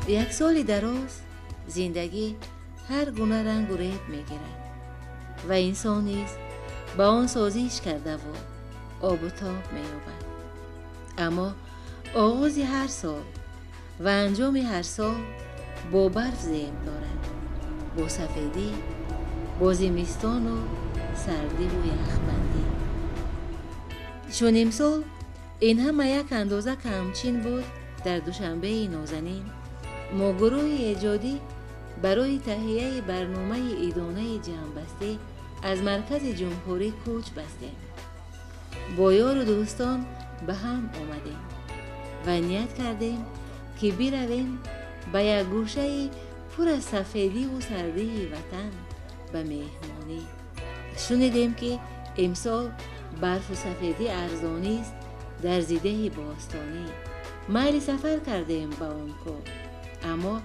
Як соли дароз зиндагӣ ҳар гуна рангу реб мегирад ва инсон низ ба он созиш кардаву обу тоб меёбад. Аммо оғози ҳар сол ва анҷоми ҳар сол бо барф зеб дорад, бо сафедӣ, бо зимистону сардиву яхбандӣ. Чун имсол ин ҳама як андоза камчин буд дар Душанбеи нозанин, мо гурӯҳи эҷодӣ барои таҳияи барномаи идонаи ҷамъбастӣ аз маркази ҷумҳурӣ кӯч бастем. Бо ёру дӯстон ба ҳам омадем ва ният кардем, ки биравем ба як гӯшаи пур аз сафедиву сардии ватан ба меҳмонӣ. Шунидем, ки имсол барфу сафедӣ арзонист дар зидеҳи бостонӣ. Майли сафар кардем ба он кӯҳ, аммо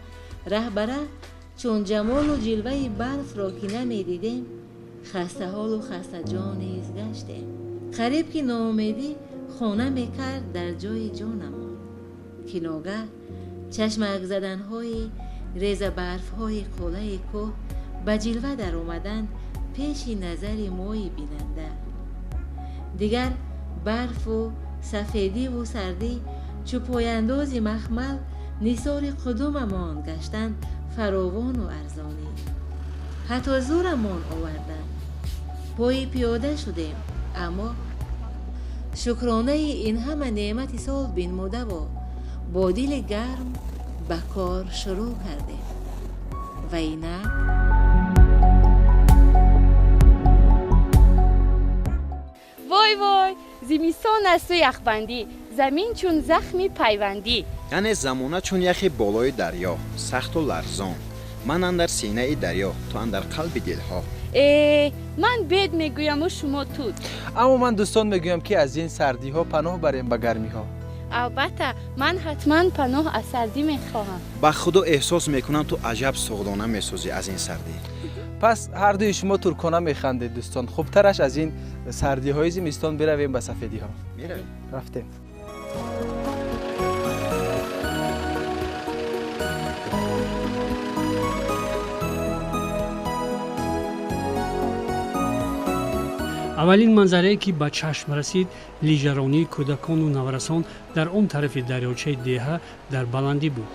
раҳбара чун ҷамолу ҷилваи барфро ки намедидем, хастаҳолу хастаҷон низ гаштем. Қариб ки ноумедӣ хона мекард дар ҷои ҷонамон, ки ногаҳ чашмакзаданҳои резабарфҳои қуллаи кӯҳ ба ҷилва даромаданд пеши назари мои бинанда. Дигар барфу сафедиву сардӣ чӯ пояндози махмал нисори қудумамон гаштанд фаровону арзонӣ. Ҳатто зӯрамон оварданд. Пои пиёда шудем, аммо шукронаи ин ҳама неъмати сол бинмудаву бо дили гарм ба кор шурӯъ кардем. Ва инак Вой, вой, зимистон асту яхбандӣ, замин чун захми пайвандӣ. Яъне замона чун яхи болои дарё, сахту ларзон. Ман андар синаи дарё, ту андар қалби дилҳо. Э, ман бед мегӯяму шумо тут. Аммо ман, дӯстон, мегӯям, ки аз ин сардиҳо паноҳ барем ба гармиҳо. Албатта, ман ҳатман паноҳ аз сардӣ мехоҳам. Ба худо, эҳсос мекунам, ту аҷаб суғдона месозӣ аз ин сардӣ. Пас ҳардуи шумо туркона механдед. Дӯстон, хубтараш аз ин сардиҳои зимистон биравем ба сафедиҳо. Меравем. Рафтем. Аввалин манзарае, ки ба чашм расид, лижаронии кӯдакону наврасон дар он тарафи дарёчаи деҳа дар баландӣ буд.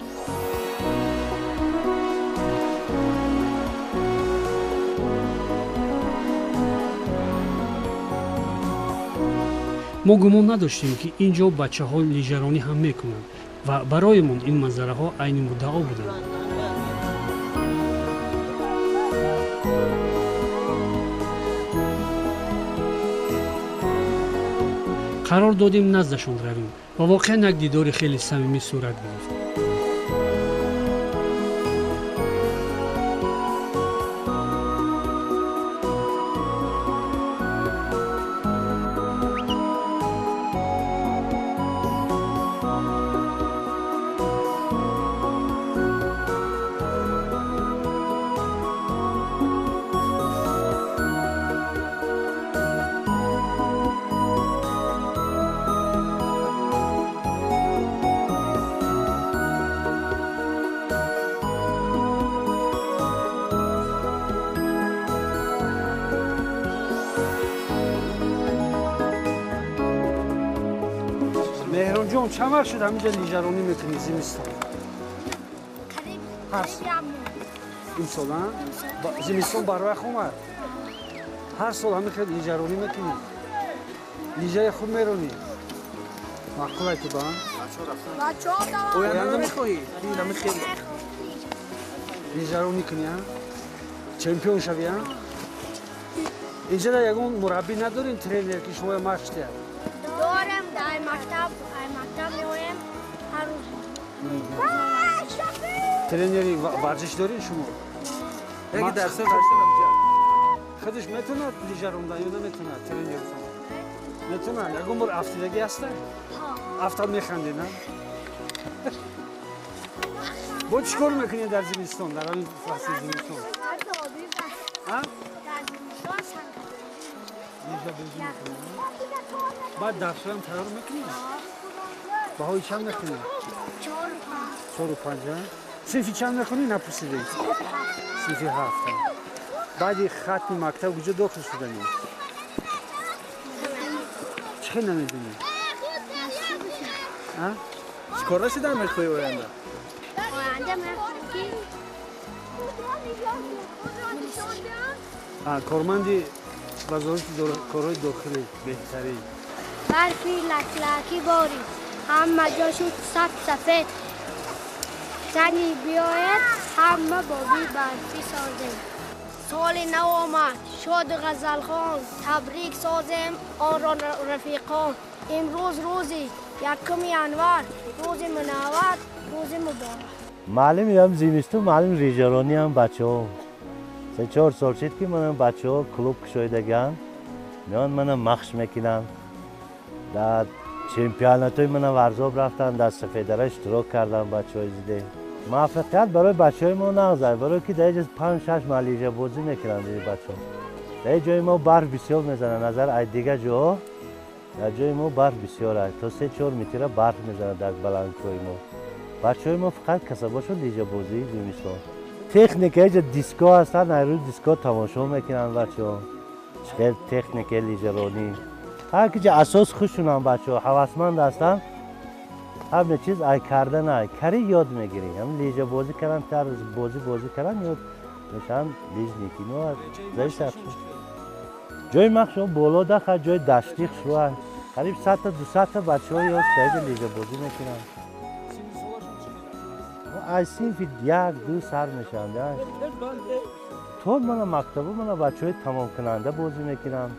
Мо гумон надоштем, ки ин ҷо бачаҳо лижаронӣ ҳам мекунанд ва бароемон ин манзараҳо айни муддао буданд. Қарор додем наздашон равем ва воқеан як дидори хеле самимӣ сурат гирифт. Меҳронҷон, чанд вақт шуд ҳаминҷа лижаронӣ мекунӣ зимистон? Имсол зимистон барвақт омад. Ҳар сол ҳамин хел лижаронӣ мекунӣ? Лижаи хуб меронӣ? Маъқул ай ту ба? Оянда мехоҳӣ? Лижаронӣ кунӣ, а? Чемпион шавӣ, а? Инҷода ягон мураббӣ надорем, тренер, ки шумоя машқ диҳад? Дорем, дар мактаб, мактаб меоем ҳар рӯз. Тренери варзиш дорем шумо? Яке дарсҳои варзиш ҳамҷа. Худаш метавонад лижа рондан ё наметавонад тренертон? Метавонад. Ягон бор афтидагӣ ҳаста? Афтад механдед, на? Бо чӣ кор мекунед дар зимистон, дар ҳамин фасли зимистон? Лижа бозӣ мекунед? Баъд дарсҳоям тайёр мекунед? Баҳои чанд мекунед? 4 ва 5. Синфи чанд мехонӣ, напурсидед? Синфи 7. Баъди хатми мактаб куҷо дохил шуданӣ? Чӣ хел намедонӣ? Чӣ кора шудан мехоҳӣ оянда? Оянда мехоҳам ки корманди вазорати корҳои дохилӣ беҳтарин. Барфи лаклакӣ борид, ҳама ҷо шуд саб сафед. Зани биёед, ҳама боби барфӣ созем. Соли нав омад, шоду ғазалхон, табрик созем онро рафиқон. Имрӯз рӯзи 1 январ, рӯзи мунаввар, рӯзи муборак. Маълим ям зимистон, маълим лижаронӣ ам бачаҳо. 3-4 сол шид ки манам бачаҳо клуб кушоидагианд, меоянд манам махш мекунанд. Дар чемпионатҳои манам Варзоб рафтанд, дар Сафедара иштирок карданд бачаҳои зиде. Муваффақият барои бачаҳои мо нағз аст, барое ки дар инҷа 5-6 маҳал лижабозӣ мекунанд ин бачаҳо. Дар ин ҷои мо барф бисёр мезанад, назар аз дигар ҷоҳо дар ҷои мо барф бисёр аст, то 3-4 метра барф мезанад дар баландкӯҳи мо. Бачаҳои мо фақат касабошон лижабозии зимистон. Техника инҷа диско ҳастанд, ҳар рӯз диско тамошо мекунанд бачаҳо. Чӣ хел техникаи лижаронӣ. Ҳар ки ҷа асос хушунанд бачаҳо, ҳавасманд ҳастанд. Ҳама чиз ай кардан ай, кари ёд мегирӣ. Ҳам лижабозӣ кардан, тарз бозӣ кардан ёд мешаванд лижник. Ино зависит. Ҷои махшо боло даха, ҷои даштӣ хушрӯ. Қариб 100 та 200 та бачаҳо ёд дар лижабозӣ мекунанд. Аз синфи 1-2 сар мешаванд. То мана мактабу мана бачаҳои тамомкунанда бозӣ мекунанд.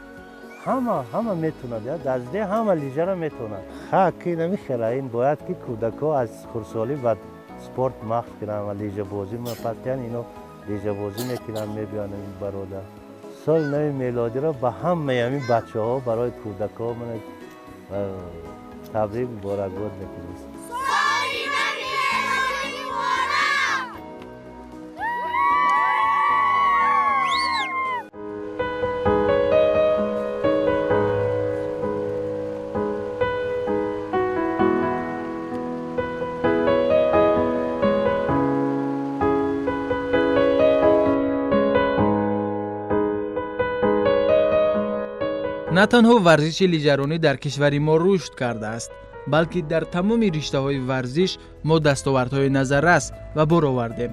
Ҳама метавонад, дар зидаи ҳама лижаро метавонад. Ха, ки намехела, ин бояд ки кӯдакҳо аз хурдсолӣ ба спорт махш кунанд ва лижабозӣ мепартиянд, ино лижабозӣ мекунанд, мебиёнд ин бародар. Соли нави мелодиро ба ҳамаи ҳамин бачаҳо барои кӯдакҳо мана табрик муборакбод мекунем. На танҳо варзиши лижаронӣ дар кишвари мо рушд кардааст, балки дар тамоми риштаҳои варзиш мо дастовардҳои назаррас ва бор овардем.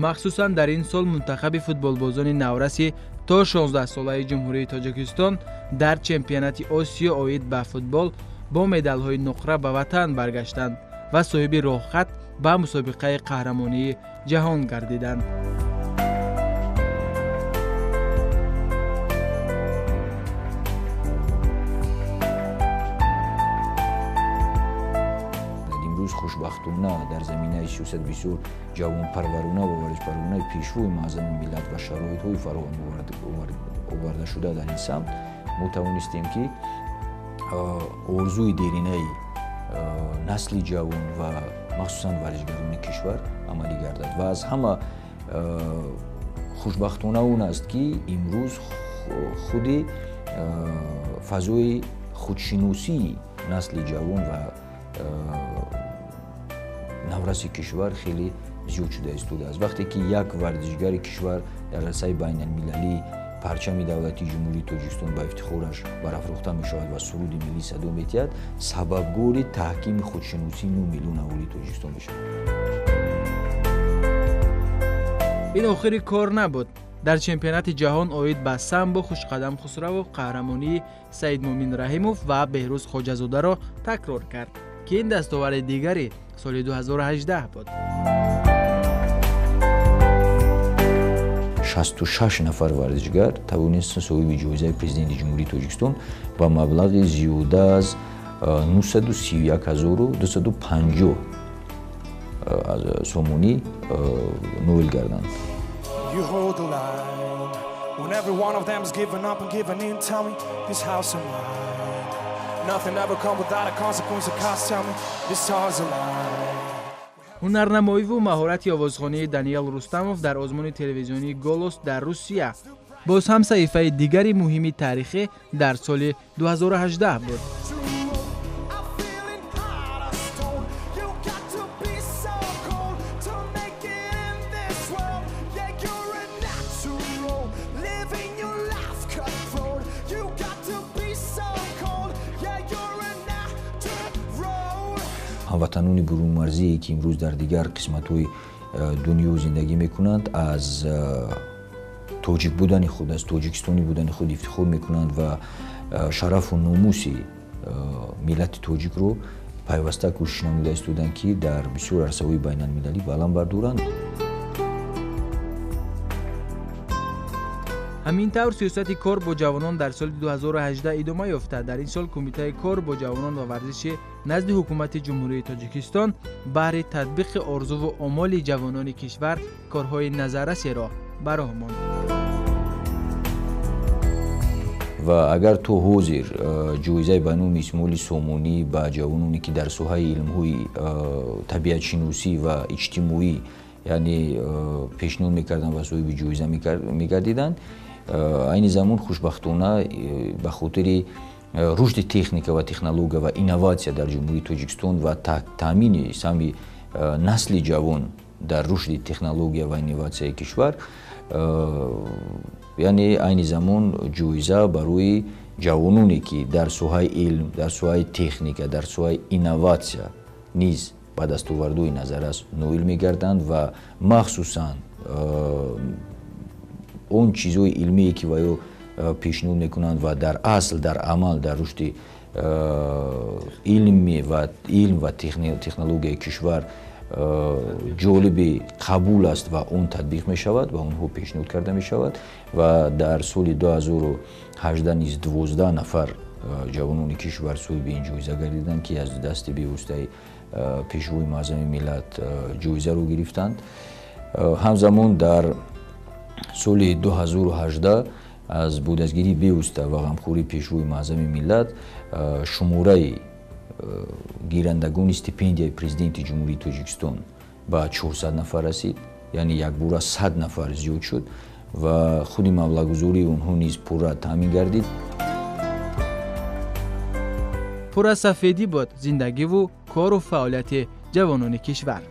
Махсусан дар ин сол мунтахаби футболбозони навраси то 16-солаи Ҷумҳурии Тоҷикистон дар чемпионати Осиё оид ба футбол бо медалҳои нуқра ба ватан баргаштанд ва соҳиби роҳхат ба мусобиқаи қаҳрамонии ҷаҳон гардиданд. Хушбахтона дар заминаи сиёсат бисёр ҷавонпарварона ва варзишпарваронаи пешвои муаззами миллат ва шароитҳои фароҳам оварда шуда дар ин самт мо тавонистем ки орзуи деринаи насли ҷавон ва махсусан варзишгарони кишвар амалӣ гардад. Ва аз ҳама хушбахтона он аст, ки имрӯз худи фазои худшиносии насли ҷавон ва навраси кишвар хеле зиёд шуда истодааст. Вақте ки як варзишгари кишвар дар арсаи байналмилалӣ парчами давлатии Ҷумҳурии Тоҷикистон ба ифтихораш барафрохта мешавад ва суруди миллӣ садо метиҳад, сабабгори таҳкими худшиносии 9 миллион аҳолии Тоҷикистон мешавад. Ин охири кор набуд. Дар чемпионати ҷаҳон оид ба самбо Хушқадам Хусравов қаҳрамонии Саидмӯмин Раҳимов ва Беҳрӯз Хоҷазодаро такрор кард, ки ин дастовари дигари соли 2018 буд. 66 нафар варзишгар тавонистанд соҳиби ҷоизаи Президенти Ҷумҳурии Тоҷикистон ба маблағи зиёда аз 931 250 сомонӣ ноил гарданд. You hold the line when every one of them's giving up and giving in. Tell me this house of mine. Nothing ever come without a consequence of cost. Tell me this star's a line. Ҳунарнамоиву маҳорати овозхонии Даниэл Рустамов дар озмуни телевизионии «Голос» дар Русия боз ҳам саҳифаи дигари муҳими таърихӣ дар соли 2018 буд. Feeling heart of stone. You got to be so cold to make it in this world. Yeah, you're a natural, living your life cutthroat. You got to be so cold. Yeah, you're a natural. Ҳамватанони бурунмарзие, ки имрӯз дар дигар қисматҳои дунё зиндагӣ мекунанд, аз тоҷик будани худ, аз тоҷикистонӣ будани худ ифтихор мекунанд ва шарафу номуси миллати тоҷикро пайваста кӯшиш намуда истоданд, ки дар бисёр арсаҳои байналмилалӣ баланд бардоранд. Ҳамин тавр, сиёсати кор бо ҷавонон дар соли 2018 идома ёфта, дар ин сол Кумитаи кор бо ҷавонон ва варзиши назди Ҳукумати Ҷумҳурии Тоҷикистон баҳри татбиқи орзуву омоли ҷавонони кишвар корҳои назаррасеро ба роҳ монд. Ва агар то ҳозир ҷоизаи ба номи Исмоили Сомонӣ ба ҷавононе, ки дар соҳаи илмҳои табиатшиносӣ ва иҷтимоӣ, яъне пешниҳод мекарданд ва соҳиби ҷоиза мегардиданд, айни замон, хушбахтона, ба хотири рушди техника ва технология ва инноватсия дар Ҷумҳурии Тоҷикистон ва таъмини саҳми насли ҷавон дар рушди технология ва инноватсияи кишвар, яъне айни замон ҷоиза барои ҷавононе, ки дар соҳаи илм, дар соҳаи техника, дар соҳаи инноватсия низ ба дастовардҳои назаррас ноил мегарданд ва махсусан он чизҳои илмие, ки ва ё пешниҳод мекунанд ва дар асл, дар амал дар рушди илми ва илм ва технологияи кишвар ҷолиби қабул аст ва он татбиқ мешавад ва онҳо пешниҳод карда мешавад. Ва дар соли 2018 низ 12 нафар ҷавонони кишвар соҳиби ин ҷоиза гардиданд, ки аз дасти бевоситаи Пешвои Муаззами миллат ҷоизаро гирифтанд. Ҳамзамон, дар соли 2018 аз бо дастгирии бевосита ва ғамхории Пешвои Муаззами миллат шумораи гирандагони стипендияи Президенти Ҷумҳурии Тоҷикистон ба 400 нафар расид, яъне якбора 100 нафар зиёд шуд ва худи маблағгузории онҳо низ пурра таъмин гардид. Пурра сафедӣ буд зиндагиву кору фаъолияти ҷавонони кишвар.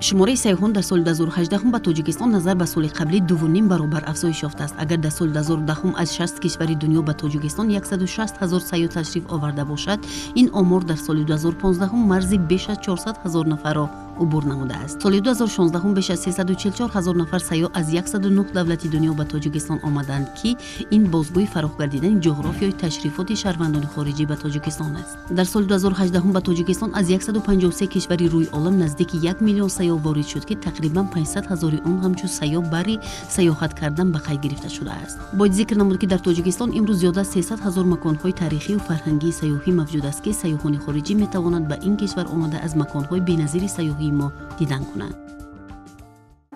Шумораи сайёҳон дар соли 2018 ба Тоҷикистон назар ба соли қаблӣ 2,5 баробар афзоиш ёфтааст. Агар дар соли 2010 аз 60 кишвари дунё ба Тоҷикистон 160 ҳазор сайёҳ ташриф оварда бошад, ин омор дар соли 2015 марзи беш аз 400 ҳазор нафарро убур намудааст. Соли 2016 беш аз 344 ҳазор нафар сайёҳ аз 109 давлати дунё ба Тоҷикистон омаданд, ки ин бозгӯи фарох гардидани ҷуғрофиёи ташрифоти шаҳрвандони хориҷӣ ба Тоҷикистон аст. Дар соли 2018 ба Тоҷикистон аз 153 кишвари рӯи олам наздики 1 миллион сайёҳ ворид шуд, ки тақрибан 500 ҳазори он ҳамчун сайёҳ барои сайёҳат кардан ба қайд гирифта шудааст. Бояд зикр намуд, ки дар Тоҷикистон имрӯз зиёда аз 300 ҳазор маконҳои таърихию фарҳангии сайёҳӣ мавҷуд аст, ки сайёҳони хориҷӣ метавонанд ба ин кишвар омада, аз маконҳои беназири сайёҳии мо дидан кунанд.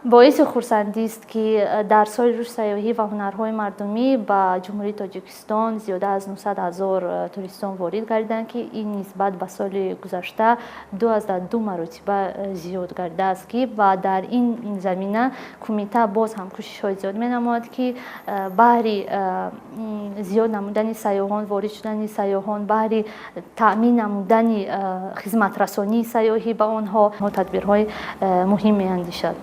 Боиси хурсандист, ки дар соли рушди сайёҳӣ ва ҳунарҳои мардумӣ ба Ҷумҳурии Тоҷикистон зиёда аз 900 ҳазор туристон ворид гардиданд, ки ин нисбат ба соли гузашта 2,2 маротиба зиёд гардидааст, ки ва дар ин замина кумита боз ҳам кӯшишҳои зиёд менамояд, ки баҳри зиёд намудани сайёҳон, ворид шудани сайёҳон, баҳри таъмин намудани хизматрасонии сайёҳӣ ба онҳо тадбирҳои муҳим меандешад.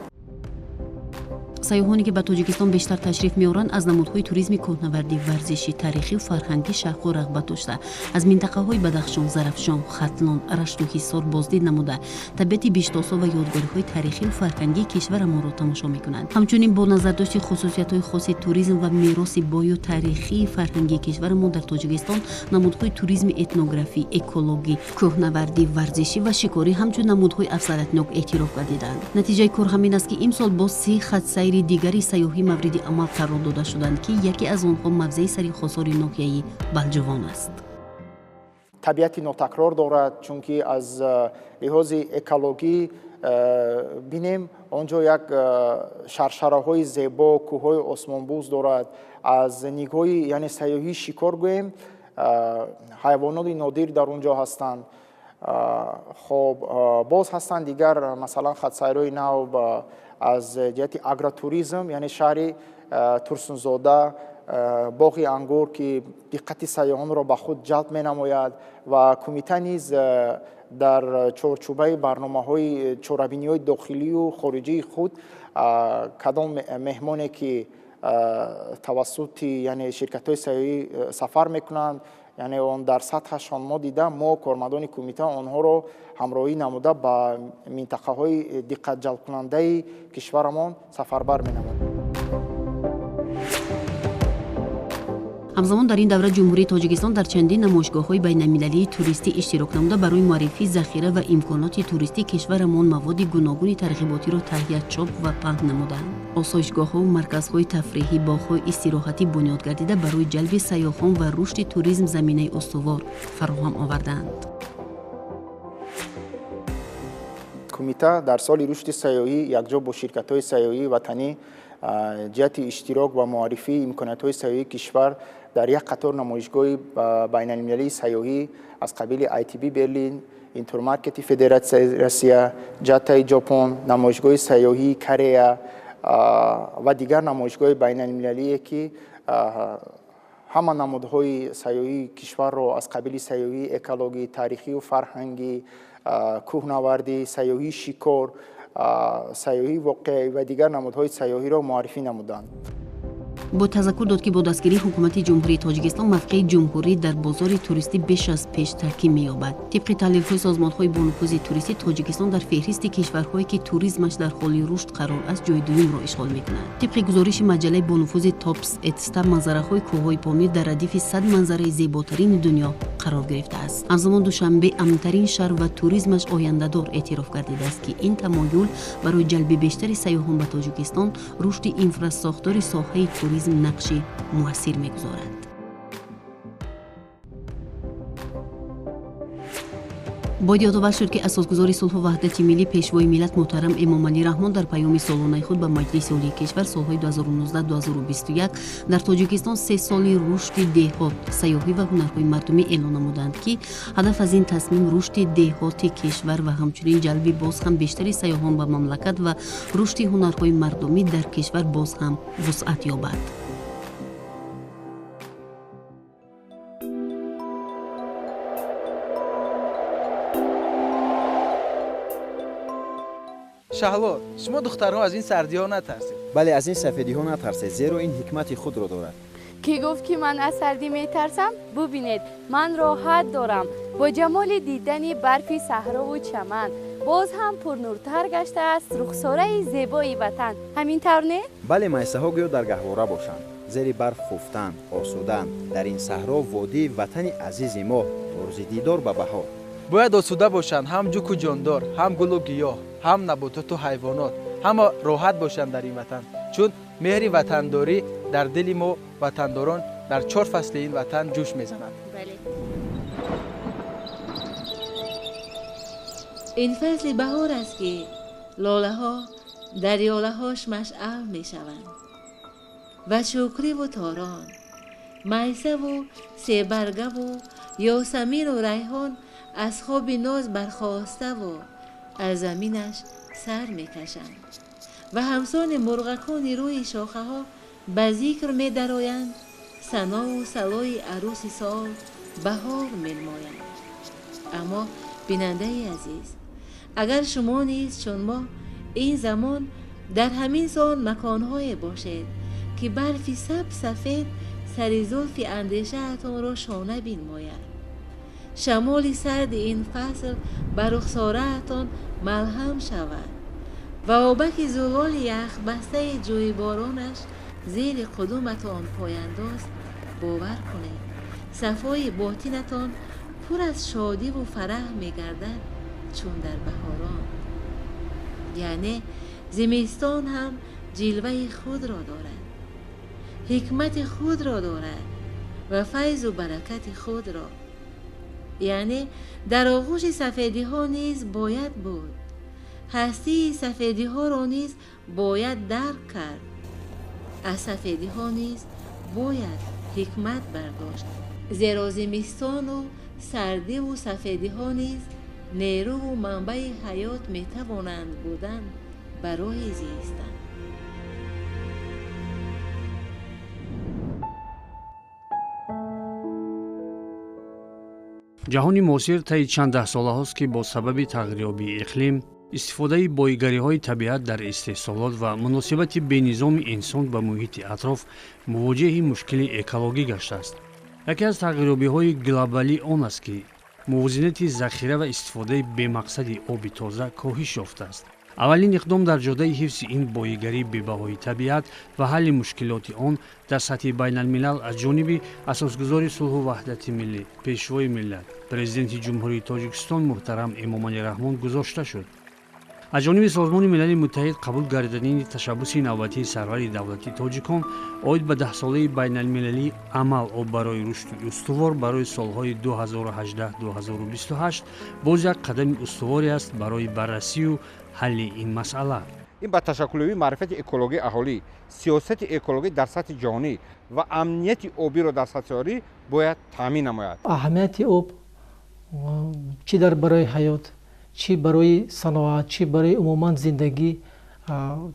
Сайёҳоне ки ба Тоҷикистон бештар ташриф меоранд, аз намудҳои туризми кӯҳнавардӣ, варзишӣ, таърихию фарҳангӣ шавқу рағбат дошта, аз минтақаҳои Бадахшон, Зарафшон, Хатлон, Рашту Ҳисор боздид намуда, табиати биштосо ва ёдгориҳои таърихию фарҳангии кишварамонро тамошо мекунанд. Ҳамчунин бо назардошти хусусиятҳои хоси туризм ва мероси бою таърихии фарҳангии кишварамон дар Тоҷикистон намудҳои туризми этнографӣ, экологӣ, кӯҳнавардӣ, варзишӣ ва шикорӣ ҳамчун намудҳои афзалиятнок эътироф гардиданд. Натиҷаи кор ҳамин аст, ки имсол боз 3 хатсайри дигари сайёҳӣ мавриди амал қарор дода шуданд, ки яке аз онҳо мавзеи сари Хосори ноҳияи Балҷувон аст. Табиати нотакрор дорад, чунки аз лиҳози экологӣ бинем, он ҷо як шаршараҳои зебо, кӯҳҳои осмонбӯз дорад. Аз нигоҳи яъне сайёҳии шикор гӯем, ҳайвоноти нодир дар он ҷо ҳастанд. Хоб, боз ҳастанд дигар, масалан, хатсайрҳои нав аз ҷиҳати агротуризм, яъне шаҳри Турсунзода, боғи ангур, ки диққати сайёҳонро ба худ ҷалб менамояд ва кумита низ дар чорчӯбаи барномаҳои чорабиниҳои дохилию хориҷии худ кадом меҳмоне ки тавассути яъне ширкатҳои сайёҳӣ сафар мекунанд, яъне он дар сатҳашон мо дида, мо кормандони кумита онҳоро ҳамроҳӣ намуда ба минтақаҳои диққатҷалбкунандаи кишварамон сафарбар менамоем. Ҳамзамон дар ин давра Ҷумҳурии Тоҷикистон дар чандин намоишгоҳҳои байналмилалии туристӣ иштирок намуда, барои муаррифии захира ва имконоти туристии кишварамон маводи гуногуни тарғиботиро таҳия, чоп ва паҳн намуданд. Осоишгоҳҳо, марказҳои тафриҳӣ, боғҳои истироҳатӣ бунёд гардида, барои ҷалби сайёҳон ва рушди туризм заминаи устувор фароҳам оварданд. Кумита дар соли рушди сайёҳӣ якҷо бо ширкатҳои сайёҳии ватанӣ ҷиҳати иштирок ва муаррифии имкониятҳои сайёҳии кишвар дар як қатор намоишгоҳи байналмилалии сайёҳӣ аз қабили ITB Берлин, Интурмаркети Федератсияи Россия, ҷатаи Ҷопон, намоишгоҳи сайёҳии Корея ва дигар намоишгоҳи байналмилалие, ки ҳама намудҳои сайёҳии кишварро аз қабили сайёҳии экологӣ, таърихию фарҳангӣ, кӯҳнавардӣ, сайёҳии шикор, сайёҳии воқеӣ ва дигар намудҳои сайёҳиро муаррифӣ намуданд. Бо тазаккур дод, ки бо дастгирии ҳукумати Ҷумҳурии Тоҷикистон мавқеи ҷумҳурӣ дар бозори туристӣ беш аз пеш таҳким меёбад. Тибқи таҳлилҳои созмонҳои бонуфузи туристӣ, Тоҷикистон дар феҳристи кишварҳое ки туризмаш дар ҳоли рушд қарор аст, ҷои дуюмро ишғол мекунад. Тибқи гузориши маҷаллаи бонуфузи Топс Этста, манзараҳои кӯҳҳои Помир дар радифи 100 манзараи зеботарини дунё қарор гирифтааст. Ҳамзамон Душанбе амнтарин шаҳр ва туризмаш ояндадор эътироф гардидааст, ки ин тамоюл барои ҷалби бештари сайёҳон ба Тоҷикистон, рушди инфрасохтори соҳаи туризм нақши муассир мегузорад. Бояд ёдовар шуд, ки асосгузори сулҳу ваҳдати миллӣ, пешвои миллат муҳтарам Эмомалӣ Раҳмон дар паёми солонаи худ ба Маҷлиси Олии кишвар солҳои 2019-2021 дар Тоҷикистон 3 соли рушди деҳот, сайёҳӣ ва ҳунарҳои мардумӣ эълон намуданд, ки ҳадаф аз ин тасмим рушди деҳоти кишвар ва ҳамчунин ҷалби боз ҳам бештари сайёҳон ба мамлакат ва рушди ҳунарҳои мардумӣ дар кишвар боз ҳам вусъат ёбад. Шаҳло, шумо духтарҳо аз ин сардиҳо натарсед. Бале, аз ин сафедиҳо натарсед, зеро ин ҳикмати худро дорад. Кӣ гуфт, ки ман аз сардӣ метарсам? Бубинед, ман роҳат дорам. Бо ҷамоли дидани барфи саҳрову чаман боз ҳам пурнуртар гаштааст рухсораи зебои ватан. Ҳамин тавр не? Бале, майсаҳо гӯё дар гаҳвора бошанд, зери барф хуфтанд, осуданд. Дар ин саҳро водии ватани азизи мо, орзи дидор ба баҳор. Бояд осуда бошанд ҳам ҷуку ҷондор, ҳам гулу гиёҳ, ҳам набототу ҳайвонот, ҳама роҳат бошанд дар ин ватан, чун меҳри ватандорӣ дар дили мо ватандорон дар 4 фасли ин ватан ҷӯш мезанад. Ин фасли баҳор аст, ки лолаҳо дар ёлаҳош машъал мешаванд ва шукриву торон, майсаву себаргаву ёсамину райҳон аз хоби ноз бархоставу аз заминаш сар мекашанд ва ҳамсони мурғакони рӯи шохаҳо ба зикр медароянд, санову салои арӯси сол баҳор менамоянд. Аммо бинандаи азиз, агар шумо низ чун мо ин замон Дар ҳамин сон маконҳое бошед, ки барфи саб сафед сари зулфи андешаатонро шона бинмояд. Шамоли сарди ин фасл ба рухсораатон малҳам шавад ва обаки зулоли яхбастаи ҷӯйборонаш зери қудуматон пояндоз. Бовар кунед, сафои ботинатон пур аз шодиву фараҳ мегардад, чун дар баҳорон. Яъне зимистон ҳам ҷилваи худро дорад, ҳикмати худро дорад ва файзу баракати худро. Яъне дар оғӯши сафедиҳо низ бояд буд, ҳастии сафедиҳоро низ бояд дарк кард, аз сафедиҳо низ бояд ҳикмат бардошт, зеро зимистону сардиву сафедиҳо низ нерӯву манбаи ҳаёт метавонанд будан барои зистан. Ҷаҳони муосир таи чанд даҳсолаҳост, ки бо сабаби тағйирёбии иқлим, истифодаи боигариҳои табиат дар истеҳсолот ва муносибати бенизоми инсон ба муҳити атроф мувоҷеҳи мушкили экологӣ гаштааст. Яке аз тағйирёбиҳои глобалӣ он аст, ки мувозинати захира ва истифодаи бемақсади оби тоза коҳиш ёфтааст. Аввалин иқдом дар ҷодаи ҳифзи ин боигарии бебаҳои табиат ва ҳалли мушкилоти он дар сатҳи байналмилал аз ҷониби асосгузори сулҳу ваҳдати миллӣ, пешвои миллат, президенти Ҷумҳурии Тоҷикистон муҳтарам Эмомалӣ Раҳмон гузошта шуд. Аз ҷониби Созмони Милали Муттаҳид қабул гардидани ташаббуси навбатии сарвари давлати тоҷикон оид ба даҳсолаи байналмилалии амал об барои рушди устувор барои солҳои 2018-2028 боз як қадами устуворе аст барои баррасию ҳалли ин масъала. Ин ба ташаккулёбии маърифати экологии аҳолӣ, сиёсати экологӣ дар сатҳи ҷаҳонӣ ва амнияти обиро дар сатҳи ҷаҳонӣ бояд таъмин намояд. Аҳамияти об чӣ дар барои ҳаёт, чӣ барои саноат, чӣ барои умуман зиндагӣ,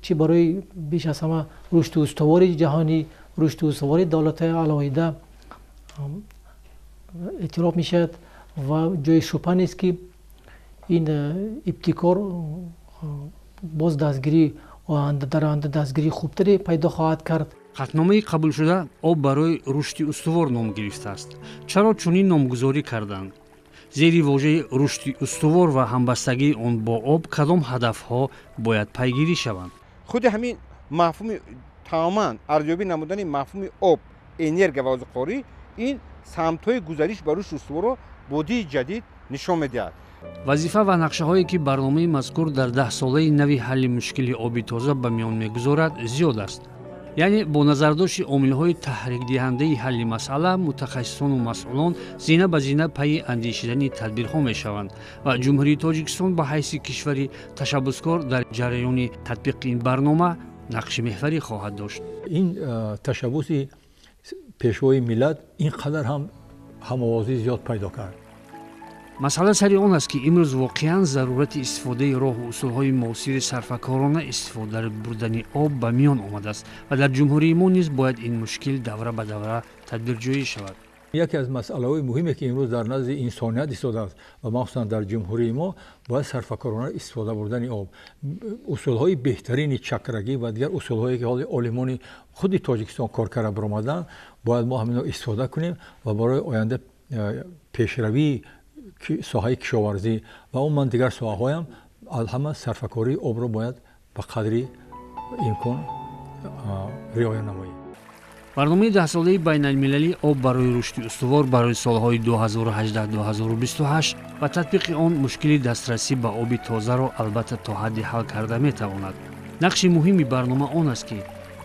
чӣ барои беш аз ҳама рушду устувори ҷаҳонӣ, рушду устувори давлатҳои алоҳида эътироф мешавад ва ҷои шубҳа нест, ки ин ибтикор боз дастгирӣ дар оянда дастгирии хубтаре пайдо хоҳад кард. Қатъномаи қабулшуда об барои рушди устувор ном гирифтааст. Чаро чунин номгузорӣ карданд? Зери вожаи рушди устувор ва ҳамбастагии он бо об кадом ҳадафҳо бояд пайгирӣ шаванд? Худи ҳамин мафҳуми тамоман арзёбӣ намудани мафҳуми об, энергия ва озуқхорӣ ин самтҳои гузариш ба рушди устуворро бо диди ҷадид нишон медиҳад. Вазифа ва нақшаҳое, ки барномаи мазкур дар даҳсолаи нави ҳалли мушкили оби тоза ба миён мегузорад, зиёд аст. Яъне бо назардошти омилҳои таҳрикдиҳандаи ҳалли масъала мутахассисону масъулон зина ба зина пайи андешидани тадбирҳо мешаванд ва Ҷумҳурии Тоҷикистон ба ҳайси кишвари ташаббускор дар ҷараёни татбиқи ин барнома нақши меҳварӣ хоҳад дошт. Ин ташаббуси пешвои миллат ин қадар ҳам ҳамовозӣ зиёд пайдо кард. Масъала сари он аст, ки имрӯз воқеан зарурати истифодаи роҳу усулҳои муосири сарфакорона истифода бурдани об ба миён омадааст ва дар ҷумҳурии мо низ бояд ин мушкил давра ба давра тадбирҷӯӣ шавад. Яке аз масъалаҳои муҳиме, ки имрӯз дар назди инсоният истодааст ва махсусан дар ҷумҳурии мо, бояд сарфакорона истифода бурдани об, усулҳои беҳтарини чакрагӣ ва дигар усулҳое, ки ҳоли олимони худи Тоҷикистон кор карда баромаданд, бояд мо ҳаминро истифода кунем ва барои оянда пешравии соҳаи кишоварзӣ ва умуман дигар соҳаҳоям аз ҳама сарфакории обро бояд ба қадри имкон риоя намоем. Барномаи даҳсолаи байналмилалии об барои рушди устувор барои солҳои 2018-2028 ва татбиқи он мушкили дастрасӣ ба оби тозаро албатта то ҳадди ҳал карда метавонад. Нақши муҳими барнома он аст, ки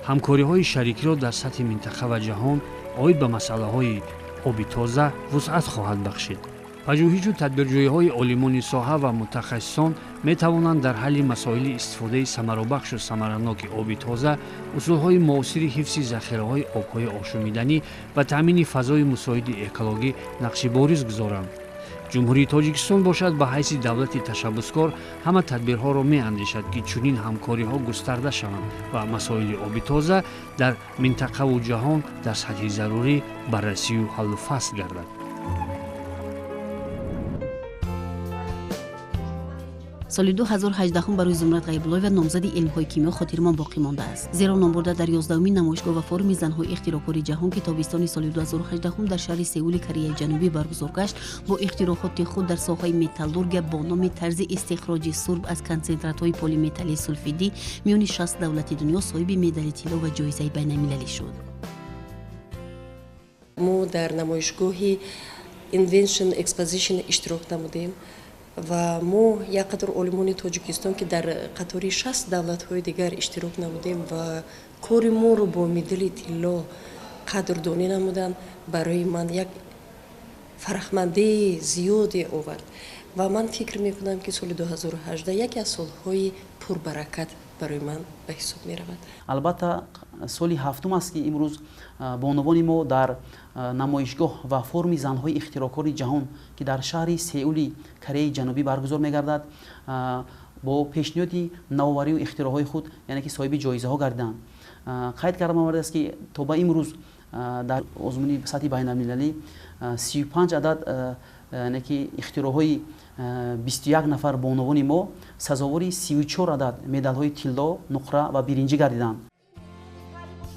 ҳамкориҳои шарикиро дар сатҳи минтақа ва ҷаҳон оид ба масъалаҳои оби тоза вусъат хоҳад бахшид. Пажӯҳишу тадбирҷӯиҳои олимони соҳа ва мутахассисон метавонанд дар ҳалли масоили истифодаи самарабахшу самараноки оби тоза, усулҳои муосири ҳифзи захираҳои обҳои ошомиданӣ ва таъмини фазои мусоиди экологӣ нақши бориз гузоранд. Ҷумҳурии Тоҷикистон бошад ба ҳайси давлати ташаббускор ҳама тадбирҳоро меандешад, ки чунин ҳамкориҳо густарда шаванд ва масоили оби тоза дар минтақаву ҷаҳон дар сатҳи зарурӣ баррасию ҳаллу фасл гардад. Соли 2018 барои Зумрад Ғайбуллоева номзади илмҳои кимиё хотирмон боқӣ мондааст. Зеро номбурда дар 11-умин намоишгоҳ ва форуми занҳои ихтироъкори ҷаҳон, ки тобистони соли 2018 дар шаҳри Сеули Кореяи Ҷанубӣ баргузор гашт, бо ихтироъоти худ дар соҳаи металлургия бо номи тарзи истихроҷи сурб аз консентратҳои полиметалли сулфидӣ миёни 60 давлати дунё соҳиби медали тилло ва ҷоизаи байналмилалӣ шуд. Мо дар намоишгоҳи Invention Exposition иштирок намудем ва мо як қатор олимони Тоҷикистон, ки дар қатори 60 давлатҳои дигар иштирок намудем ва кори моро бо медали тилло қадрдонӣ намуданд, барои ман як фарахмандии зиёде овард. Ва ман фикр мекунам, ки соли 2018 яке аз солҳои пурбаракат барои ман ба ҳисоб меравад. Албатта, соли ҳафтум аст, ки имрӯз бонувони мо дар намоишгоҳ ва форуми занҳои ихтироъкори ҷаҳон, ки дар шаҳри Сеули Кореяи Ҷанубӣ баргузор мегардад, бо пешниҳоди навоварию ихтироъҳои худ, яъне ки соҳиби ҷоизаҳо гардиданд. Қайд кардам овардааст, ки то ба имрӯз дар озмуни сатҳи байналмилалӣ 35 адад, яъне ки ихтироъҳои 21 нафар бонувони мо сазовори 34 адад медалҳои тилло, нуқра ва биринҷӣ гардиданд.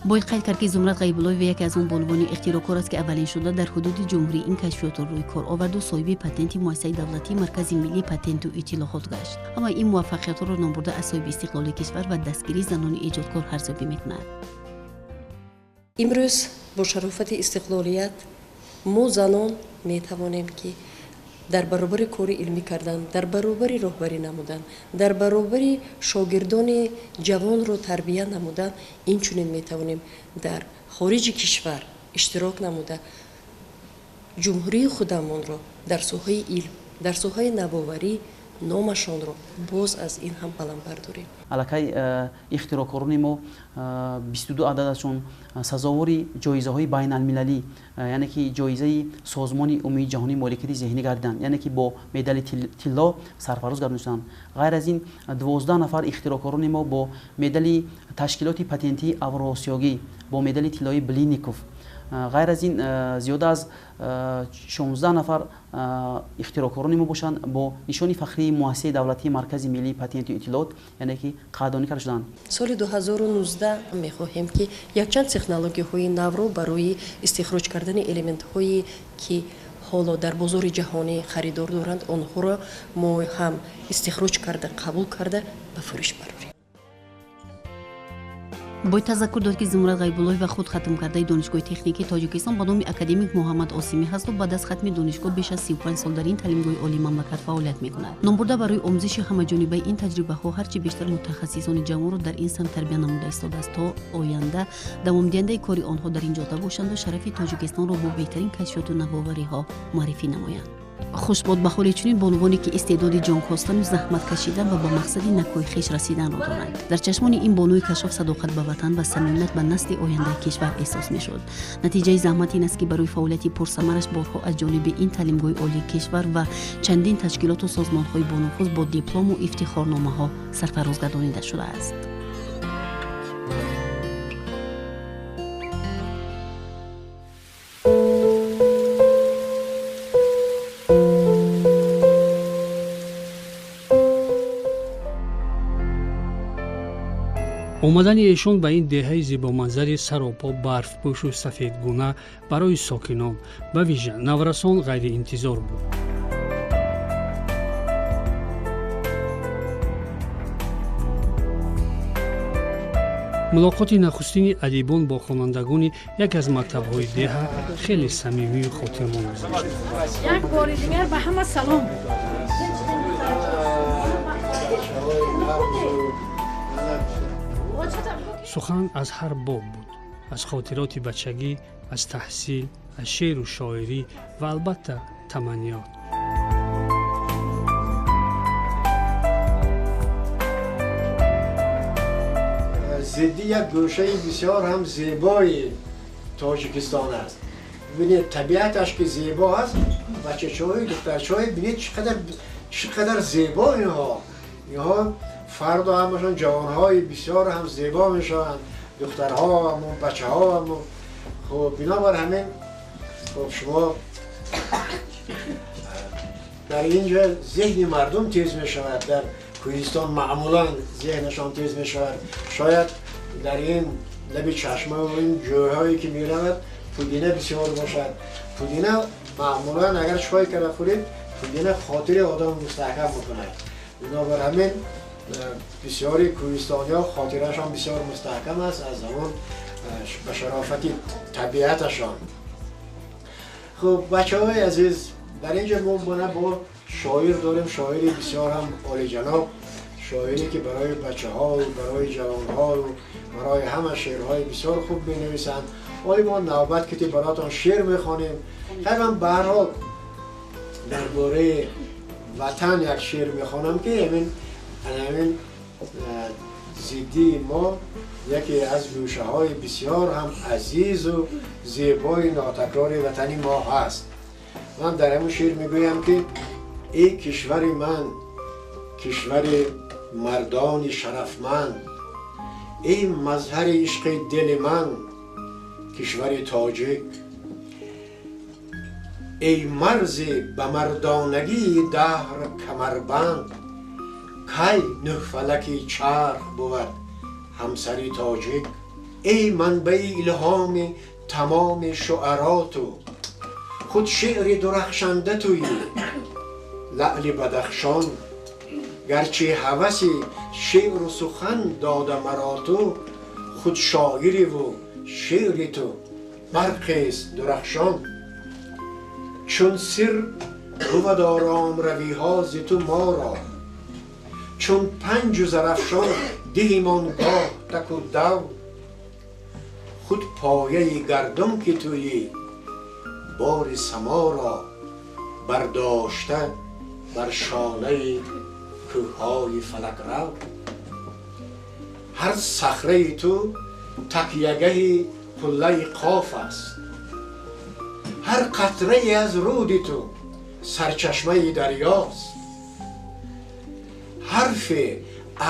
Бояд қайд кард, ки Зумрад Ғайбуллоева яке аз он бонувони ихтироъкор аст, ки аввалин шуда дар ҳудуди ҷумҳурӣ ин кашфиётро рӯи кор оварду соҳиби патенти муассисаи давлатии Маркази миллии патенту иттилоот гашт. Ҳама ин муваффақиятҳоро номбурда аз соҳиби истиқлоли кишвар ва дастгирии занони эҷодкор арзёбӣ мекунад. Имрӯз бо шарофати истиқлолият мо занон метавонем, ки дар баробари кори илмӣ кардан, дар баробари роҳбарӣ намудан, дар баробари шогирдони ҷавонро тарбия намудан, инчунин метавонем дар хориҷи кишвар иштирок намуда ҷумҳурии худамонро дар соҳаи илм, дар соҳаи навоварӣ номашонро боз аз ин ҳам баланд бардорем. Аллакай ихтироъкорони мо 22 ададашон сазовори ҷоизаҳои байналмилалӣ, яъне ки ҷоизаи Созмони умумии ҷаҳонии моликияти зеҳнӣ гардиданд, яъне ки бо медали тилло сарфароз гардониданд. Ғайр аз ин, 12 нафар ихтироъкорони мо бо медали ташкилоти патентии Авроосиёгӣ, бо медали тиллои Блинников. Ғайр аз ин, зиёда аз 16 нафар ихтироъкорони мо бошанд бо нишони фахрии муассисаи давлатии Маркази миллии патенту иттилоот, яъне ки қадрдонӣ карда шуданд. Соли 2019 мехоҳем, ки якчанд технологияҳои навро барои истихроҷ кардани элементҳое, ки ҳоло дар бозори ҷаҳонӣ харидор доранд, онҳоро мо ҳам истихроҷ карда, қабул карда ба фурӯш барорем. Бояд тазаккур дод, ки Зумрад Ғайбуллоева худ хатмкардаи Донишгоҳи техникии Тоҷикистон ба номи академик Муҳаммад Осимӣ ҳасту баъд аз хатми донишгоҳ беш аз 35 сол дар ин таълимгоҳи олии мамлакат фаъолият мекунад. Номбурда барои омӯзиши ҳамаҷонибаи ин таҷрибаҳо ҳарчи бештар мутахассисони ҷавонро дар ин самт тарбия намуда истодааст, то оянда давомдиҳандаи кори онҳо дар ин ҷода бошанду шарафи Тоҷикистонро бо беҳтарин кашфиёту навовариҳо муаррифӣ намоянд. Хушбод ба ҳоли чунин бонувоне, ки истеъдоди ҷонкостану заҳмат кашидан ва ба мақсади накӯи хеш расиданро доранд. Дар чашмони ин бонуи кашоф садоқат ба ватан ва самимият ба насли ояндаи кишвар эҳсос мешуд. Натиҷаи заҳмат ин аст, ки барои фаъолияти пурсамараш борҳо аз ҷониби ин таълимгоҳи олии кишвар ва чандин ташкилоту созмонҳои бонуфуз бо диплому ифтихорномаҳо сарфароз гардонида шудааст. Омадани эшон ба ин деҳаи зебоманзари саропо барфпӯшу сафедгуна барои сокинон, ба вижа наврасон, ғайриинтизор буд. Мулоқоти нахустини адибон бо хонандагони яке аз мактабҳои деҳа хеле самимию хотирмон гузашт. Як бори дигар ба ҳама салом. Сухан аз ҳар боб буд: аз хотироти бачагӣ, аз таҳсил, аз шеъру шоирӣ ва албатта таманниёт. Зидди як гӯшаи бисёр ҳам зебои Тоҷикистон аст. Бибинед, табиаташ ки зебо аст, бачачаҳои духтарчаҳои бинед чӣ қадар зебо инҳо. Инҳо фардо ҳамашон ҷавонҳои бисёр ҳам зебо мешаванд, духтарҳо ҳаму бачаҳо ҳаму. Хуб, бинобар ҳамин, хуб, шумо Дар инҷа зеҳни мардум тез мешавад, дар кӯҳистон маъмулан зеҳнашон тез мешавад. Шояд дар ин лаби чашма ва ин ҷойҳое ки меравад пудина бисёр бошад. Пудина маъмулан агар чой карда хӯред, пудина хотири одам мустаҳкам мекунад. Бинобар ҳамин бисёри кӯҳистониҳо хотирашон бисёр мустаҳкам аст аз ҳамон ба шарофати табиаташон. Хуб, бачаҳои азиз, дар инҷа мо бона бо шоир дорем, шоири бисёр ҳам олиҷаноб, шоире ки барои бачаҳо, барои ҷавонҳо, барои ҳама шеърҳои бисёр хуб менависанд. Оли мо навбат ки бароятон шеър мехонем. Хайр, ман ба ҳар ҳол дар бораи ватан як шеър мехонам, ки ҳамин зиддии мо яке аз гӯшаҳои бисёр ҳам азизу зебои нотакрори ватани мо ҳаст. Ман дар ҳамин шеър мегӯям ки эй кишвари ман, кишвари мардони шарафманд, эй мазҳари ишқи дили ман, кишвари тоҷик, эй марзи ба мардонагии даҳр камарбанд, кай нӯҳфалаки чарх бувад ҳамсари тоҷик, эй манбаи илҳоми тамоми шуароту, худ шеъри дурахшанда туӣ лаъли Бадахшон, гарчи ҳаваси шеъру сухан дода маро ту, худ шоириву шеъри ту барқест дурахшон. Чун сир бувад оромравиҳо зи ту моро, чун панҷу зарафшон диҳимон гоҳ таку дав, худ пояи гардун ки туӣ бори саморо бардошта бар шонаи кӯҳҳои фалакрав. Ҳар сахраи ту такягаҳи қуллаи Қоф аст, ҳар қатрае аз руди ту сарчашмаи дарёст. Ҳарфе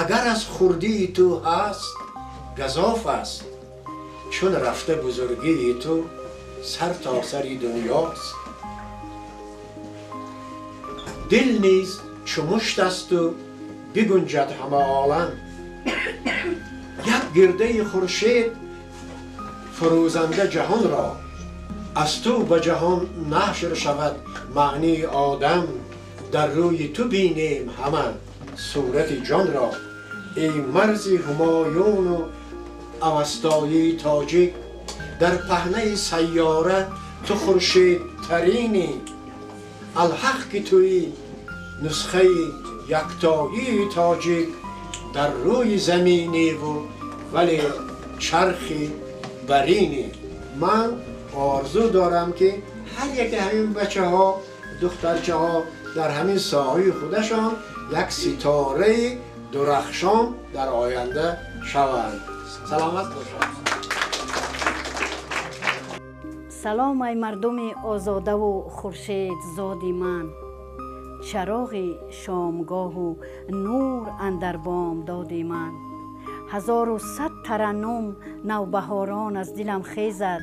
агар аз хурдии ту ҳаст газоф аст, чун рафта бузургии ту сар то сари дунёст. Дил низ чу мушт асту бигунҷад ҳама олам, як гирдаи хуршед фурӯзанда ҷаҳонро, аз ту ба ҷаҳон нашр шавад маънии одам, дар рӯи ту бинем ҳама сурати ҷонро. Эй марзи ҳумоюну авастоии тоҷик, дар паҳнаи сайёра ту хуршедтаринӣ, алҳақ ки туӣ нусхаи яктоии тоҷик, дар рӯи заминиву вале чархи баринӣ. Ман орзу дорам ки ҳар яке ҳамин бачаҳо, духтарчаҳо дар ҳамин соҳаи худашон як ситораи дурахшон дар оянда шаванд. Саломат бошанд. Салом ай мардуми озодаву хуршедзоди ман, чароғи шомгоҳу нур андар бомдоди ман. 1100 тараннум навбаҳорон аз дилам хезад,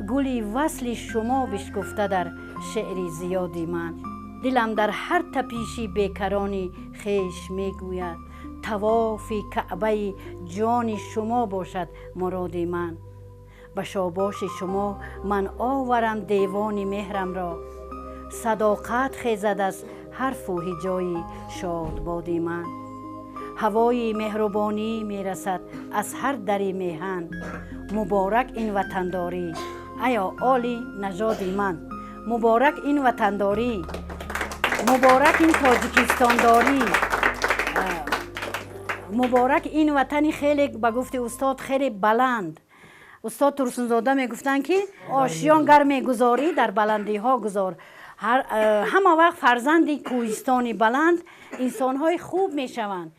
гули васли шумо бишкуфта дар шеъри зиёди ман. Дилам дар ҳар тапиши бекарони хеш мегӯяд, тавофи каъбаи ҷони шумо бошад муроди ман. Ба шобоши шумо ман оварам девони меҳрамро, садоқат хезад аз ҳарфу ҳиҷои шодбоди ман. Ҳавои меҳрубонӣ мерасад аз ҳар дари меҳан, муборак ин ватандорӣ, аё оли нажоди ман. Муборак ин ватандорӣ, муборак ин тоҷикистондорӣ, муборак ин ватани хеле, ба гуфти устод, хеле баланд. Устод Турсунзода мегуфтанд ки ошиён гар мегузорӣ дар баландиҳо гузор. Ҳама вақт фарзанди кӯҳистони баланд инсонҳои хуб мешаванд,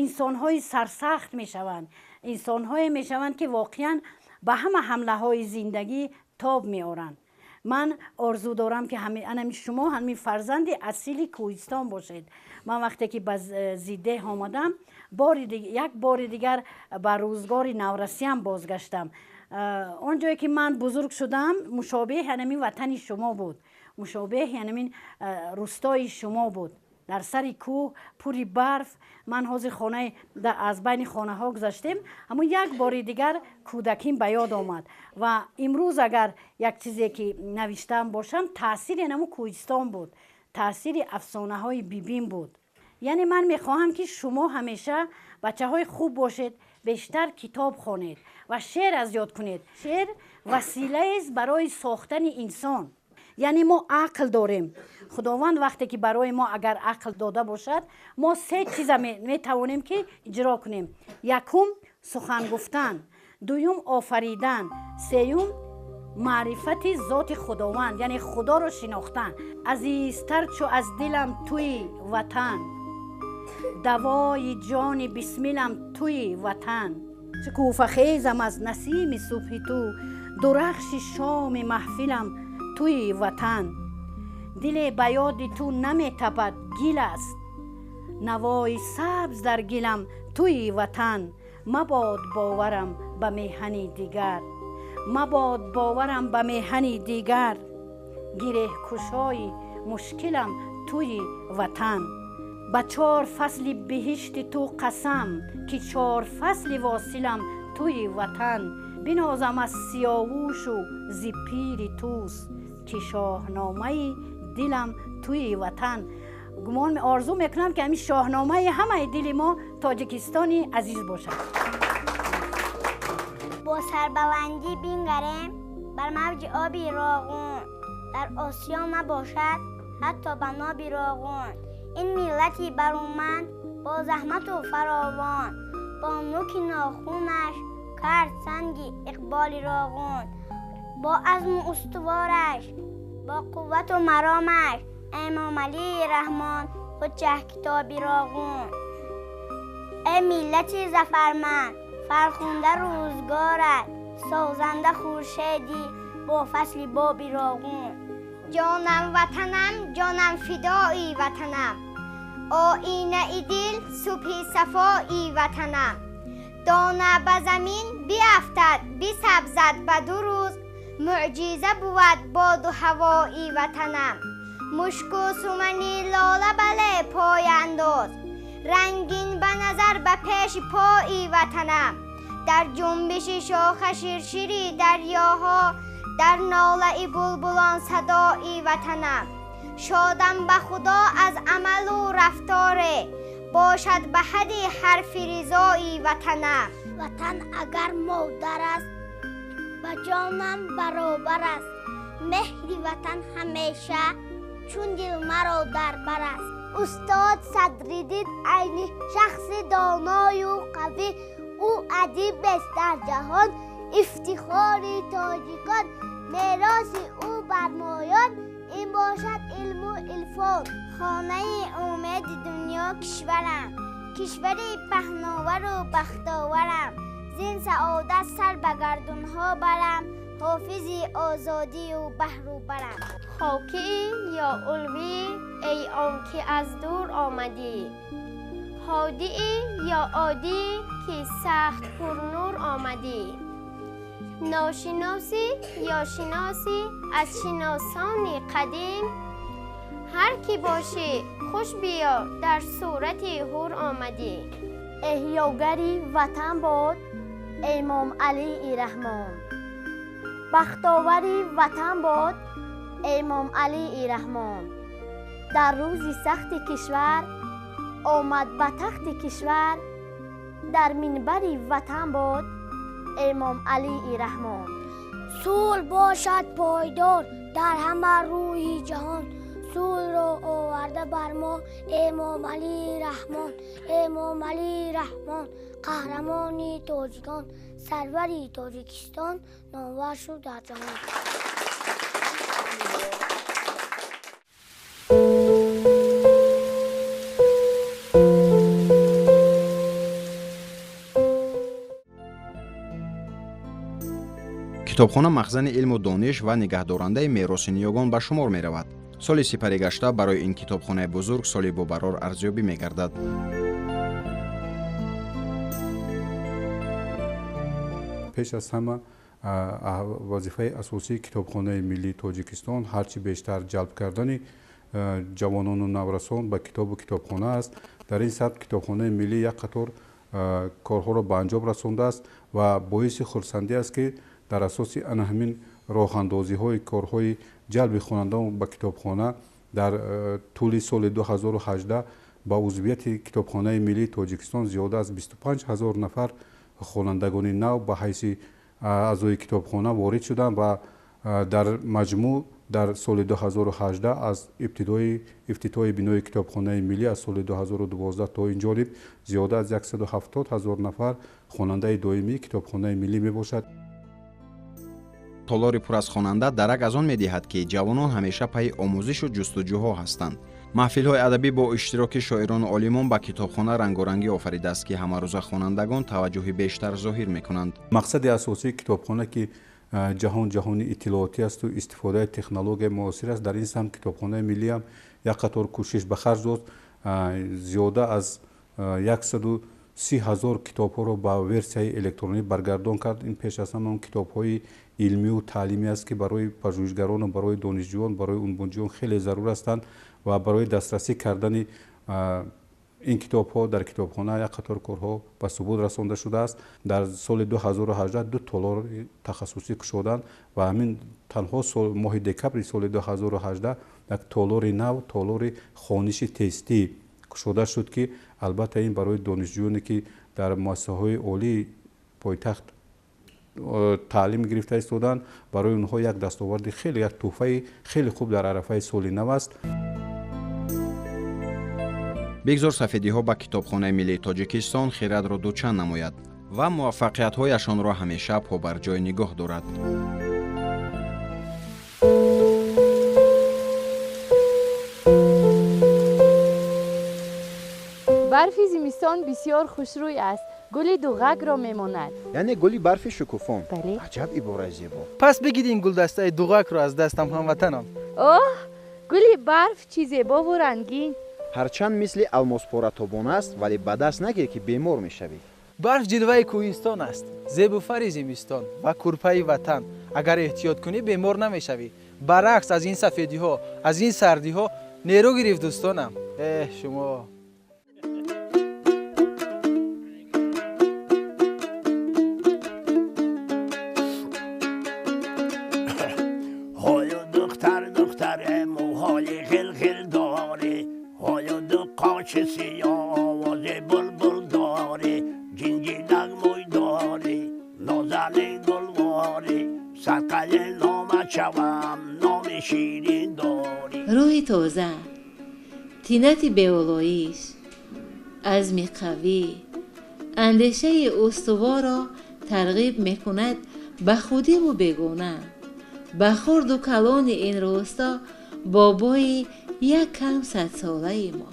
инсонҳои сарсахт мешаванд, инсонҳое мешаванд ки воқеан ба ҳама ҳамлаҳои зиндагӣ тоб меоранд. Ман орзу дорам ки анами шумо ҳамин фарзанди асили кӯҳистон бошед. Ман вақте ки ба Зиддеҳ омадам, як бори дигар ба рӯзгори наврасиам бозгаштам. Он ҷое ки ман бузург шудам, мушобеҳи ҳамин ватани шумо буд. Мушобеҳ ҳамин рустои шумо буд. Дар сари кӯҳ пури барф. Ман ҳозир хонаи аз байни хонаҳо гузаштем, аммо як бори дигар кӯдаким ба ёд омад. Ва имрӯз агар як чизе ки навиштаам бошам, таъсири ҳамун кӯҳистон буд, таъсири афсонаҳои бибим буд. Яъне ман мехоҳам ки шумо ҳамеша бачаҳои хуб бошед, бештар китоб хонед ва шеър аз ёд кунед. Шеър василаест барои сохтани инсон. Яъне мо ақл дорем. Худованд вақте ки барои мо агар ақл дода бошад, мо се чиза метавонем ки иҷро кунем. Якум сухан гуфтан, дуюм офаридан, сеюм маърифати зоти Худованд, яъне Худоро шинохтан. Азизтар чу аз дилам туи ватан, давои ҷони бисмилам туи ватан. Шукуфахезам аз насими субҳи ту, дурахши шоми маҳфилам туи ватан. Диле ба ёди ту наметапад гил аст, навои сабз дар гилам туи ватан. Мабод боварам ба меҳани дигар, мабод боварам ба меҳани дигар. Гиреҳкушои мушкилам туи ватан. Ба чор фасли биҳишти ту қасам, ки чор фасли восилам туи ватан. Бинозам аз сиёвушу зи пири туст, ки шоҳномаи дилам туи ватан. Гумон орзу мекунам ки ҳамин шоҳномаи ҳамаи дили мо Тоҷикистони азиз бошад. Бо сарбаландӣ бингарем бар мавҷи оби Роғун, дар Осиё набошад ҳатто ба ноби Роғун. Ин миллати баруманд бо заҳмату фаровон, бо нуки нохунаш кард санги иқболи Роғун. Бо азму устувораш, бо қуввату маромаш, Эмомалии Раҳмон худ шаҳкитоби Роғун. Эй миллати зафарманд, фархунда рӯзгорат, созанда хуршеди бо фасли боби Роғун. Ҷонам ватанам, ҷонам фидои ватанам, оинаи дил субҳи сафои ватанам. Дона ба замин биафтад, бисабзад ба ду рӯз, муъҷиза бувад боду ҳавои ватанам. Мушку сумани лола бале пойандоз, рангин ба назар ба пеши пои ватанам. Дар ҷунбиши шоха ширшири дарёҳо, дар нолаи булбулон садои ватанам. Шодам ба Худо аз амалу рафторе, бошад ба ҳадди ҳарфи ризои ватанам. Ватан агар модар аст, ба ҷонам баробар аст. Меҳри ватан ҳамеша чун дил маро дар бар аст. Устод Садриддин Айнӣ шахси доною қавӣ, ӯ адиб аст дар ҷаҳон, ифтихори тоҷикон. Мероси ӯ бар моён, ин бошад илму ирфон. Хонаи умеди дунё кишварам, кишвари паҳновару бахтоварам. Зин саодат сар ба гардунҳо барам, ҳофизи озодию баҳру барам. Хокӣ ё улвӣ, эй он ки аз дур омадӣ, ҳодиӣ ё одӣ, ки сахт пурнур омадӣ. Ношиносӣ ё шиносӣ аз шиносони қадим, ҳар ки бошӣ хуш биё дар сурати ҳур омадӣ. Эҳёгари ватан бод Эмомалии Раҳмон, бахтовари ватан бод Эмомалии Раҳмон. Дар рӯзи сахти кишвар омад ба тахти кишвар, дар минбари ватан бод Эмомалии Раҳмон. Сулҳ бошад пойдор дар ҳама рӯи ҷаҳон, сулҳро оварда бар мо Эмомалии Раҳмон. Эмомалии Раҳмон қаҳрамони тоҷикон, сарвари Тоҷикистон номвар шуд дар ҷаҳон. Китобхона махзани илму дониш ва нигаҳдорандаи мероси ниёгон ба шумор меравад. Соли сипаригашта барои ин китобхонаи бузург соли бобарор арзёбӣ мегардад. Пеш аз ҳама Вазифаи асосии Китобхонаи миллии Тоҷикистон ҳарчи бештар ҷалб кардани ҷавонону наврасон ба китобу китобхона аст. Дар ин самт Китобхонаи миллӣ як қатор корҳоро ба анҷом расондааст ва боиси хурсандӣ аст, ки дар асоси ана ҳамин роҳандозиҳои корҳои ҷалби хонандагон ба китобхона дар тӯли соли 2018 ба узвияти Китобхонаи миллии Тоҷикистон зиёда аз 25 ҳазор нафар хонандагони нав ба ҳайси аъзои китобхона ворид шуданд ва дар маҷмӯъ дар соли 2018 аз ибтидои ифтитоҳи бинои Китобхонаи миллӣ аз соли 2012 то ин ҷониб зиёда аз 170 ҳазор нафар хонандаи доимии Китобхонаи миллӣ мебошад. Толори пур аз хонанда дарак аз он медиҳад, ки ҷавонон ҳамеша пайи омӯзишу ҷустуҷӯҳо ҳастанд. Маҳфилҳои адабӣ бо иштироки шоирону олимон ба китобхона рангорангӣ офаридааст, ки ҳамарӯза хонандагон таваҷҷӯҳи бештар зоҳир мекунанд. Мақсади асосии китобхона, ки ҷаҳон ҷаҳони иттилоотӣ асту истифодаи технологияи муосир аст, дар ин самт Китобхонаи миллӣ ҳам як қатор кӯшиш ба харҷ дод. Зиёда аз 130 ҳазор китобҳоро ба версияи электронӣ баргардон кард. Ин пеш аз ҳама он китобҳои илмию таълимӣ аст, ки барои пажӯҳишгарону барои донишҷӯён, барои унвонҷӯён хеле зарур ҳастанд ва барои дастрасӣ кардани ин китобҳо дар китобхона як қатор корҳо ба субут расонда шудааст. Дар соли 2018 ду толори тахассусӣ кушоданд ва ҳамин танҳо моҳи декабри соли 2018 як толори нав, толори хониши тестӣ кушода шуд, ки албатта ин барои донишҷӯёне, ки дар муассисаҳои олии пойтахт таълим гирифта истоданд, барои онҳо як дастоварди хеле, як тӯҳфаи хеле хуб дар арафаи соли нав аст. Бигзор сафедиҳо ба Китобхонаи миллии Тоҷикистон хирадро дучанд намояд ва муваффақиятҳояшонро ҳамеша побарҷой нигоҳ дорад. Барфи зимистон бисёр хушрӯй аст. Гули дуғакро мемонад. Яъне гули барфи шукуфон. Бале. Аҷаб ибораи зебо. Пас бигир ин гулдастаи дуғакро аз дастам, ҳамватанам. Оҳ, гули барф чӣ зебову рангин. Ҳарчанд мисли алмоспора тобон аст, вале ба даст нагир, ки бемор мешавӣ. Барф ҷилваи кӯҳистон аст, зебуфари зимистон ва курпаи ватан. Агар эҳтиёт кунӣ, бемор намешавӣ. Баръакс, аз ин сафедиҳо, аз ин сардиҳо нерӯ гирифт, дӯстонам. Эҳ, шумо. Ҳою духтар, духтаре мӯҳои ғилғил дорӣ, ҳою ду қоши сиёҳ овози булбул дорӣ, ҷинҷинак мӯй дорӣ, нозани гулворӣ, садқаи номат шавам, номи ширин дорӣ. Рӯҳи тоза, тинати беолоиш, азми қавӣ, андешаи устуворро тарғиб мекунад ба худиву бегона, ба хурду калони ин рӯсто бобои як кам садсолаи мо.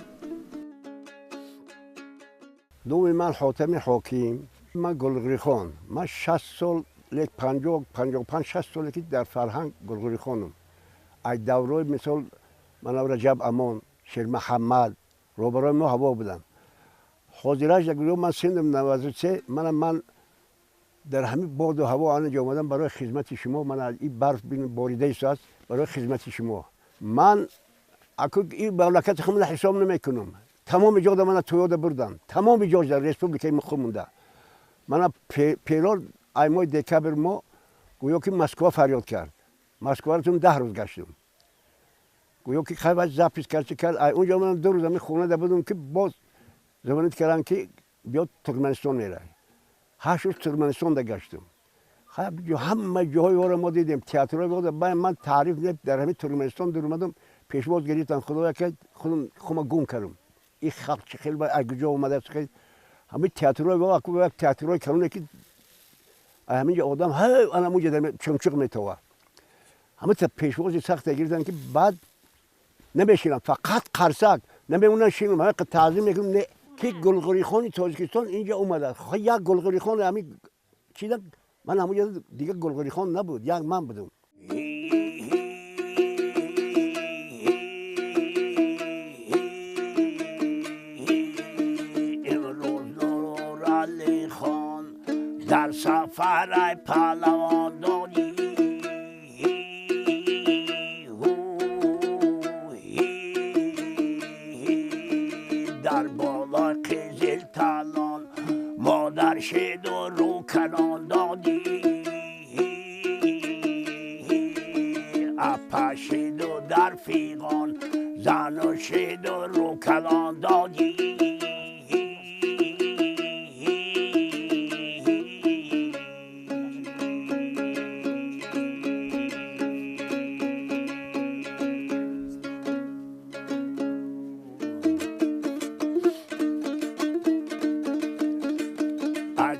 Номи ман Ҳотами Ҳоким, ман Гулғурихон. Ман 60 сол, лек 50, 55, 60 соле ки дар фарҳанг Гулғурихонам. Аз даврои мисол манав Раҷаб Амон, Шермуҳаммад роҳбарои мо ҳаво буданд. Ҳозираш як гӯё ман синнам 93, ман дар ҳамин боду ҳаво анаҷо омадам барои хизмати шумо. Ман аз ин барф борида истааст барои хизмати шумо. Ман аку ин мамлакати худро ҳисоб намекунам. Тамоми ҷода мана Тойода бурданд, тамоми ҷош дар республикаи худмонда монда. Мана пелор ай моҳи декабр мо гӯё ки Москва фарёд кард. Москваро тум 10 рӯз гаштум. Гӯё ки хайвай запис кард, чи кард. Ай унҷо ман 2 рӯз ҳамин хонада будум, ки боз звонит карданд, ки биё Туркманистон мерай. 8 рӯз Туркманистонда гаштум. Ҳама ҷоҳои ора мо дидем, театрҳои ора. Ман таъриф не, дар ҳамин Туркманистон дур омадам, пешвоз гирифтам, худоя ки худам гум кардам. Ин халқ чӣ хел аз куҷо омадааст, хел ҳамин театрҳои ва як театрҳои калоне, ки ҳамин ҷо одам ана ҳамон ҷо чумчуқ метовад. Ҳамин пешвози сахте гирифтанд, ки баъд намешинам, фақат қарсак намемонам, шинам, ҳамин таъзим мекунам, не ки Гулғурихони Тоҷикистон инҷо омадааст. Як Гулғурихон ҳамин чиза, ман ҳамон ҷо дигар Гулғурихон набуд, як ман будам. Имрӯз Нуралихон дар сафари паҳлавон. پشید و در فیغان زن و شید و رو کلان دادی.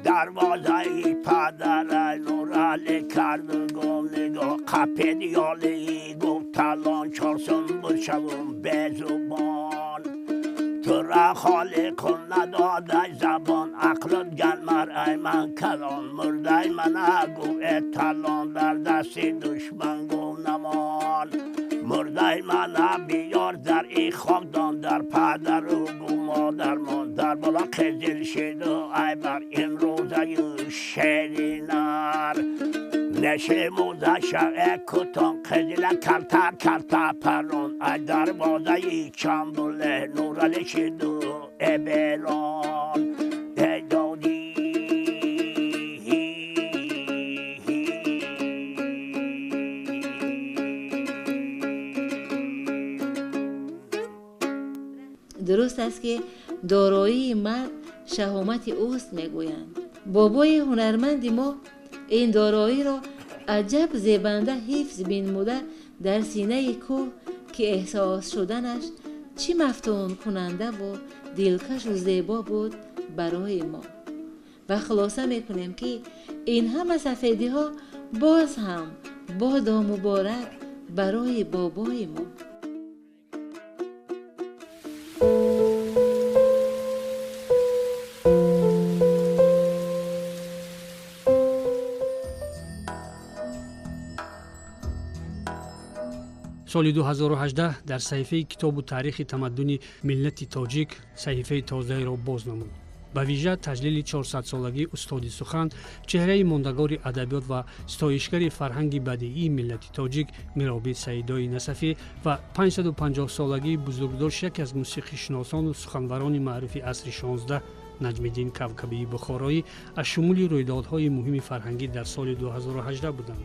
دروازه پدر نورعلی کرد و گم نگاه قپید یالی گفت تلان چارسون بود شوم به زبان تو را خالق نداده زبان عقلت گلمر ای من کلان مرده من گفت تلان در دست دشمن گفت نمان مرده من بیار در ای خاکدان در پدر و گو مادر مان در بالا قزل شد و ای بر امروزه شیرینر نشه موزه شعه کتان قزل کلتا کلتا پران ای دروازه چندوله نورعلی شد و ای بیران ای دادی. дуруст аст ки дороии мард шаҳомати ӯст мегӯянд. Бобои ҳунарманди мо ин дороиро аҷаб зебанда ҳифз бинмуда дар синаи кӯҳ ки эҳсос шуданаш чӣ мафтункунандаву дилкашу зебо буд барои мо. Ва хулоса мекунем ки ин ҳама сафедиҳо боз ҳам бодо муборак барои бобои мо. Соли 2018 дар саҳифаи китобу таърихи тамаддуни миллати тоҷик саҳифаи тозаеро боз намуд. Ба вижа таҷлили 400-солагии устоди сухан, чеҳраи мондагори адабиёт ва ситоишгари фарҳанги бадиии миллати тоҷик Миробид Саидои Насафӣ ва 550-солагии бузургдошт яке аз мусиқишиносону суханварони маъруфи асри 16 Наҷмиддин Кавкабии Бухороӣ аз шумули рӯйдодҳои муҳими фарҳангӣ дар соли 2018 буданд.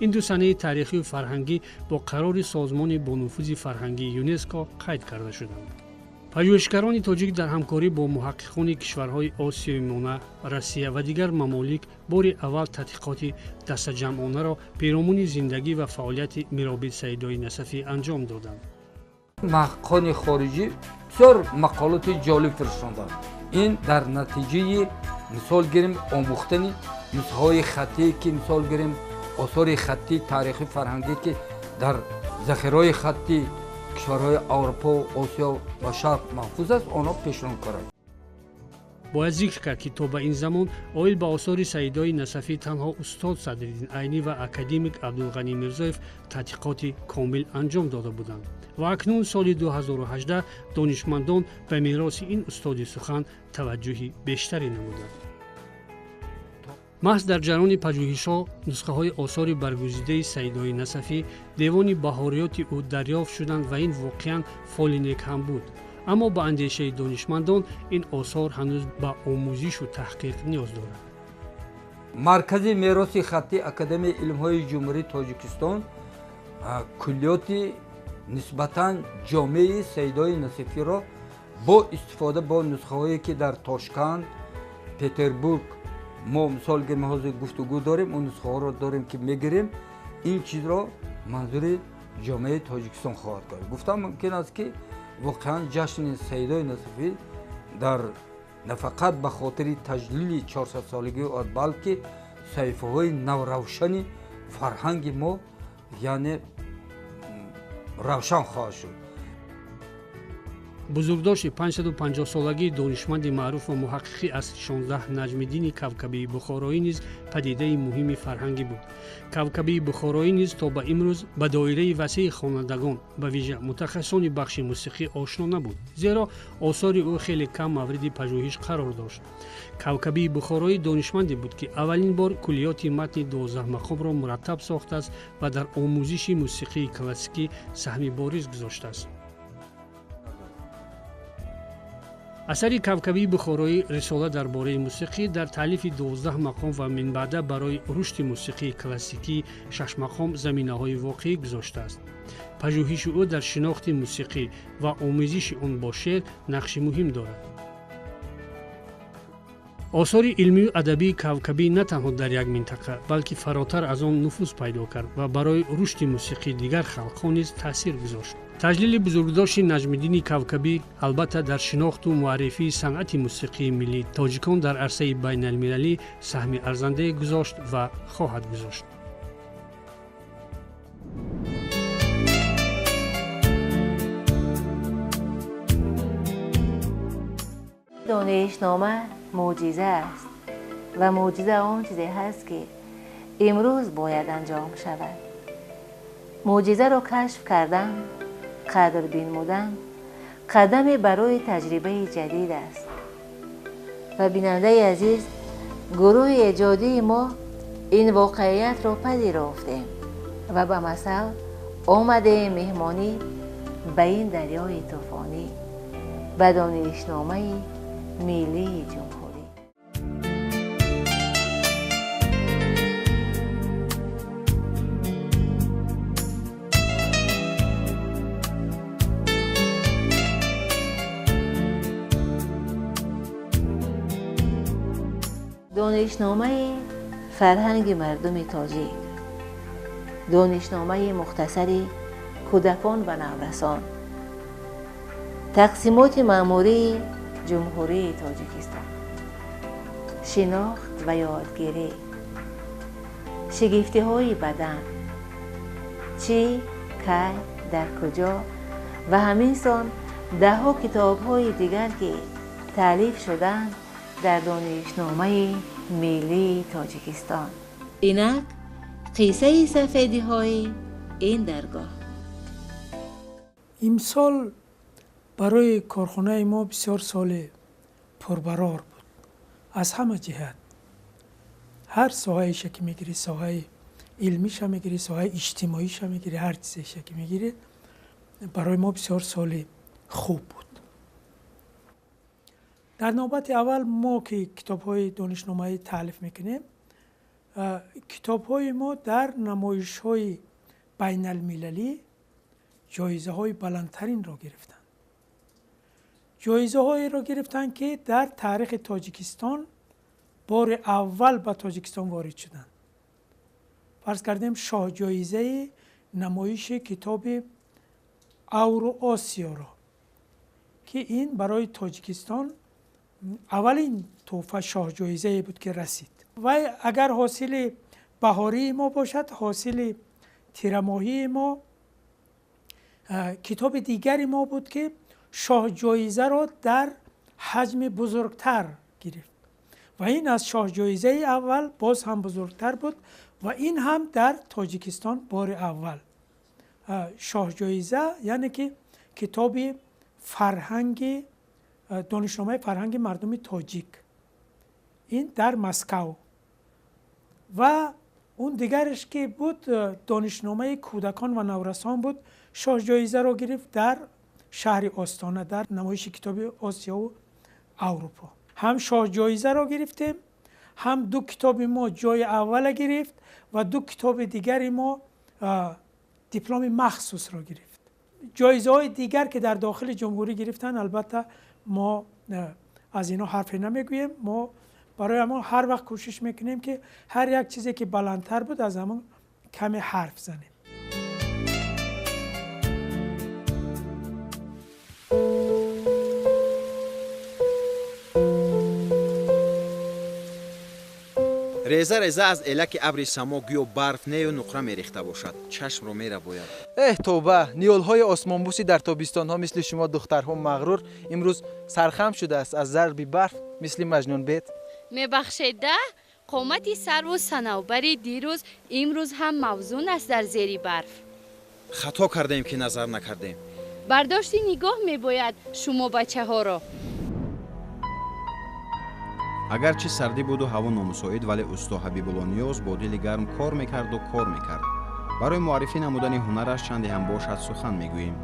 Ин ду санаи таърихию фарҳангӣ бо қарори созмони бонуфузи фарҳангии ЮНЕСКО қайд карда шуданд. Пажӯҳишгарони тоҷик дар ҳамкорӣ бо муҳаққиқони кишварҳои Осиёи Миёна, Россия ва дигар мамолик бори аввал тадқиқоти дастаҷамъонаро перомуни зиндагӣ ва фаъолияти Миробид Саидои Насафӣ анҷом доданд. Муҳаққиқони хориҷӣ бисёр мақолоти ҷолиб фиристонданд. Ин дар натиҷаи мисол гирем омӯхтани нусхаҳои хаттие ки мисол гирем осори хаттии таърихи фарҳангӣ ки дар захираҳои хаттӣ кишварҳои Аврупо, Осиё ва Шарқ маҳфуз аст, онҳо пешниҳод карданд. Бояд зикр кард ки то ба ин замон оил ба осори Саидои Насафӣ танҳо устод Садриддин Айнӣ ва академик Абдулғанӣ Мирзоев тадқиқоти комил анҷом дода буданд ва акнун соли 2018 донишмандон ба мероси ин устоди сухан таваҷҷӯҳи бештаре намуданд. Маҳз дар ҷараёни пажӯҳишҳо нусхаҳои осори баргузидаи Саидои Насафӣ, девони баҳориёти ӯ дарёфт шуданд ва ин воқеан фоли нек ҳам буд. Аммо ба андешаи донишмандон ин осор ҳанӯз ба омӯзишу таҳқиқ ниёз дорад. Маркази мероси хаттии Академияи илмҳои Ҷумҳурии Тоҷикистон куллиёти нисбатан ҷомеи Саидои Насафиро бо истифода бо нусхаҳое ки дар Тошканд, Петербург мо мисол гирем ҳозир гуфтугӯ дорем, он нусхаҳоро дорем ки мегирем, ин чизро манзури ҷомеаи Тоҷикистон хоҳад кард. Гуфтан мумкин аст ки воқеан ҷашни Саидои Насафӣ дар на фақат ба хотири таҷлили 400-солагии ӯ, балки саҳифаҳои навравшани фарҳанги мо яъне равшан хоҳад шуд. Бузургдошти 550-солагии донишманди маъруф ва муҳаққиқи асри 16 Наҷмиддини Кавкабии Бухороӣ низ падидаи муҳими фарҳангӣ буд. Кавкабии Бухороӣ низ то ба имрӯз ба доираи васеи хонандагон, ба вижа мутахассисони бахши мусиқӣ ошно набуд, зеро осори ӯ хеле кам мавриди пажӯҳиш қарор дошт. Кавкабии Бухороӣ донишманде буд ки аввалин бор куллиёти матни 12 мақомро мураттаб сохтааст ва дар омӯзиши мусиқии классикӣ саҳми бориз гузоштааст. Асари Кавкабии Бухороӣ «Рисола дар бораи мусиқӣ» дар таълифи 12 мақом ва минбаъда барои рушди мусиқии классикии шашмақом заминаҳои воқеӣ гузоштааст. Пажӯҳиши ӯ дар шинохти мусиқӣ ва омезиши он бо шеър нақши муҳим дорад. Осори илмию адабии Кавкабӣ на танҳо дар як минтақа, балки фаротар аз он нуфуз пайдо кард ва барои рушди мусиқии дигар халқҳо низ таъсир гузошт. Таҷлили бузургдошти Наҷмиддини Кавкабӣ албатта дар шинохту муаррифии санъати мусиқии миллии тоҷикон дар арсаи байналмилалӣ саҳми арзандае гузошт ва хоҳад гузошт. Донишнома мӯъҷиза аст ва мӯъҷиза он чизе ҳаст, ки имрӯз бояд анҷом шавад. Мӯъҷизаро кашф кардан, қадр бинмудан қадаме барои таҷрибаи ҷадид аст. Ва бинандаи азиз, гурӯҳи эҷодии мо ин воқеиятро пазирофтем ва ба масал омадем меҳмонӣ ба ин дарёи тӯфонӣ, ба донишномаи миллии ҷумҳурӣ. Донишномаи фарҳанги мардуми тоҷик, донишномаи мухтасари кӯдакон ва наврасон, тақсимоти маъмурии Ҷумҳурии Тоҷикистон, шинохт ва ёдгирӣ, шигифтиҳои бадан, чӣ, кай, дар куҷо ва ҳамин сон даҳҳо китобҳои дигар, ки таълиф шуданд дар Донишномаи миллии Тоҷикистон. Инак қиссаи сафедиҳои ин даргоҳ. Имсол барои корхонаи мо бисёр соли пурбарор буд аз ҳама ҷиҳат. Ҳар соҳаеша ки мегирӣ, соҳаи илмиша мегирӣ, соҳаи иҷтимоиша мегирӣ, ҳар чизеша ки мегирӣ, барои мо бисёр соли хуб буд. Дар навбати аввал мо ки китобҳои донишномаӣ таълиф мекунем, китобҳои мо дар намоишҳои байналмилалӣ ҷоизаҳои баландтаринро гирифтанд. Ҷоизаҳоеро гирифтанд, ки дар таърихи Тоҷикистон бори аввал ба Тоҷикистон ворид шуданд. Фарз кардем шоҳҷоизаи намоиши китоби Авроосиёро, ки ин барои Тоҷикистон аввалин тӯҳфа шоҳҷоизае буд, ки расид. Вай агар ҳосили баҳории мо бошад, ҳосили тирамоҳии мо китоби дигари мо буд, ки шоҳҷоизаро дар ҳаҷми бузургтар гирифт ва ин аз шоҳҷоизаи аввал боз ҳам бузургтар буд ва ин ҳам дар Тоҷикистон бори аввал шоҳҷоиза, яъне ки китоби фарҳанги донишномаи фарҳанги мардуми тоҷик, ин дар Москав. Ва он дигараш ки буд донишномаи кӯдакон ва наврасон буд, шоҳҷоизаро гирифт дар шаҳри Остона дар намоиши китоби Осиёву Аврупо. Ҳам шоҳҷоизаро гирифтем, ҳам ду китоби мо ҷои аввала гирифт ва ду китоби дигари мо дипломи махсусро гирифт. Ҷоизаҳои дигар ки дар дохили ҷумҳурӣ гирифтанд, албатта мо аз инҳо ҳарфе намегӯем. Мо барои ҳамон ҳар вақт кӯшиш мекунем, ки ҳар як чизе ки баландтар буд аз ҳамон каме ҳарф занем. Реза реза аз элаки абри само гӯё барф нею нуқра мерехта бошад, чашмро мерабояд. Эҳ тоба, ниҳолҳои осмонбӯси дар тобистонҳо мисли шумо духтарҳо мағрур имрӯз сархам шудааст аз зарби барф мисли маҷнунбед. Мебахшеда, қомати сарву санавбари дирӯз имрӯз ҳам мавзун аст дар зери барф. Хато кардем, ки назар накардем. Бардошти нигоҳ мебояд шумо бачаҳоро. Агарчи сардӣ буду ҳаво номусоид, вале усто Ҳабибулло Ниёз бо дили гарм кор мекарду кор мекард. Барои муаррифӣ намудани ҳунараш чанде ҳам бошад сухан мегӯем.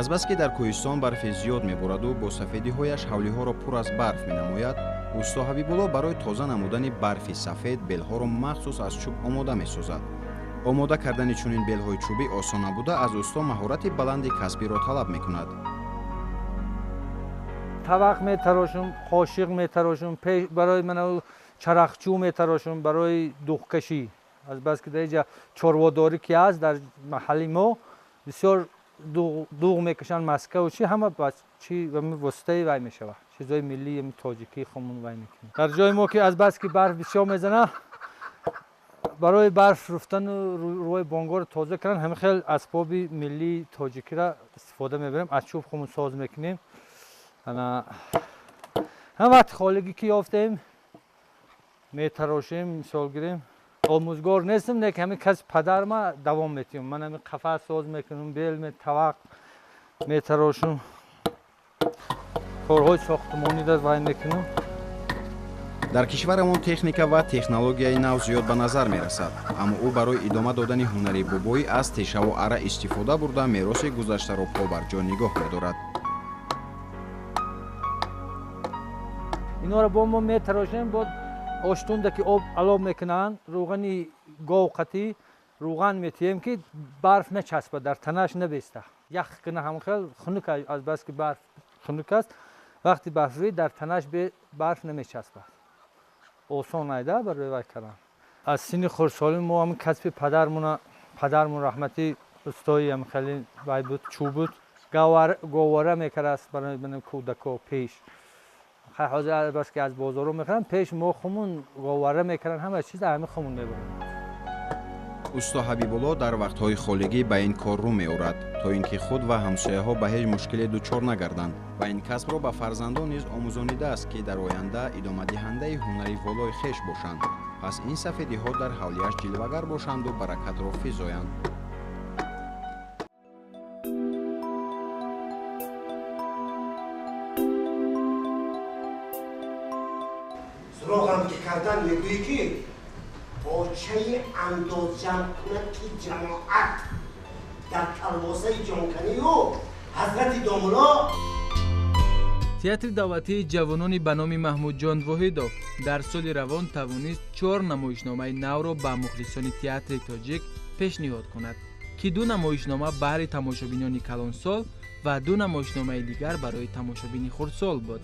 Азбаски дар кӯҳистон барфи зиёд мебораду бо сафедиҳояш ҳавлиҳоро пур аз барф менамояд, усто Ҳабибулло барои тоза намудани барфи сафед белҳоро махсус аз чӯб омода месозад. Омода кардани чунин белҳои чӯбӣ осон набуда, аз усто маҳорати баланди касбиро талаб мекунад. Табақ метарошум, қошиқ метарошум, барои ман чарахчӯ метарошум, барои духкашӣ. Азбаски дар инҷа чорводорӣ ки ҳаст дар маҳалли мо бисёр дуғ мекашанд, маскаву чи ҳама чи воситаи вай мешавад. Чизои миллии тоҷикӣ хомун вай мекунем. Дар ҷои мо ки азбаски барф бисёр мезана, барои барф руфтану рӯи бонгоро тоза кардан ҳамин хел асбоби миллии тоҷикиро истифода мебарем, аз чӯб хомун соз мекунем. Ҳам вақти холигӣ ки ёфтем метарошем, мисол гирем. Омӯзгор нестам, лекин ҳамин касби падарма давом метиҳам. Ман ҳамин қафас соз мекунам, бел, тавақ метарошум, корҳои сохтмониро вай мекунам. Дар кишварамон техника ва технологияи нав зиёд ба назар мерасад, аммо ӯ барои идома додани ҳунари бобоӣ аз тешаву ара истифода бурда мероси гузаштаро побарҷо нигоҳ медорад. Инҳоро бо мо метарошем, бо оштунда ки об алоб мекунанд, рӯғани говқатӣ рӯған метиҳем ки барф начаспад, дар танаш набеста, ях кина ҳамон хел хунук, азбаски барф хунук аст, вақти барфрӯӣ дар танаш барф намечаспад. Осон айда барои вай кардан. Аз синни хурдсолӣ мо ҳамин касби падармон раҳматӣ устои ҳамин хеле вай буд, чӯб буд, говора мекардаст барои кӯдако пеш. Ҳозир бас ки аз бозорҳо мехаранд, пеш мо хумун говора мекарданд, ҳама чиз ҳамин хумун мебурем. Усто Ҳабибулло дар вақтҳои холигӣ ба ин кор рӯ меорад, то ин ки худ ва ҳамсояҳо ба ҳеҷ мушкиле дучор нагарданд ва ин касбро ба фарзандон низ омӯзонидааст, ки дар оянда идомадиҳандаи ҳунари волои хеш бошанд. Пас ин сафедиҳо дар ҳавлияш ҷилвагар бошанду баракатро физоянд. Суроғам ки кардан мегӯӣ ки почаи андозҷамъкунаки ҷамоат дар калбосаи ҷонканию ҳазрати домуло. Театри давлатии ҷавонони ба номи Маҳмудҷон Воҳидов дар соли равон тавонист 4 намоишномаи навро ба мухлисони театри тоҷик пешниҳод кунад, ки 2 намоишнома баҳри тамошобинони калонсол ва 2 намоишномаи дигар барои тамошобини хурдсол буд.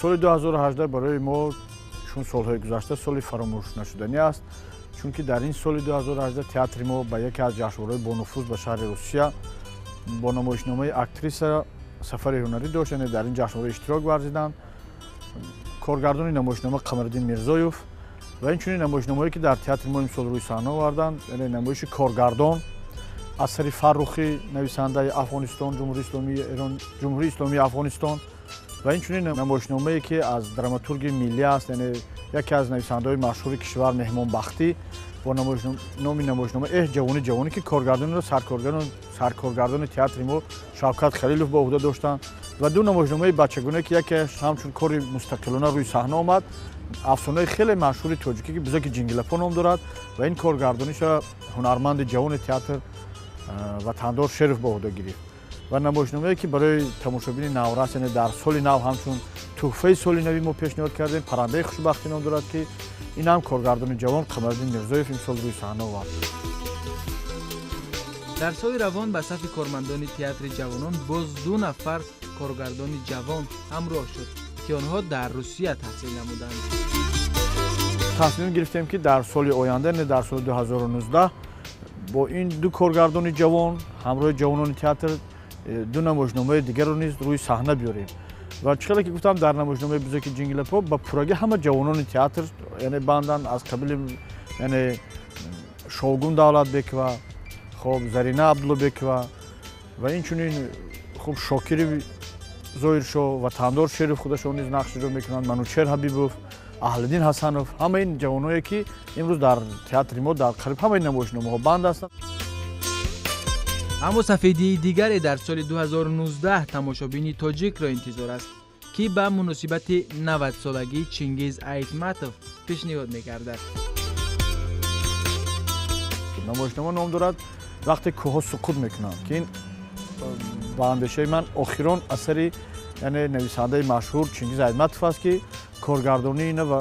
Соли 2018 барои мо чун солҳои гузашта соли фаромӯшнашуданӣ аст, чунки дар ин соли 2018 театри мо ба яке аз ҷашнвораҳои бонуфуз ба шаҳри Русия бо намоишномаи актриса сафари ҳунарӣ дошт, яъне дар ин ҷашнвора иштирок варзиданд. Коргардони намоишнома Қамариддин Мирзоев ва инчунин намоишномаҳое ки дар театри мо имсол рӯи саҳна оварданд, яъне намоиши коргардон асари Фаррухӣ, нависандаи Афғонистон, Ҷумҳурии Исломии Афғонистон, ва инчунин намоишномае ки аз драматурги миллӣ аст, яъне яке аз нависандаҳои машҳури кишвар Меҳмонбахтӣ бо номи намоишнома «Эҳ ҷавони ҷавонӣ», ки коргардонро саркоргардони театри мо Шавкат Халилов ба уҳда доштанд, ва 2 намоишномаи бачагона ки якеаш ҳамчун кори мустақилона рӯи саҳна омад, афсонаи хеле машҳури тоҷикӣ ки «Бузаки ҷингилапо» ном дорад ва ин коргардониша ҳунарманди ҷавони театр Ватандор Шеров ба уҳда гирифт, ва намоишномае ки барои тамошобини наврас, яъне дар соли нав ҳамчун тӯҳфаи соли нави мо пешниҳод кардем, «Паррандаи хушбахтӣ» ном дорад, ки ин ҳам коргардони ҷавон Қамариддин Мирзоев имсол рӯи саҳна овард. Дар соли равон ба сафи кормандони театри ҷавонон боз 2 нафар коргардони ҷавон ҳамроҳ шуд, ки онҳо дар Русия таҳсил намуданд. Тасмим гирифтем ки дар соли оянда, яъне дар соли 2019, бо ин 2 коргардони ҷавон ҳамроҳи ҷавонони театр 2 намоишномаи дигарро низ рӯи саҳна биёрем. Ва чӣ хеле ки гуфтам, дар намоишномаи «Бузаки ҷингилапо» ба пуррагӣ ҳама ҷавонони театр, яъне бандан аз қабили яъне Шогун Давлатбекова, хоб Зарина Абдуллобекова ва инчунин хуб Шокири Зоҳиршоҳ ва Тандор Шеров худашон низ нақш иҷро мекунанд, Манучер Ҳабибов, Аҳлиддин Ҳасанов, ҳамаи ин ҷавоное ки имрӯз дар театри мо дар қариб ҳамаи намоишномаҳо банд ҳастанд. Аммо сафедии дигаре дар соли 2019 тамошобини тоҷикро интизор аст, ки ба муносибати 90-солагии Чингиз Айтматов пешниҳод мегардад. Намоишнома ном дорад Вақте кӯҳҳо суқут мекунанд, ки ин ба андешаи ман охирон асари, яъне нависандаи машҳур Чингиз Айтматов аст, ки коргардонии ина ва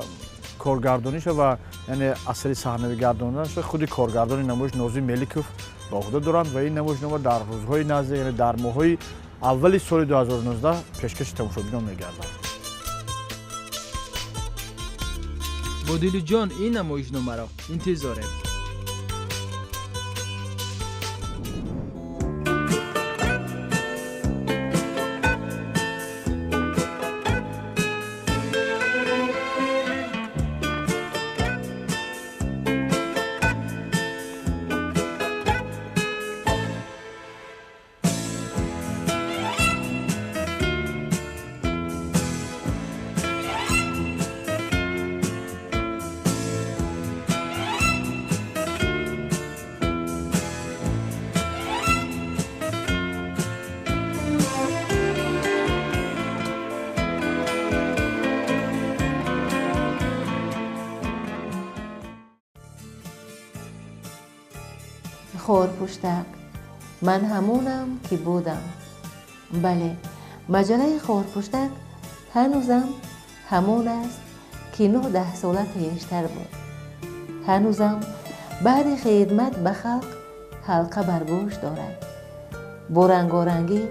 коргардониша ва яъне асари саҳнавӣ гардонданаша худи коргардони намоиш Нозим Меликов ба уҳда доранд ва ин намоишнома дар рӯзҳои наздик, яъне дар моҳҳои аввали соли 2019 пешкаши тамошобинон мегардад. Бо дилу ҷон ин намоишномаро интизорем. Хорпуштак, ман ҳамонам ки будам. Бале, маҷаллаи Хорпуштак ҳанӯзам ҳамон аст, ки 9-10 сола пештар буд. Ҳанӯзам баъди хидмат ба халқ ҳалқа бар гӯш дорад. Бо рангорангӣ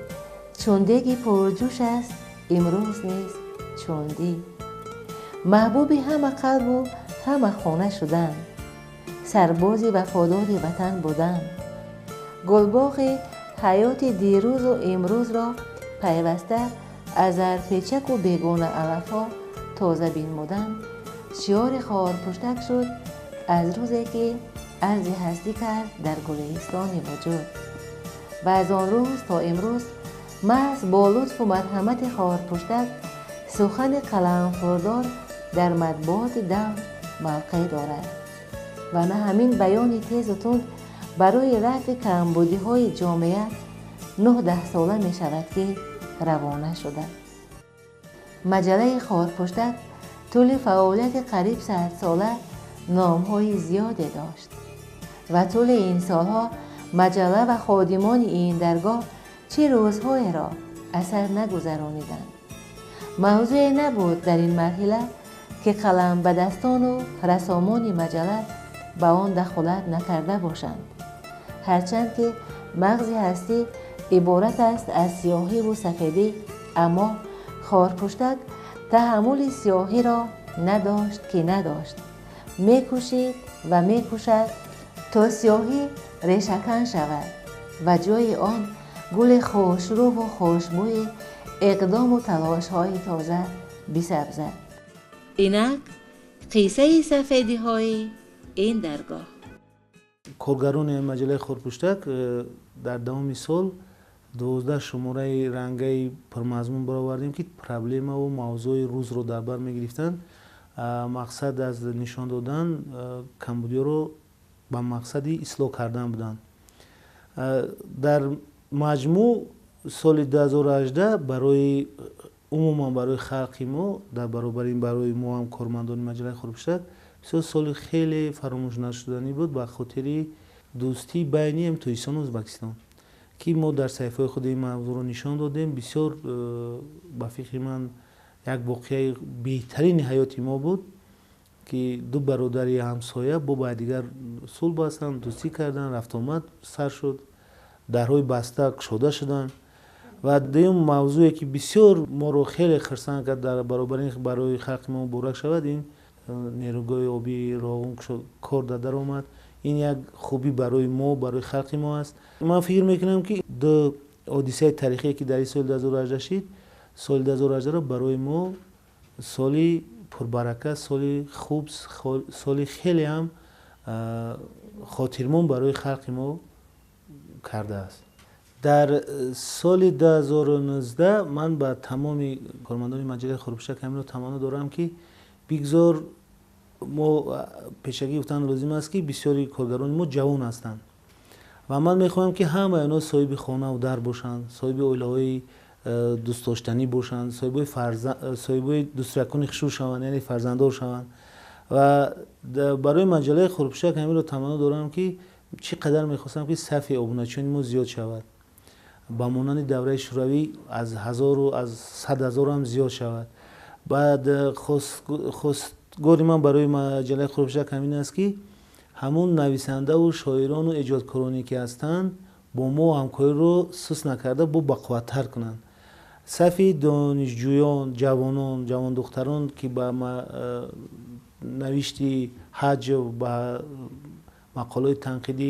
чун деги пурҷӯш аст, имрӯз низ чун дӣ. Маҳбуби ҳама қалбу ҳама хона шудан, сарбози вафодори ватан будан, гулбоғи ҳаёти дирӯзу имрӯзро пайваста аз зарпечаку бегона алафҳо тоза бинмудан шиёри Хорпуштак шуд аз рӯзе ки арзи ҳастӣ кард дар гулистони вуҷуд. Ва аз он рӯз то имрӯз маҳз бо лутфу марҳамати Хорпуштак сухани қаламфурдор дар матбуоти давр мавқеъ дорад ва на ҳамин баёни тезу тунд барои рафъи камбудиҳои ҷомеа 9-10 сола мешавад, ки равона шуда. Маҷаллаи Хорпуштак тӯли фаъолияти қариб 100-сола номҳои зиёде дошт ва тӯли ин солҳо маҷалла ва ходимони ин даргоҳ чӣ рӯзҳоеро асар нагузарониданд. Мавзӯе набуд дар ин марҳила, ки қаламбадастону расомони маҷалла ба он дахолат накарда бошанд. Ҳарчанд ки мағзи ҳастӣ иборат аст аз сиёҳиву сафедӣ, аммо Хорпуштак таҳаммули сиёҳиро надошт ки надошт. Мекӯшид ва мекӯшад то сиёҳӣ решакан шавад ва ҷои он гули хушрӯву хушбӯи иқдому талошҳои тоза бисабзад. Инак қиссаи сафедиҳои ин даргоҳ. Коргарони маҷаллаи Хорпуштак дар давоми сол 12 шумораи рангаи пурмазмун баровардем, ки проблемаву мавзӯи рӯзро дар бар мегирифтанд. Мақсад аз нишон додан камбудиёро ба мақсади ислоҳ кардан буданд. Дар маҷмӯъ соли 2018 барои умуман барои халқи мо, дар баробари ин барои мо ҳам кормандони маҷаллаи Хорпуштак бисёр соли хеле фаромӯшнашуданӣ буд ба хотири дӯстии байни Тоҷикистону Ӯзбекистон, ки мо дар саҳифаҳои худ ин мавзӯъро нишон додем. Бисёр ба фикри ман як воқеаи беҳтарини ҳаёти мо буд, ки ду бародари ҳамсоя бо ба якдигар сулҳ бастанд, дӯстӣ карданд, рафтуомад сар шуд, дарҳои баста кушода шуданд. Ва дуюм мавзӯе ки бисёр моро хеле хурсанд кард, дар баробари ин барои халқи мо муборак шавад, ин нерӯгоҳи обии Роғун кор даромад. Ин як хубӣ барои мо, барои халқи мо аст. Ман фикр мекунам, ки ду ҳодисаи таърихие ки дар ин соли 2018 шид, соли 2018 барои мо соли пурбарака, соли хуб, соли хеле ҳам хотирмон барои халқи мо кардааст. Дар соли 2019 ман ба тамоми кормандони маҷаллаи Хорпуштак ҳаминро таманно дорам, ки бигзор мо пешакӣ гуфтан лозим аст, ки бисёри коргарони мо ҷавон ҳастанд ва ман мехоҳам, ки ҳамаи онҳо соҳиби хонаву дар бошанд, соҳиби оилаҳои дӯстдоштанӣ бошанд, соҳибои дӯстракони хушрӯ шаванд, яъне фарзанддор шаванд. Ва барои маҷаллаи Хорпуштак ҳаминро таманно дорам, ки Чӣ қадар мехостам, ки сафи обуначиёни мо зиёд шавад, ба монанди давраи шӯравӣ аз ҳазору аз 100 000 ҳам зиёд шавад. Баъд хостгори ман барои маҷаллаи Хорпуштак ҳамин аст, ки ҳамун нависандаву шоирону эҷодкороне, ки ҳастанд, бо мо ҳамкориро суст накарда, бо бақувваттар кунанд. Сафи донишҷӯён, ҷавонон, ҷавондухтарон, ки ба навишти ҳаҷв, ба мақолаҳои танқидӣ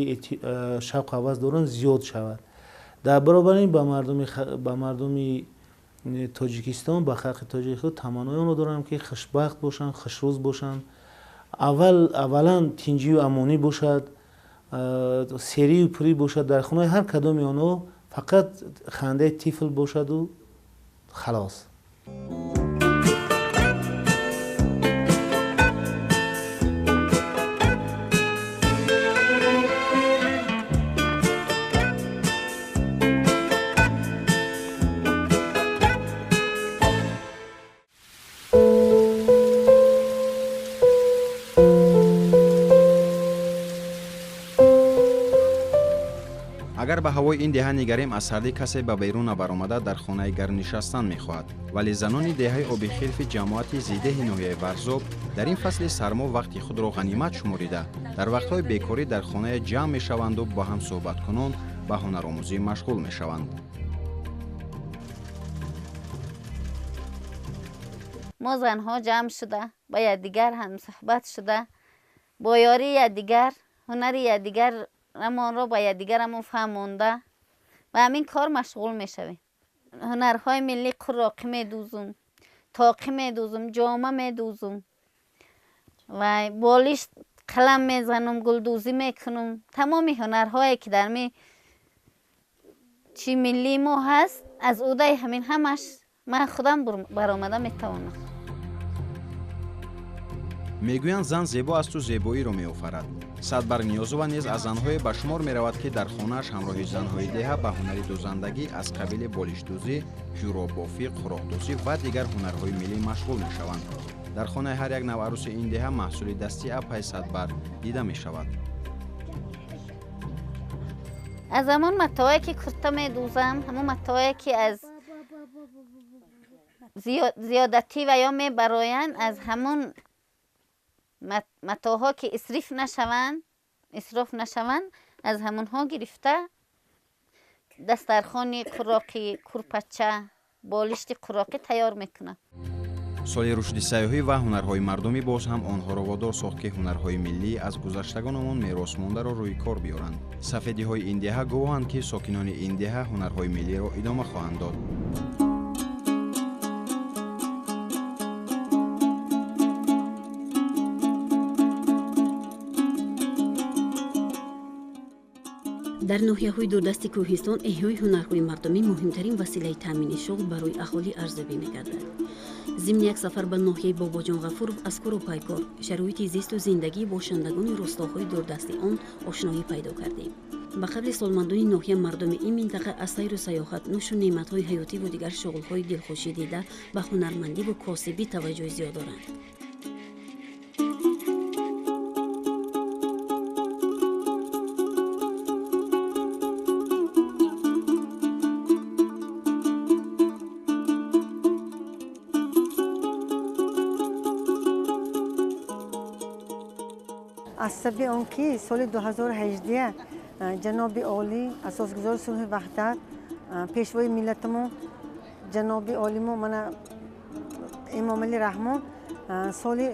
шавқу ҳавас доранд, зиёд шавад. Дар баробари ин ба мардуми Тоҷикистон, ба халқи тоҷики худ таманнои онро дорам, ки хушбахт бошанд, хушрӯз бошанд. Аввалан тинҷию амонӣ бошад, серию пурӣ бошад. Дар хонаи ҳар кадоми онҳо фақат хандаи тифл бошаду халос. Агар ба ҳавои ин деҳа нигарем, аз сардӣ касе ба берун набаромада, дар хонаи гарм нишастан мехоҳад. Вале занони деҳаи Обихелфи ҷамоати Зидеҳи ноҳияи Варзоб дар ин фасли сармо вақти худро ғанимат шуморида, дар вақтҳои бекорӣ дар хонае ҷамъ мешаванду бо ҳам суҳбаткунон ба ҳунаромӯзӣ машғул мешаванд. Мо занҳо ҷамъ шуда, ба якдигар ҳамсуҳбат шуда, бо ёрии якдигар ҳунари якдигар рамонро ба якдигарамон фаҳмонда, ба ҳамин кор машғул мешавем. Ҳунарҳои миллӣ: қурроқӣ медӯзум, тоқӣ медӯзум, ҷома медӯзум ва болишт қалам мезанам, гулдӯзӣ мекунам. Тамоми ҳунарҳое, ки дар ми чи миллии мо ҳаст, аз ӯдаи ҳамин ҳамаш ман худам баромада метавонам. Мегӯянд, зан зебо асту зебоиро меофарад. Садбар Ниёзова низ аз занҳое ба шумор меравад, ки дар хонааш ҳамроҳи занҳои деҳа ба ҳунари дӯзандагӣ аз қабили болиштдӯзӣ, ҷӯроббофӣ, қуроқдӯзӣ ва дигар ҳунарҳои миллӣ машғул мешаванд. Дар хонаи ҳар як навъарӯси ин деҳа маҳсули дасти апай Садбар дида мешавад. Аз ҳамон матоое, ки курта медӯзам, ҳамон матоое, ки аз зиёдатӣ ва ё мебароянд, аз ҳамон матоъҳо, ки исроф нашаванд, аз ҳамонҳо гирифта дастархони қуроқӣ, курпача, болишти қуроқӣ тайёр мекунам. Соли рушди сайёҳӣ ва ҳунарҳои мардумӣ боз ҳам онҳоро водор сохт, ки ҳунарҳои миллӣ аз гузаштагонамон мерос мондаро рӯи кор биёранд. Сафедиҳои ин деҳа гувоҳанд, ки сокинони ин деҳа ҳунарҳои миллиро идома хоҳанд дод. Дар ноҳияҳои дурдасти кӯҳистон эҳёи ҳунарҳои мардумӣ муҳимтарин василаи таъмини шуғл барои аҳолӣ арзёбӣ мегардад. Зимни як сафар ба ноҳияи Бобоҷон Ғафуров аз кору пайкор, шароити зисту зиндагии бошандагони рустоҳои дурдасти он ошноӣ пайдо кардем. Ба қавли солмандони ноҳия, мардуми ин минтақа аз сайру сайёҳат, нӯшу неъматҳои ҳаётиву дигар шуғлҳои дилхушӣ дида, ба ҳунармандиву косибӣ таваҷҷӯҳи зиёд доранд. Аз сабаби он ки соли 2018 ҷаноби олӣ, асосгузори сулҳи ваҳдат, пешвои миллатамон, ҷаноби олимо мана Эмомалӣ Раҳмон соли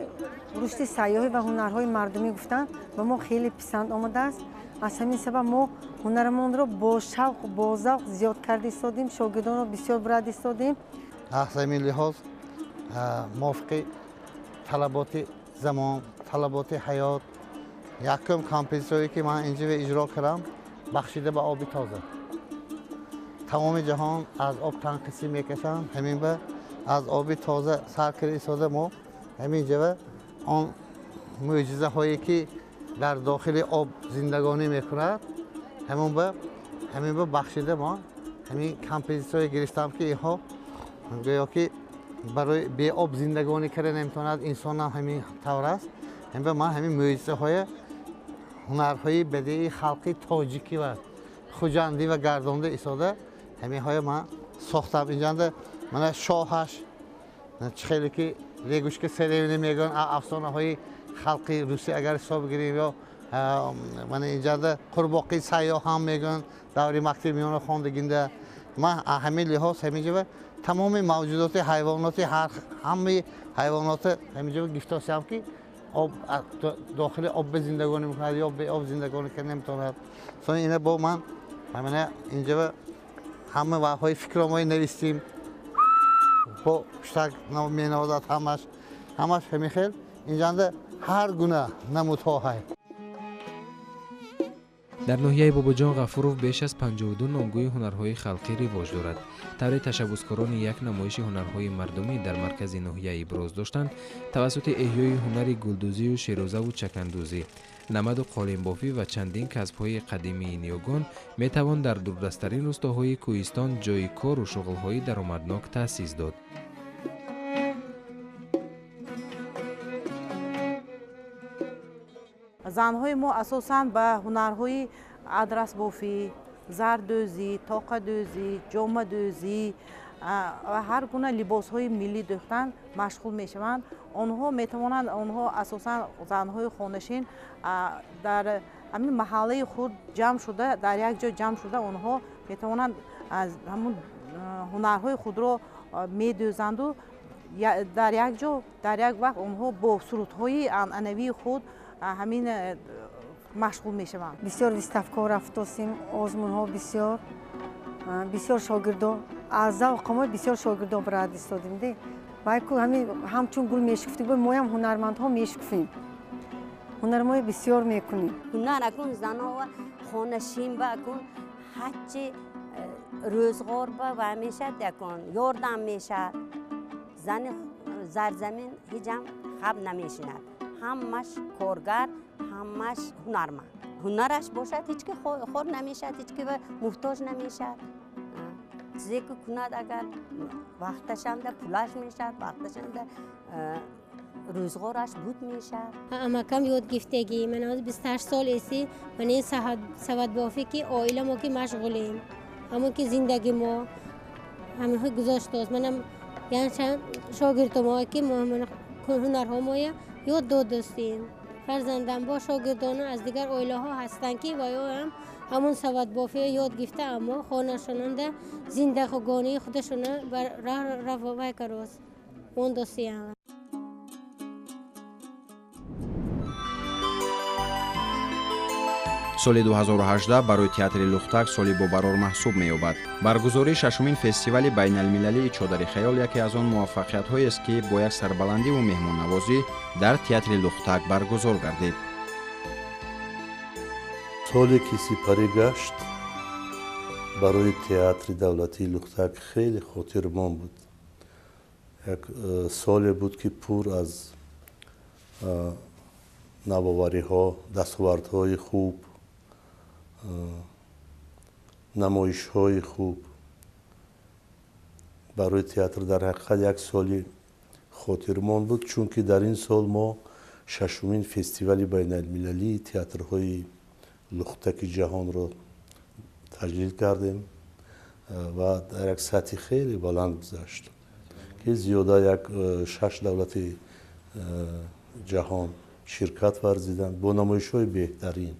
рушди сайёҳӣ ва ҳунарҳои мардумӣ гуфтанд, ба мо хеле писанд омадааст. Аз ҳамин сабаб мо ҳунарамонро бо шавқ, бо завқ зиёд карда истодем, шогирдонро бисёр бурада истодем. Аз ҳамин лиҳоз мувофиқи талаботи замон, талаботи ҳаёт, якум композитсияе, ки ман инҷо иҷро кардам, бахшида ба оби тоза. Тамоми ҷаҳон аз об танқисӣ мекашанд, ҳамин ба аз оби тоза сар карда истода, мо ҳамин ҷава он мӯъҷизаҳое, ки дар дохили об зиндагонӣ мекунад, ҳамин ба бахшида мо ҳамин композитсияе гирифтам, ки инҳо гӯё ки барои беоб зиндагонӣ карда наметавонад, инсонам ҳамин тавр аст. Ҳамин ба ман ҳамин мӯъҷизаҳое ҳунарҳои бадеии халқи тоҷикӣ ва хуҷандӣ ва гардонда истода ҳаминҳоя ман сохтам. Инҷанда мана шоҳаш чӣ хеле ки лягушка царевна мегӯянд, афсонаҳои халқи русӣ агар ҳисоб гирем, ё мана инҷанда қурбоқии сайёҳ ҳам мегӯянд, даври мактаби миёна хондагинда. Ман ҳамин лиҳоз ҳаминҷа тамоми мавҷудоти ҳайвоноти, ҳамаи ҳайвоноти ҳаминҷа гифтосиям ки об дохили об ба зиндагонӣ мекунад ё бе об зиндагонӣ карда наметавонад. Сони ина бо ман ҳамина инҷа ҳама ваҳҳои фикромои навистим, бо пуштак менавозад ҳамаш, ҳамаш ҳамин хел. Инҷанда ҳар гуна намудҳо ҳай. Дар ноҳияи Бобоҷон Ғафуров беш аз 52 номгӯи ҳунарҳои халқӣ ривоҷ дорад. Тавре ташаббускорони як намоиши ҳунарҳои мардумӣ дар маркази ноҳия иброз доштанд, тавассути эҳёи ҳунари гулдӯзию шерозаву чакандӯзӣ, намаду қолинбофӣ ва чандин касбҳои қадимии ниёгон метавон дар дурдасттарин рустоҳои кӯҳистон ҷойи кору шуғлҳои даромаднок таъсис дод. Занҳои мо асосан ба ҳунарҳои адрасбофӣ, зардӯзӣ, тоқадӯзӣ, ҷомадӯзӣ ва ҳар гуна либосҳои миллӣ дӯхтан машғул мешаванд. Онҳо метавонанд, онҳо асосан занҳои хонашин дар ҳамин маҳаллаи худ ҷамъ шуда, дар як ҷо ҷамъ шуда, онҳо метавонанд ҳамун ҳунарҳои худро медӯзанду дар як ҷо, дар як вақт онҳо бо сурудҳои анъанавии худ ҳамин машғул мешаванд. Бисёр выставкаҳо рафтосем, озмунҳо бисёр, бисёр шогирдо аз завқи мо бисёр шогирдо барад истодем. Вай ку ҳамин ҳамчун гул мешукуфтем, моям ҳунармандҳо мешукуфем, ҳунармои бисёр мекунем. Ҳунар акун занова хонашин ба акун ҳарчи рӯзғор ба ва мешад, акун ёрдам мешад. Зани зарзамин ҳеҷам хаб намешинад, ҳамаш коргар, ҳамаш ҳунарманд. Ҳунараш бошад ҳеҷ ки хор намешад, ҳеҷ ки муҳтоҷ намешад. Чизе ки кунад агар вақташанда пулаш мешад, вақташанда рӯзғораш буд мешад. Амакам ёд гирифтагӣ, ман ҳозир 28 сол эси, ман ин савадбофӣ ки оила мо ки машғулем, ҳамон ки зиндаги мо ҳаминҳо гузоштааст. Манам янчанд шогирдомо ки ҳунарҳо моя ёд додастем. Фарзандам бо шогирдона аз дигар оилаҳо ҳастанд ки ваё ҳам ҳамон савадбофиро ёд гирифта, аммо хонашонанда зиндагонии худашона равовай карост мондосиянд. Соли 2018 барои театри Лухтак соли бобарор маҳсуб меёбад. Баргузории шашумин фестивали байналмилалии Чодари хаёл яке аз он муваффақиятҳоест, ки бо як сарбаландиву меҳмоннавозӣ дар театри Лухтак баргузор гардид. Соле ки сипарӣ гашт барои театри давлатии Лухтак хеле хотирмон буд. Як соле буд, ки пур аз навовариҳо, дастовардҳои хуб, намоишҳои хуб. Барои театр дар ҳақиқат як соли хотирмон буд, чунки дар ин сол мо шашумин фестивали байналмилалии театрҳои лухтаки ҷаҳонро таҷлил кардем ва дар як сатҳи хеле баланд гузашт, ки зиёда як шаш давлати ҷаҳон ширкат варзиданд бо намоишҳои беҳтарин,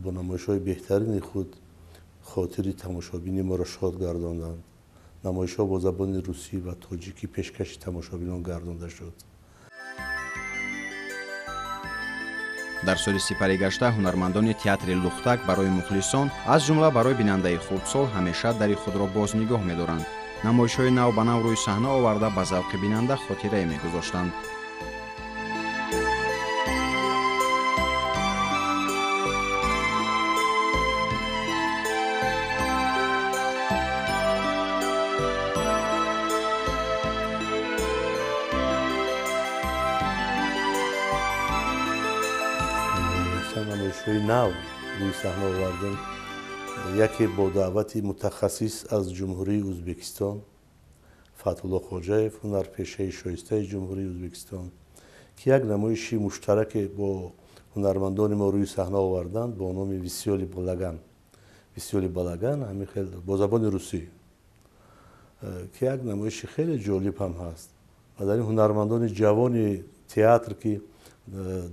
бо намоишҳои беҳтарини худ хотири тамошобини моро шод гардонданд. Намоишҳо бо забони русӣ ва тоҷикӣ пешкаши тамошобинон гардонда шуд. Дар соли сипарӣ гашта ҳунармандони театри Лухтак барои мухлисон, аз ҷумла барои бинандаи хурдсол, ҳамеша дари худро боз нигоҳ медоранд. Намоишҳои нав ба нав рӯи саҳна оварда ба завқи бинанда хотирае мегузоштанд. Намоишҳои нав рӯи саҳна овардем, яке бо даъвати мутахассис аз Ҷумҳурии Ӯзбекистон Фатҳулло Хоҷаев, ҳунарпешаи шоистаи Ҷумҳурии Ӯзбекистон, ки як намоиши муштараке бо ҳунармандони мо рӯи саҳна оварданд бо номи Висёли Балаган. Висёли Балаган ҳамин хел бо забони русӣ, ки як намоиши хеле ҷолиб ҳам ҳаст ва дар ин ҳунармандони ҷавони театр, ки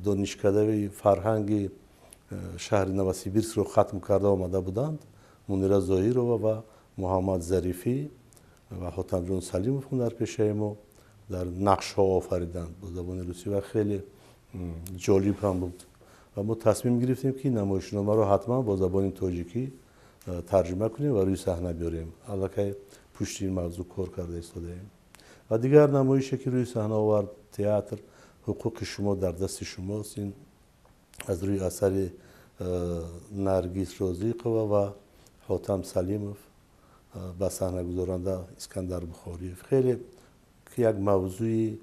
донишкадаи фарҳанги шаҳри Новосибирскро хатм карда омада буданд, Мунира Зоирова ва Муҳаммад Зарифӣ ва Ҳотамҷон Салимов ҳунарпешаи мо дар нақшҳо офариданд бо забони русӣ ва хеле ҷолиб ҳам буд. Ва мо тасмим гирифтем, ки намоишномаро ҳатман бо забони тоҷикӣ тарҷума кунем ва рӯи саҳна биёрем. Аллакай пушти ин мавзӯъ кор карда истодаем. Ва дигар намоише, ки рӯи саҳна овард театр, ҳуқуқи шумо дар дасти шумост, ин аз рӯи асари Наргиз Розиқова ва Ҳотам Салимов ба саҳнагузоранда Искандар Бухориев, хеле як мавзӯи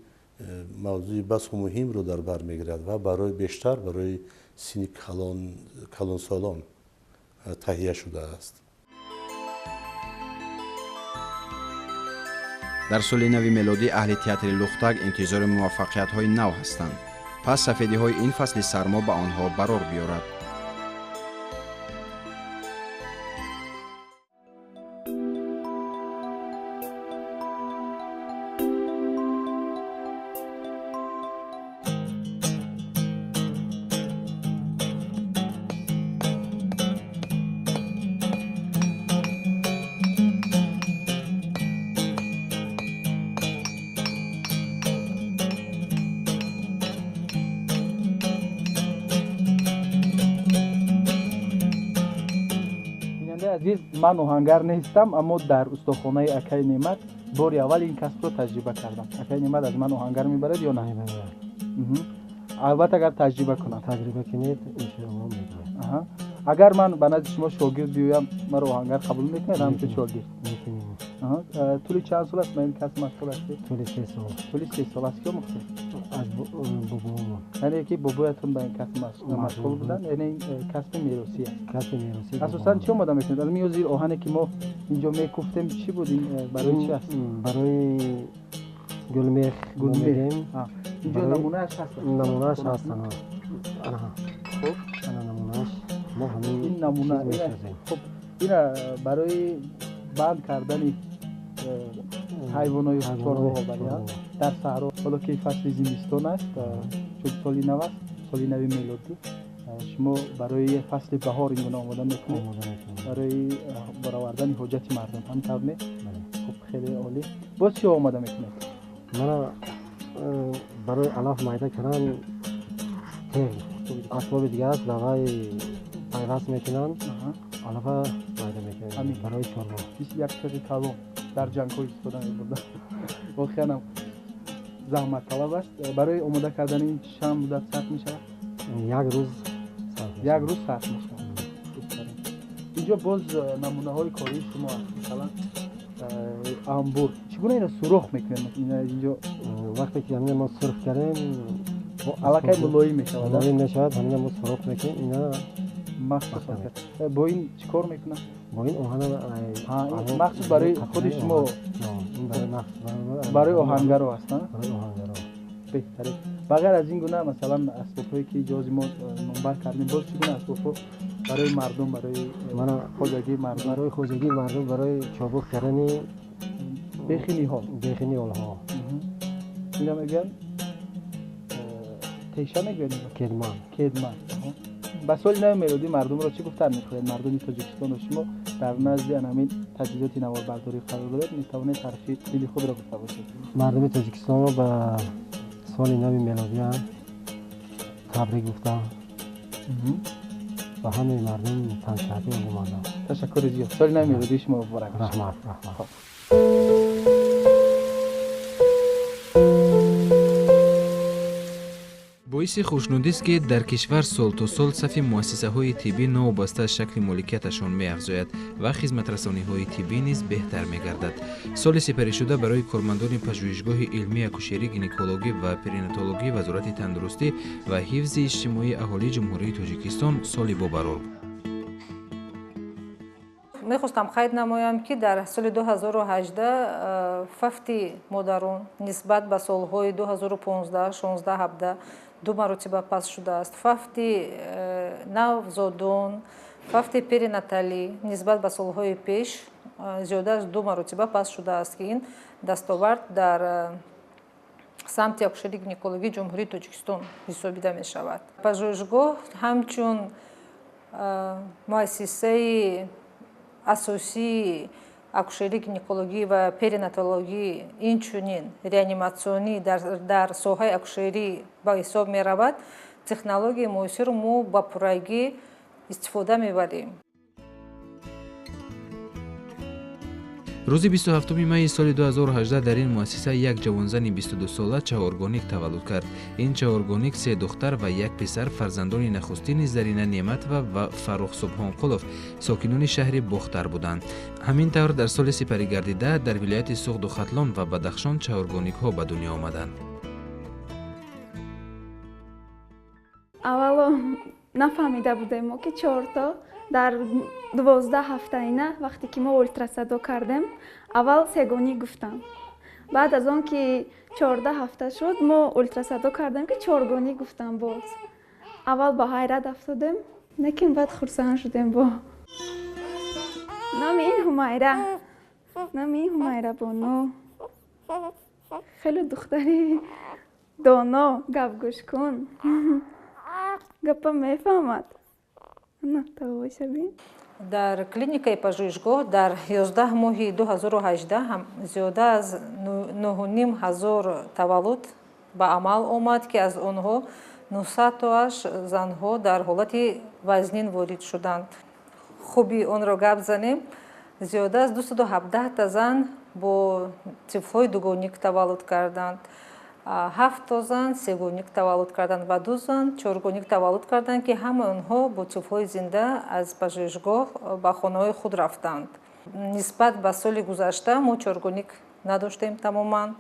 басу муҳимро дар бар мегирад ва барои бештар барои синни калонсолон таҳия шудааст. Дар соли нави мелодӣ аҳли театри Лухтак интизори муваффақиятҳои нав ҳастанд. Пас сафедиҳои ин фасли сармо ба онҳо барор биёрад. Ман оҳангар нестам, аммо дар устохонаи акаи Неъмат бори аввал ин касбро таҷриба кардам. Акаи Неъмат аз ман оҳангар мебарад ё на? Албатта, агар таҷриба кунам. Таҷриба кунед, иншоаллоҳ мебарад. Агар ман ба назди шумо шогирд биёям, маро оҳангар қабул мекунед ҳамчун шогирд? Тӯли чанд сол аст ба ин касб машғул ҳастед? Тӯли 3 сол. Тӯли 3 сол аст. Ки омӯхтед? Аз бобоам. Яъне ки бобоятон ба ин касб машғул буданд, яъне ин касби меросӣ аст. Касби меросӣ. Асосан чӣ омода мекунед? Аз миён зир оҳане ки мо инҷо мекуфтем, чӣ буд? Ин барои чӣ аст? Барои гулмех. Гулмех. Инҷо намунааш ҳаст? Намунааш ҳаст. Хуб, ана намунааш. Мо ҳамин ин намуна. Хуб, ина барои банд кардани ҳайвонои чорвоҳо дар саҳро. Ҳоло ки фасли зимистон аст, чун соли нав аст, соли нави мелодӣ, шумо барои фасли баҳор ин гуна омода мекунед барои баровардани ҳоҷати мардум, ҳамин тавр не? Хуб, хеле олӣ. Боз чӣ омода мекунед? Мана барои алаф майда кардан теғ асбоби дигар аст, давай пайваст мекунанд, алафа майда мекунанд барои чорво. Мисли як теғи калон дар ҷангҳо истифода мебурданд. Воқеан ҳам заҳматталаб аст. Барои омода кардани ин чанд муддат сарф мешавад? Як рӯз. Як рӯз сарф мешавад. Инҷо боз намунаҳои кории шумо аст. Масалан, амбур. Чӣ гуна ино сурох мекунем? Инҷо вақте ки ҳамина мо сурх кардем, аллакай мулоим мешавад. Мулоим мешавад, ҳамина мо сурох мекунем, ина махсус. Бо ин чӣ кор мекунад? Бо ин оҳана махсус барои худи шумо, барои оҳангаро аст? Барои оҳангаро. Беҳтарин. Ба ғайр аз ин гуна масалан асбобҳое ки ҷози мо номбар кардем, боз чӣ гуна асбобҳо барои мардум, барои хоҷагии мардум? Барои хоҷагии мардум, барои чобуқ кардани бехи ниҳол. Бехи ниҳолҳо. Ина мегӯянд теша мегӯянд? Кедман. Кедман. Ба соли нави мелодӣ мардумро чӣ гуфтан мехоҳед? Мардуми Тоҷикистонро шумо дар назди ҳамин таҷҳизоти наворбардорӣ қарор доред, метавонед ҳарфи дили худро гуфта бошед. Мардуми Тоҷикистонро ба соли нави мелодия табрик гуфтам ва ҳамаи мардум тансиҳатӣ орзумандам. Ташаккури зиёд. Соли нави мелодии шумо муборак бошад. Раҳмат, раҳмат. Боиси хушнудист, ки дар кишвар сол то сол сафи муассисаҳои тиббӣ новобаста аз шакли моликияташон меафзояд ва хизматрасониҳои тиббӣ низ беҳтар мегардад. Соли сипаришуда барои кормандони пажӯҳишгоҳи илмии акушерӣ, гинекологӣ ва перинатологии Вазорати тандурустӣ ва ҳифзи иҷтимоии аҳолии Ҷумҳурии Тоҷикистон соли бобарор. Мехостам қайд намоям, ки дар соли 2018 фавти модарон нисбат ба солҳои 2015, 16, 17 ду маротиба паст шудааст. Фавти навзодон, фавти перинаталӣ нисбат ба солҳои пеш зиёда аз ду маротиба паст шудааст, ки ин дастовард дар самти акушерии гинекологии Ҷумҳурии Тоҷикистон ҳисобида мешавад. Пажӯҳишгоҳ ҳамчун муассисаи асосии акушерии гинекологӣ ва перинатологӣ, инчунин реаниматсионӣ дар соҳаи акушерӣ ба ҳисоб меравад. Технологияи муосирро мо ба пуррагӣ истифода мебарем. Рӯзи 27 майи соли 2018 дар ин муассиса як ҷавонзани 22сола чаҳоргоник таваллуд кард. Ин чаҳоргоник, се духтар ва як писар, фарзандони нахустини Зарина Неъматова ва Фаррух Субҳонқулов, сокинони шаҳри Бохтар буданд. Ҳамин тавр, дар соли сипаригардида дар вилояти Суғду Хатлон ва Бадахшон чаҳоргоникҳо ба дунё омаданд. Аввало нафаҳмида будем мо, ки чорто. Дар 12 ҳафтаина, вақте ки мо ултрасадо кардем, аввал сегонӣ гуфтам. Баъд аз он ки 14 ҳафта шуд, мо ултрасадо кардем, ки чоргонӣ гуфтам. Боз аввал ба ҳайрат афтодем, лекин баъд хурсанд шудем. Бо номи ин Ҳумайра, номи ин Ҳумайра бону, хеле духтари доно, гапгӯшкун, гапа мефаҳмад. Дар клиникаи пажӯҳишгоҳ дар 11 моҳи 2018 зиёда аз 9 ҳазор таваллуд ба амал омад, ки аз онҳо 900 тоаш занҳо дар ҳолати вазнин ворид шуданд. Хуби онро гап занем, зиёда аз 217 та зан бо тифлҳои дугоник таваллуд карданд, ҳафт то зан сегоник таваллуд карданд ва ду зан чоргоник таваллуд карданд, ки ҳамаи онҳо бо тифлҳои зинда аз пажӯҳишгоҳ ба хонаҳои худ рафтанд. Нисбат ба соли гузашта мо чоргоник надоштем тамоман.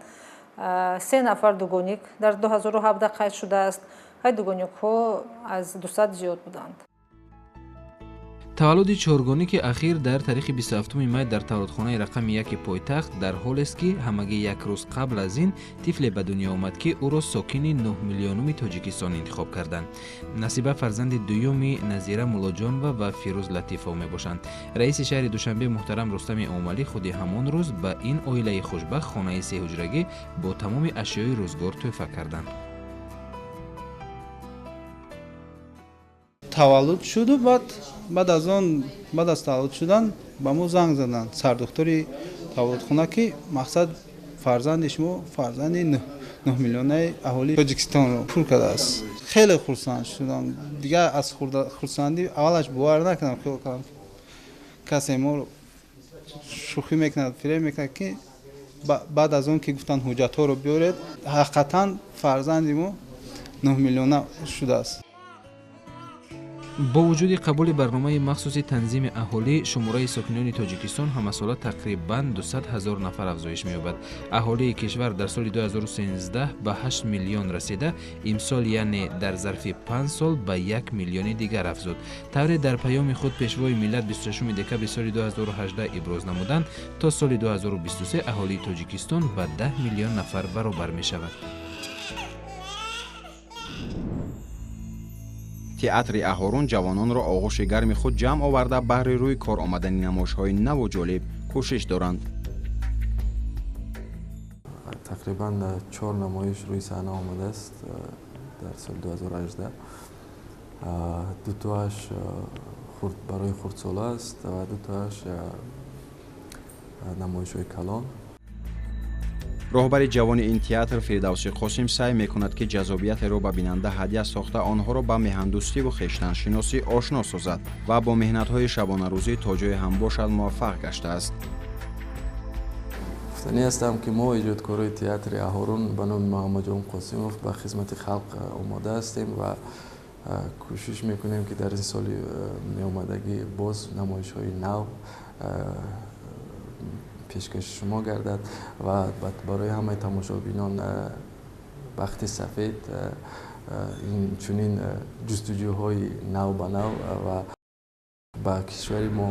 Се нафар дугоник дар 2017 қайд шудааст. Ҳай, дугоникҳо аз 200 зиёд буданд. Таваллуди чоргоники ахир дар тарихи 27 май дар таваллудхонаи рақами яки пойтахт дар ҳолест, ки ҳамагӣ як рӯз қабл аз ин тифле ба дунё омад, ки ӯро сокини 9 миллионуми Тоҷикистон интихоб карданд. Насиба фарзанди дуюми Назира Муллоҷонова ва Фирӯз Латифов мебошанд. Раиси шаҳри Душанбе муҳтарам Рустами Эмомалӣ худи ҳамон рӯз ба ин оилаи хушбахт хонаи сеҳуҷрагӣ бо тамоми ашёи рӯзгор тӯҳфа карданд. Таваллуд шуду баъд аз он, баъд аз таваллуд шудан ба мо занг заданд сардухтури таваллудхона, ки мақсад фарзанди шумо фарзанди 9 миллионаи аҳолии Тоҷикистонро пур кардааст. Хеле хурсанд шудам. Дигар аз хурсандӣ аввалаш бовар накардам, хиёл кардам, касе моро шӯхӣ мекунад, фиреб мекунад, ки баъд аз он ки гуфтанд ҳуҷҷатҳоро биёред, ҳақиқатан фарзанди мо 9 миллиона шудааст. Бо вуҷуди қабули барномаи махсуси танзими аҳолӣ, шумораи сокинони Тоҷикистон ҳамасола тақрибан 200 ҳазор нафар афзоиш меёбад. Аҳолии кишвар дар соли 2013 ба 8 миллион расида, имсол, яъне дар зарфи 5 сол, ба 1 миллиони дигар афзуд. Тавре дар паёми худ Пешвои миллат 26 декабри соли 2018 иброз намуданд, то соли 2023 аҳолии Тоҷикистон ба 10 миллион нафар баробар мешавад. Театри Аҳорун ҷавононро оғӯши гарми худ ҷамъ оварда, баҳри рӯи кор омадани намоишҳои наву ҷолиб кӯшиш доранд. Тақрибан чор намоиш рӯи саҳна омадааст дар соли 2018. Дутоаш барои хурдсола аст ва дутоаш намоишҳои калон. Роҳбари ҷавони ин театр Фирдавси Қосим саъй мекунад, ки ҷаззобиятеро ба бинанда ҳадя сохта, онҳоро ба меҳандӯстиву хештаншиносӣ ошно созад ва бо меҳнатҳои шабонарӯзӣ то ҷое ҳам бошад муваффақ гаштааст. Гуфтанӣ ҳастам, ки мо, эҷодкорои театри Аҳорун ба номи Муҳаммадҷон Қосимов, ба хизмати халқ омода ҳастем ва кӯшиш мекунем, ки дар ин соли меомадагӣ боз намоишҳои нав пешкаши шумо гардад ва барои ҳамаи тамошобинон бахти сафед, инчунин ҷустуҷӯҳои нав ба нав ва Ба кишвари мо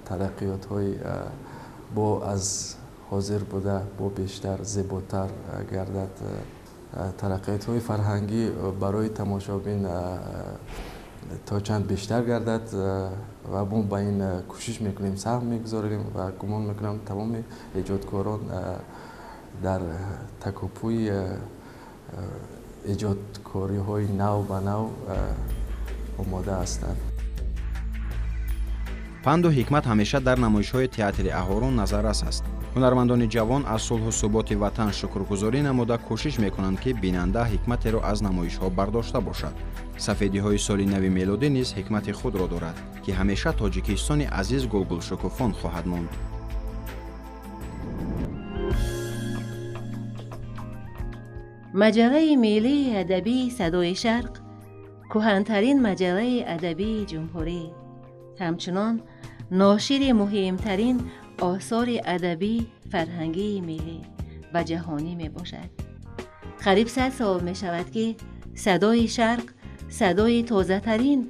тараққиётҳои бо аз ҳозир буда бо бештар зеботар гардад. Тараққиётҳои фарҳангӣ барои тамошобин то чанд бештар гардад ва мо ба ин кӯшиш мекунем, саҳм мегузорем ва гумон мекунам тамоми эҷодкорон дар такопӯи эҷодкориҳои нав ба нав омода ҳастанд. Панду ҳикмат ҳамеша дар намоишҳои театри Аҳорун назаррас аст. Ҳунармандони ҷавон аз сулҳу суботи ватан шукргузорӣ намуда кӯшиш мекунанд, ки бинанда ҳикматеро аз намоишҳо бардошта бошад. Сафедиҳои соли нави мелодӣ низ ҳикмати худро дорад, ки ҳамеша Тоҷикистони азиз гулгулшукуфон хоҳад монд. Маҷаллаи миллии адабии «Садои Шарқ» кӯҳантарин маҷаллаи адабии ҷумҳурӣ, ҳамчунон ношири муҳимтарин осори адабӣ, фарҳангии миллӣ ва ҷаҳонӣ мебошад. Қариб 100 сол мешавад, ки «Садои Шарқ» садои тозатарин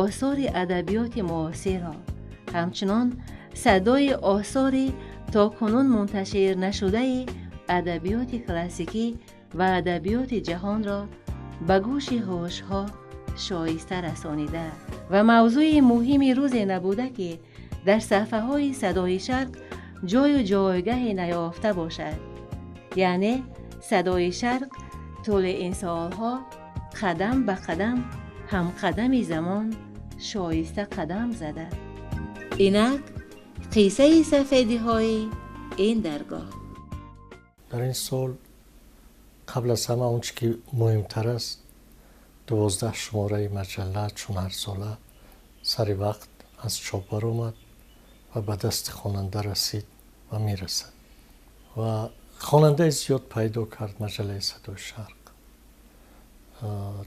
осори адабиёти муосирро, ҳамчунон садои осори то кунун мунташир нашудаи адабиёти классикӣ ва адабиёти ҷаҳонро ба гӯши ҳушҳо шоиста расонида ва мавзӯи муҳими рӯзе набуда, ки дар саҳфаҳои «Садои Шарқ» ҷою ҷойгаҳе наёфта бошад. Яъне «Садои Шарқ» тӯли ин солҳо қадам ба қадам ҳамқадами замон шоиста қадам зада. Инак қиссаи сафедиҳои ин даргоҳ. Дар ин сол қабл аз ҳама он чӣ ки муҳимтар аст, 12 шумораи маҷалла чун ҳарсола сари вақт аз чоп баромад ва ба дасти хонанда расид ва мерасад. Ва хонандаи зиёд пайдо кард маҷаллаи «Садои Шарқ».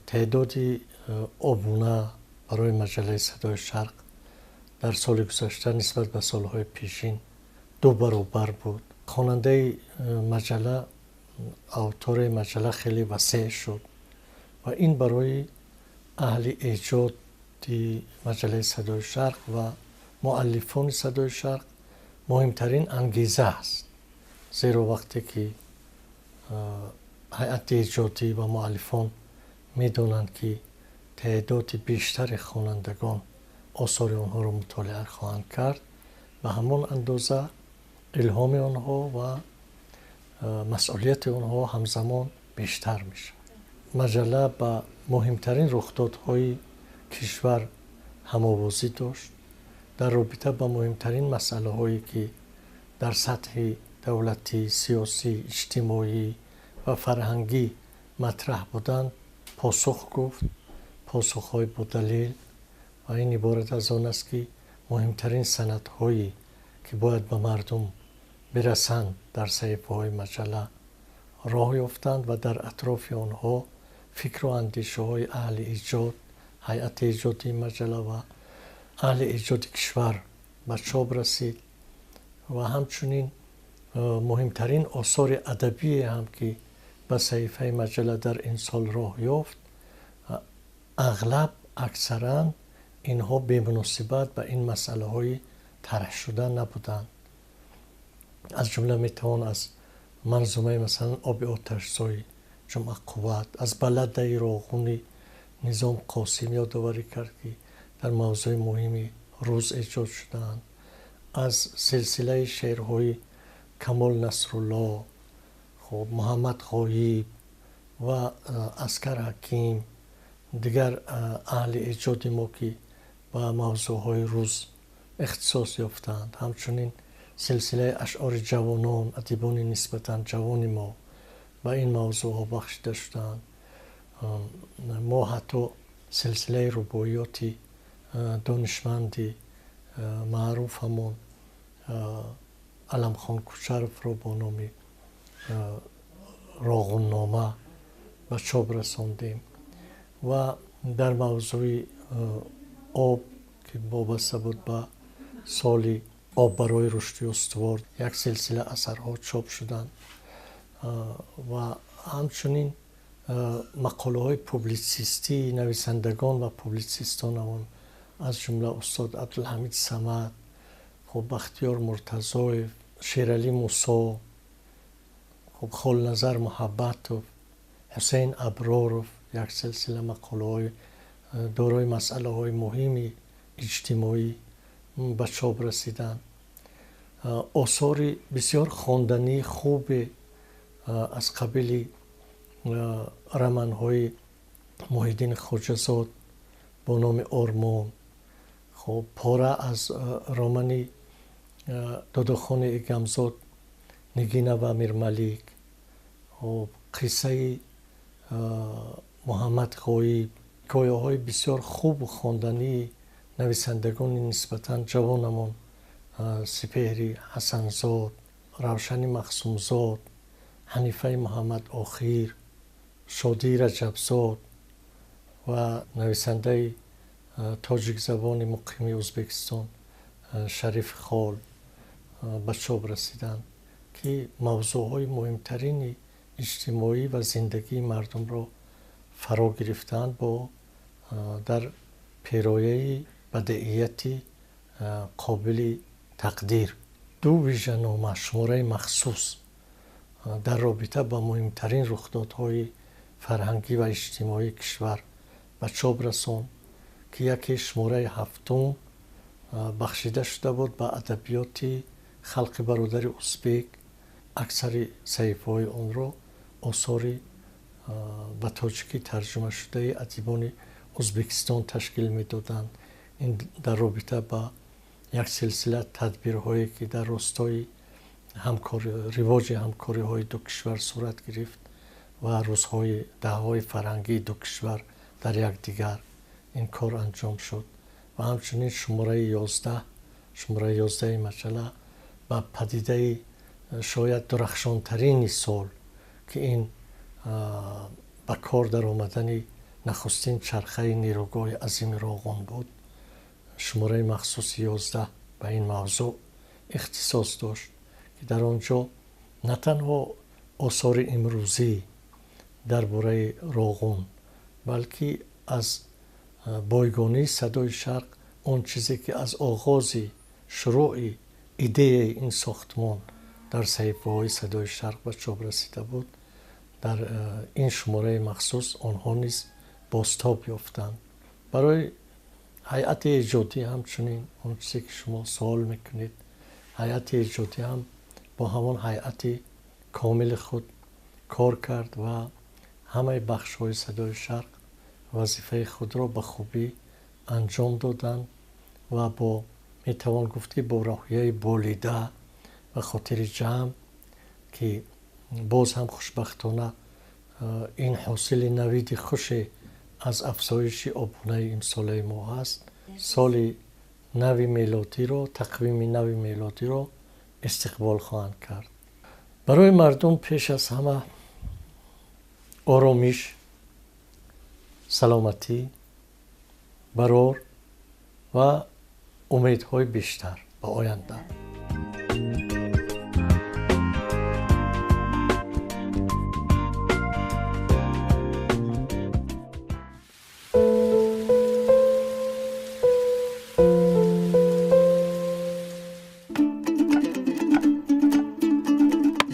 Теъдоди обуна барои маҷаллаи «Садои Шарқ» дар соли гузашта нисбат ба солҳои пешин 2 баробар буд. Хонандаи маҷалла, аудиторияи маҷалла хеле васеъ шуд ва ин барои аҳли эҷоди маҷаллаи «Садои Шарқ» ва муаллифони «Садои Шарқ» муҳимтарин ангеза аст. Зеро вақте ки ҳайати эҷодӣ ва муаллифон медонанд, ки теъдоди бештари хонандагон осори онҳоро мутолиа хоҳанд кард, ба ҳамон андоза илҳоми онҳо ва масъулияти онҳо ҳамзамон бештар мешавад. Маҷалла ба муҳимтарин рухдодҳои кишвар ҳамовозӣ дошт. Дар робита ба муҳимтарин масъалаҳое, ки дар сатҳи давлатӣ, сиёсӣ, иҷтимоӣ ва фарҳангӣ матраҳ буданд, посух гуфт, посухҳои бодалил. Ва ин иборат аз он аст, ки муҳимтарин санадҳое, ки бояд ба мардум бирасанд, дар саҳифаҳои маҷалла роҳ ёфтанд ва дар атрофи онҳо фикру андешаҳои аҳли эҷод, ҳайати эҷодии маҷалла ва аҳли эҷоди кишвар ба чоп расид. Ва ҳамчунин муҳимтарин осори адабие ҳам, ки ба саҳифаи маҷалла дар ин сол роҳ ёфт, ағлаб аксаран инҳо бемуносибат ба ин масъалаҳои тарҳшуда набуданд. Аз ҷумла метавон аз манзумаи масалан «Оби оташзои» Ҷумъа Қувват, аз баладаи Роғуни Низом Қосим ёдоварӣ кард, ки дар мавзӯи муҳими рӯз эҷод шудаанд, аз силсилаи шеърҳои Камол Насрулло, хуб, Муҳаммад Ғоиб ва Аскар Ҳаким, дигар аҳли эҷоди мо, ки ба мавзӯъҳои рӯз ихтисос ёфтаанд. Ҳамчунин силсилаи ашъори ҷавонон, адибони нисбатан ҷавони мо ба ин мавзӯъҳо бахшида шудаанд. Мо ҳатто силсилаи рубоиёти донишманди маъруфамон Аламхон Кучаровро бо номи «Роғуннома» ба чоп расондем ва дар мавзӯи об, ки вобаста буд ба соли об барои рушди устувор, як силсила асарҳо чоп шуданд. Ва ҳамчунин мақолаҳои публитсистии нависандагон ва публитсистонамон аз ҷумла устод Абдулҳамид Самад, хуб Бахтиёр Муртазоев, Шералӣ Мусо, хуб Холназар Муҳаббатов, Ҳусейн Аброров як силсила мақолаҳои дорои масъалаҳои муҳими иҷтимоӣ ба чоп расиданд. Осори бисёр хондании хубе аз қабили романҳои Муҳиддини Хоҷазод бо номи Ормон, хуб пора аз романи Додохони Эгамзод Нигина ва Мирмалик, хуб қиссаи Муҳаммад Ғоиб, ҳикояҳои бисёр хубу хондании нависандагони нисбатан ҷавонамон Сипеҳри Ҳасанзод, Равшани Мақсумзод, Ҳанифаи Муҳаммад Охир, Шодии Раҷабзод ва нависандаи тоҷикзабони муқими Ӯзбекистон Шариф Хол ба чоп расиданд, ки мавзӯъҳои муҳимтарини иҷтимоӣ ва зиндагии мардумро фаро гирифтаанд бо дар пирояи бадеияти қобили тақдир. Ду вижанома шумораи махсус дар робита ба муҳимтарин рухдодҳои фарҳангӣ ва иҷтимоии кишвар ба чоп расонд, ки яке шумораи ҳафтум бахшида шуда буд ба адабиёти халқи бародари ӯзбек. Аксари саҳифаҳои онро осори ба тоҷикӣ тарҷумашудаи адибони Ӯзбекистон ташкил медоданд. Ин дар робита ба як силсила тадбирҳое ки дар ростои ривоҷи ҳамкориҳои ду кишвар сурат гирифт ва рӯзҳои даҳаҳои фарҳангии ду кишвар дар якдигар ин кор анҷом шуд. Ва ҳамчунин шумораи 11, шумораи 11 маҷалла ба падидаи шояд дурахшонтарини сол, ки ин ба кор даромадани нахустин чархаи нерӯгоҳи азими Роғун буд, шумораи махсуси 11 ба ин мавзӯъ ихтисос дошт, ки дар он ҷо на танҳо осори имрӯзӣ дар бораи Роғун, балки аз бойгонии Садои Шарқ он чизе ки аз оғози шурӯъи идеяи ин сохтмон дар саҳифаҳои Садои Шарқ ба чоп расида буд, дар ин шумораи махсус онҳо низ бозтоб ёфтанд. Барои ҳайати эҷодӣ ҳамчунин он чизе ки шумо суол мекунед, ҳайати эҷодӣ ҳам бо ҳамон ҳайати комили худ кор кард ва ҳамаи бахшҳои Садои Шарқ вазифаи худро ба хубӣ анҷом доданд ва бо метавон гуфт ки бо роҳияи болида ва хотири ҷамъ, ки боз ҳам хушбахтона ин ҳосили навиди хуше аз афзоиши обунаи имсолаи мо ҳаст, соли нави мелодиро, тақвими нави мелодиро истиқбол хоҳанд кард. Барои мардум пеш аз ҳама оромиш, саломатӣ, барор ва умедҳои бештар ба оянда.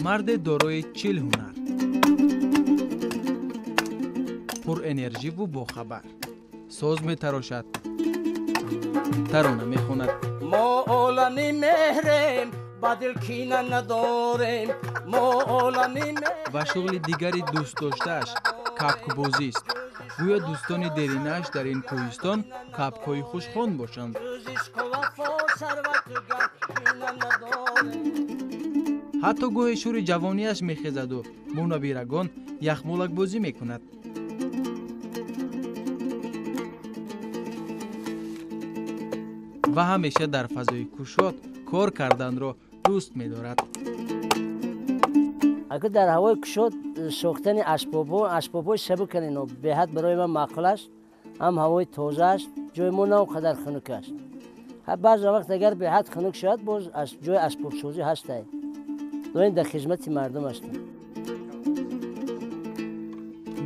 Марде дорои 40 ҳунар, пурэнерживу бохабар, соз метарошад, тарона мехонад. Мо олами меҳрем, ба дил кина надорем, мо олами ва шуғли дигари дӯстдоштааш кабкбозист. Гӯё дӯстони деринаш дар ин кӯҳистон кабкҳои хушхон бошанд. Ҳатто гоҳе шӯри ҷавонияш мехезаду бо набирагон яхмолакбозӣ мекунад. Ва ҳамеша дар фазои кушод кор карданро дӯст медорад. Агар дар ҳавои кушод сохтани асбобҳо, асбобҳои сабукан ино беҳад барои ман маъқул аст. Ҳам ҳавои тоза аст, ҷои мо на он қадар хунук аст. Баъзе вақт агар беҳад хунук шавад, боз аз ҷои асбобсозӣ ҳастад. Доим дар хизмати мардум ҳастем.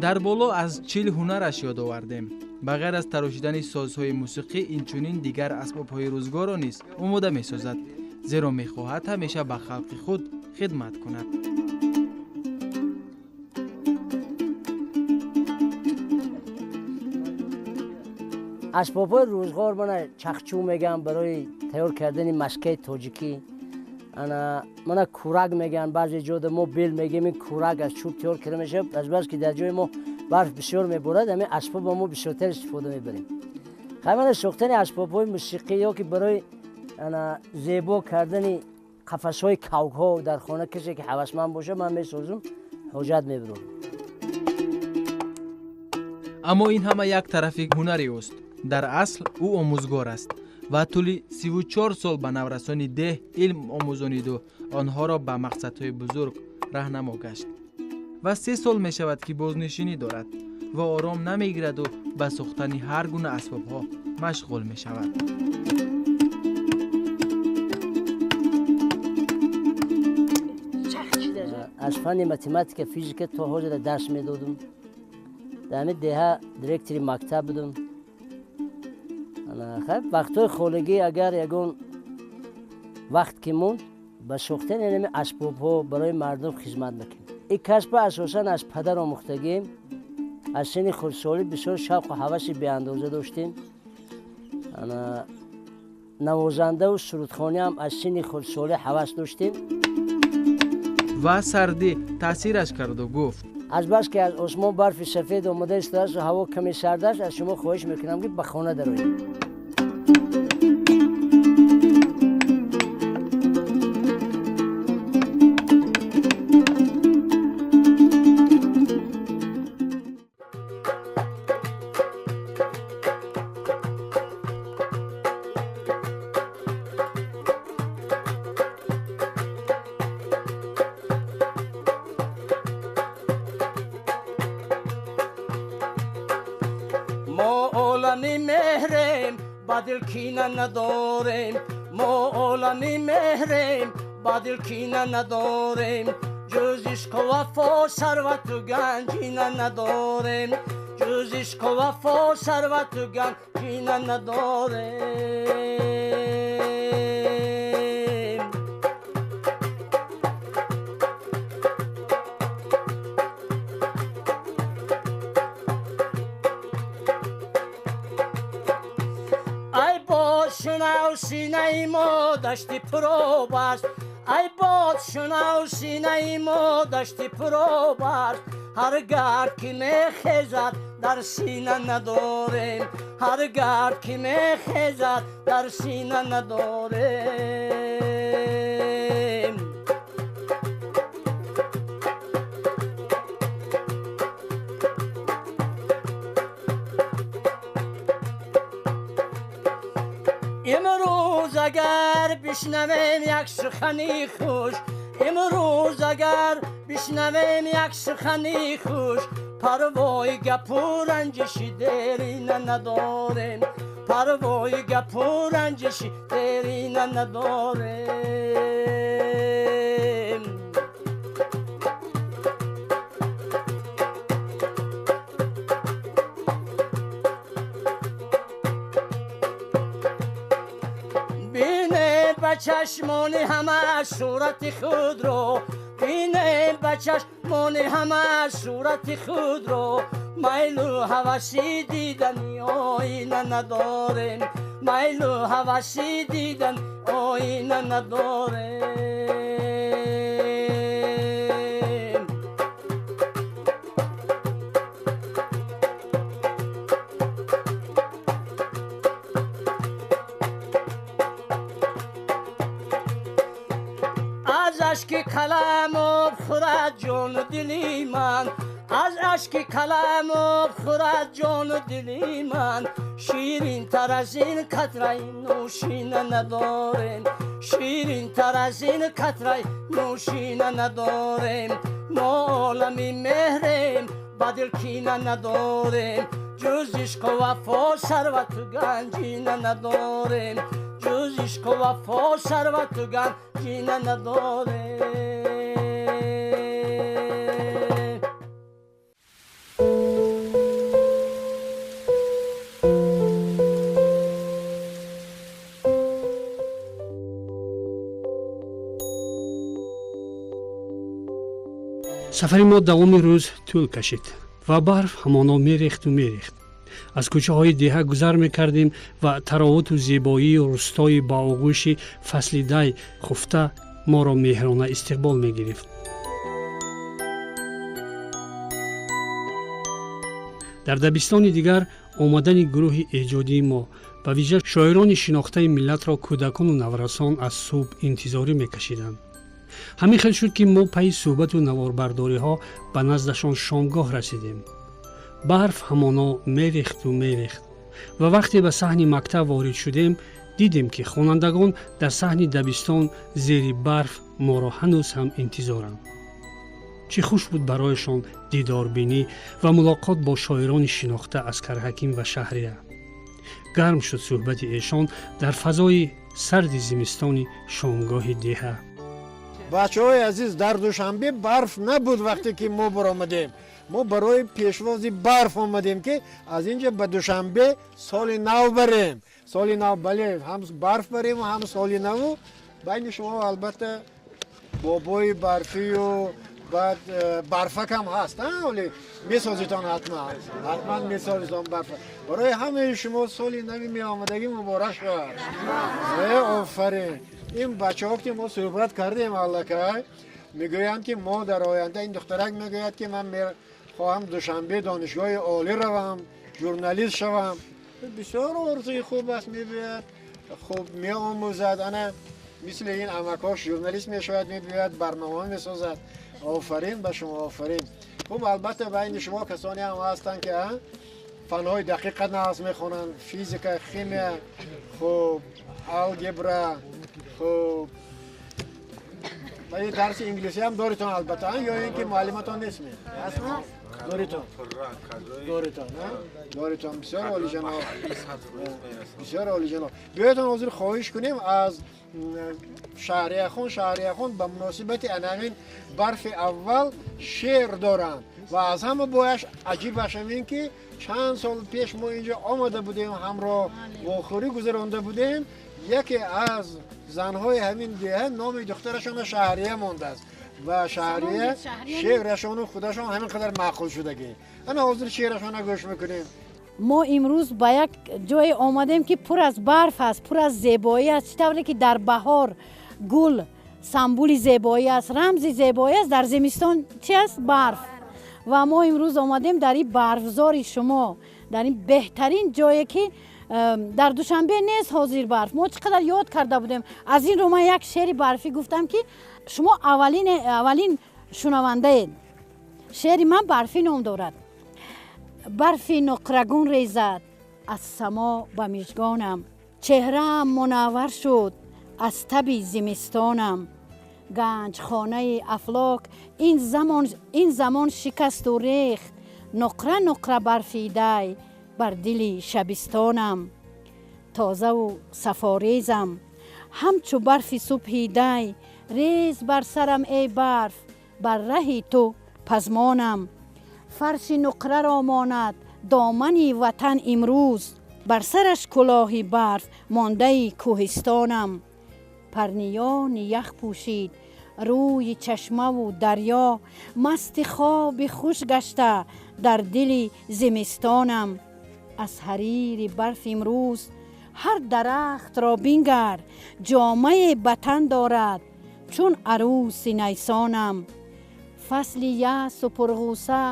Дар боло аз 40 ҳунараш ёд овардем. Ба ғайр аз тарошидани созҳои мусиқӣ, инчунин дигар асбобҳои рӯзгорро низ омода месозад, зеро мехоҳад ҳамеша ба халқи худ хидмат кунад. Асбобҳои рӯзғор мана чахчӯ мегӯям барои тайёр кардани машкаи тоҷикӣ, ана мана кӯрак мегӯянд, баъзе ҷода мо бел мегӯем, ин кӯрак аз чӯб тайёр карда мешавад. Аз бас ки дар ҷои мо барф бисёр меборад, ҳамин асбобро мо бисёртар истифода мебарем. Хай мана сохтани асбобҳои мусиқӣ ё ки барои ана зебо кардани қафасҳои кавкҳо дар хона, касе ки ҳавасманд бошад, ман месозам, ҳоҷат мебарам. Аммо ин ҳама як тарафи ҳунари ӯст. Дар асл ӯ омӯзгор аст ва тӯли 34 сол ба наврасони деҳ илм омӯзониду онҳоро ба мақсадҳои бузург раҳнамо гашт. Ва 3 сол мешавад, ки бознишинӣ дорад ва ором намегираду ба сохтани ҳар гуна асбобҳо машғул мешавад. Аз фанни математика, физика то ҳозира дарс медодум. Дар ҳамин деҳа директори мактаб будум. Вақтҳои холигӣ агар ягон вақт ки монд, ба сохтани ҳамин асбобҳо барои мардум хизмат мекунем. Ин касба асосан аз падар омӯхтагием. Аз синни хурдсолӣ бисёр шавқу ҳаваси беандоза доштем. Навозандаву сурудхониам аз синни хурдсолӣ ҳавас доштем. Ва сардӣ таъсираш карду гуфт: аз бас ки аз осмон барфи сафед омода истодааст ва ҳаво каме сард аст, аз шумо хоҳиш мекунам, ки ба хона дароед. Кина надорем, мо олами меҳрем, ба дил кина надорем, ҷуз ишқу вафо сарвату ганҷина надорем, ҷуз ишқу вафо сарвату ганҷина надорем. Шунав синаи мо дашти пуроб аст, ай бод шунав синаи мо дашти пуроб аст, ҳар гард ки мехезад дар сина надорем, ҳар гард ки мехезад дар сина надорем. Имрӯз агар бишнавем як сухани хуш, имрӯз агар бишнавем як сухани хуш, парвои гапу ранҷиши дерина надорем, парвои гапу ранҷиши дерина надорем. Ба чашмони ҳама сурати худро, бинем ба чашмони ҳама сурати худро, майлу ҳаваси дидани оина надорем, майлу ҳаваси дидан оина надорем. Аз ашки қалам об хӯрад ҷону дили ман, аз ашки қалам об хӯрад ҷону дили ман, ширинтар аз ин қатраи нӯшина надорем, ширинтар аз ин қатраи нӯшина надорем. Мо олами меҳрем, ба дил кина надорем, ҷуз ишқу вафо сарвату ганҷина надорем, ҷуз ишқу вафо сарвату ганҷина надорем. Сафари мо давоми рӯз тӯл кашид ва барф ҳамоно мерехту мерехт. Аз кӯчаҳои деҳа гузар мекардем ва таровату зебоии рӯстои ба оғӯши фасли дай хуфта моро меҳрона истиқбол мегирифт. Дар дабистони дигар омадани гурӯҳи эҷодии мо, ба вижа шоирони шинохтаи миллатро кӯдакону наврасон аз субҳ интизорӣ мекашиданд. Ҳамин хел шуд, ки мо пайи суҳбату наворбардориҳо ба наздашон шомгоҳ расидем. Барф ҳамоно мерехту мерехт ва вақте ба саҳни мактаб ворид шудем, дидем, ки хонандагон дар саҳни дабистон зери барф моро ҳанӯз ҳам интизоранд. Чӣ хуш буд барояшон дидорбинӣ ва мулоқот бо шоирони шинохта Аскар Ҳаким ва Шаҳрия. Гарм шуд суҳбати эшон дар фазои сарди зимистони шомгоҳи деҳа. Бачаҳои азиз, дар Душанбе барф набуд вақте ки мо баромадем. Мо барои пешвози барф омадем, ки аз ин ҷо ба Душанбе соли нав барем. Соли нав, бале, ҳам барф барем, ҳам соли наву. Байни шумо албатта бобои барфию баъд барфакам ҳаст, оле месозитон, ҳатман, ҳатман месозитон барфа. Барои ҳамаи шумо соли нави меомадагӣ муборак шавад. Офарин. Ин бачаҳо ки мо суҳбат кардем аллакай, мегӯянд, ки мо дар оянда, ин духтарак мегӯяд, ки ман мехоҳам Душанбе донишгоҳи олӣ равам, журналист шавам. Бисёр орзуи хуб аст. Мебиёяд, хуб меомӯзад, ана мисли ин амакош журналист мешавад, мебиёяд, барнома месозад. Офарин ба шумо, офарин. Хуб, албатта байни шумо касоне ҳам ҳастанд, ки фанҳои дақиқа нағз мехонанд: физика, химия, хуб, алгебра. Хуб, дарси инглисӣ ҳам доритон албатта, ё ин ки муаллиматон нестме? Доритон, доритон, доритон. Бисёр олиҷаноб, бисёр олиҷаноб. Биёедон, ҳозир хоҳиш кунем аз Шаҳрияхон. Шаҳрияхон ба муносибати анамин барфи аввал шеър доранд ва аз ҳама бояш аҷибаш ҳамин, ки чанд сол пеш мо инҷо омада будем, ҳамроҳ вохӯрӣ гузаронда будем. Яке аз занҳои ҳамин деҳа номи духтарашона Шаҳрия мондааст ва Шаҳрия шеърашону худашон ҳамин қадар маъқул шудагӣ. Ана ҳозир шеърашона гӯш мекунем. Мо имрӯз ба як ҷое омадем, ки пур аз барф аст, пур аз зебоӣ аст. Чӣ тавре ки дар баҳор гул самбули зебоӣ аст, рамзи зебоӣ аст, дар зимистон чи аст? Барф. Ва мо имрӯз омадем дар ин барфзори шумо, дар ин беҳтарин ҷое, ки дар Душанбе нест ҳозир барф. Мо чӣ қадар ёд карда будем. Аз ин рӯ ман як шеъри барфӣ гуфтам, ки шумо аввалин шунавандаед. Шеъри ман «Барфӣ» ном дорад. Барфи нуқрагун резад аз само ба мижгонам, чеҳраам мунаввар шуд аз таби зимистонам. Ганҷхонаи афлок ин замон шикасту рехт нуқра нуқра барфи дай бар дили шабистонам. Тозаву сафорезам ҳамчу барфи субҳи дай, рез бар сарам, эй барф, бар раҳи ту пазмонам. Фарши нуқраро монад домани ватан имрӯз, бар сараш кӯлоҳи барф мондаи кӯҳистонам. Парниёни ях пӯшид рӯи чашмаву дарё, масти хоби хуш гашта дар дили зимистонам. Аз ҳарири барф имрӯз ҳар дарахтро бингар, ҷомае ба тан дорад чун арӯси найсонам. Фасли ясу пурғусса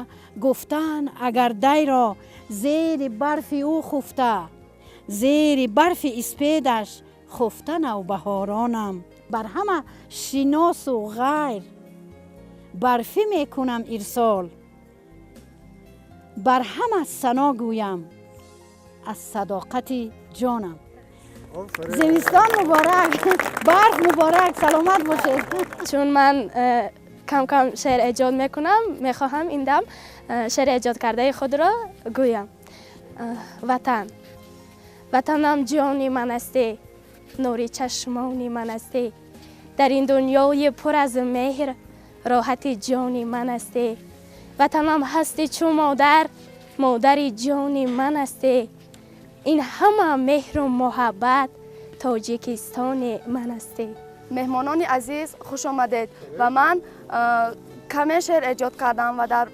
гуфтан агар дайро, зери барфи ӯ хуфта, зери барфи испедаш хуфта навбаҳоронам. Бар ҳама шиносу ғайр барфӣ мекунам ирсол, бар ҳама сано гӯям аз садоқати ҷонам. Зимистон муборак, барф муборак, саломат бошед. Чун ман кам кам шеър эҷод мекунам, мехоҳам ин дам шеъри эҷодкардаи худро гӯям. Ватан. Ватанам, ҷони ман ҳастӣ, нури чашмони ман ҳастӣ, дар ин дунёи пур аз меҳр роҳати ҷони ман ҳастӣ. Ватанам, ҳастӣ чу модар, модари ҷони ман ҳастӣ, ин ҳама меҳру муҳаббат Тоҷикистони ман ҳастӣ. Меҳмонони азиз, хуш омадед ва ман Каме шеър эҷод кардам ва дар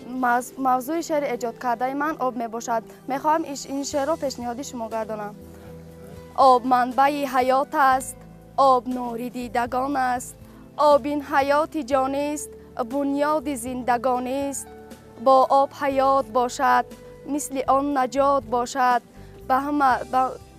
мавзӯи шеъри эҷод кардаи ман об мебошад. Мехоҳам ин шеърро пешниҳоди шумо гардонам. Об манбаи ҳаёт аст, об нури дидагон аст, об ин ҳаёти ҷонист, бунёди зиндагонист. Бо об ҳаёт бошад, мисли он наҷот бошад, ба ҳама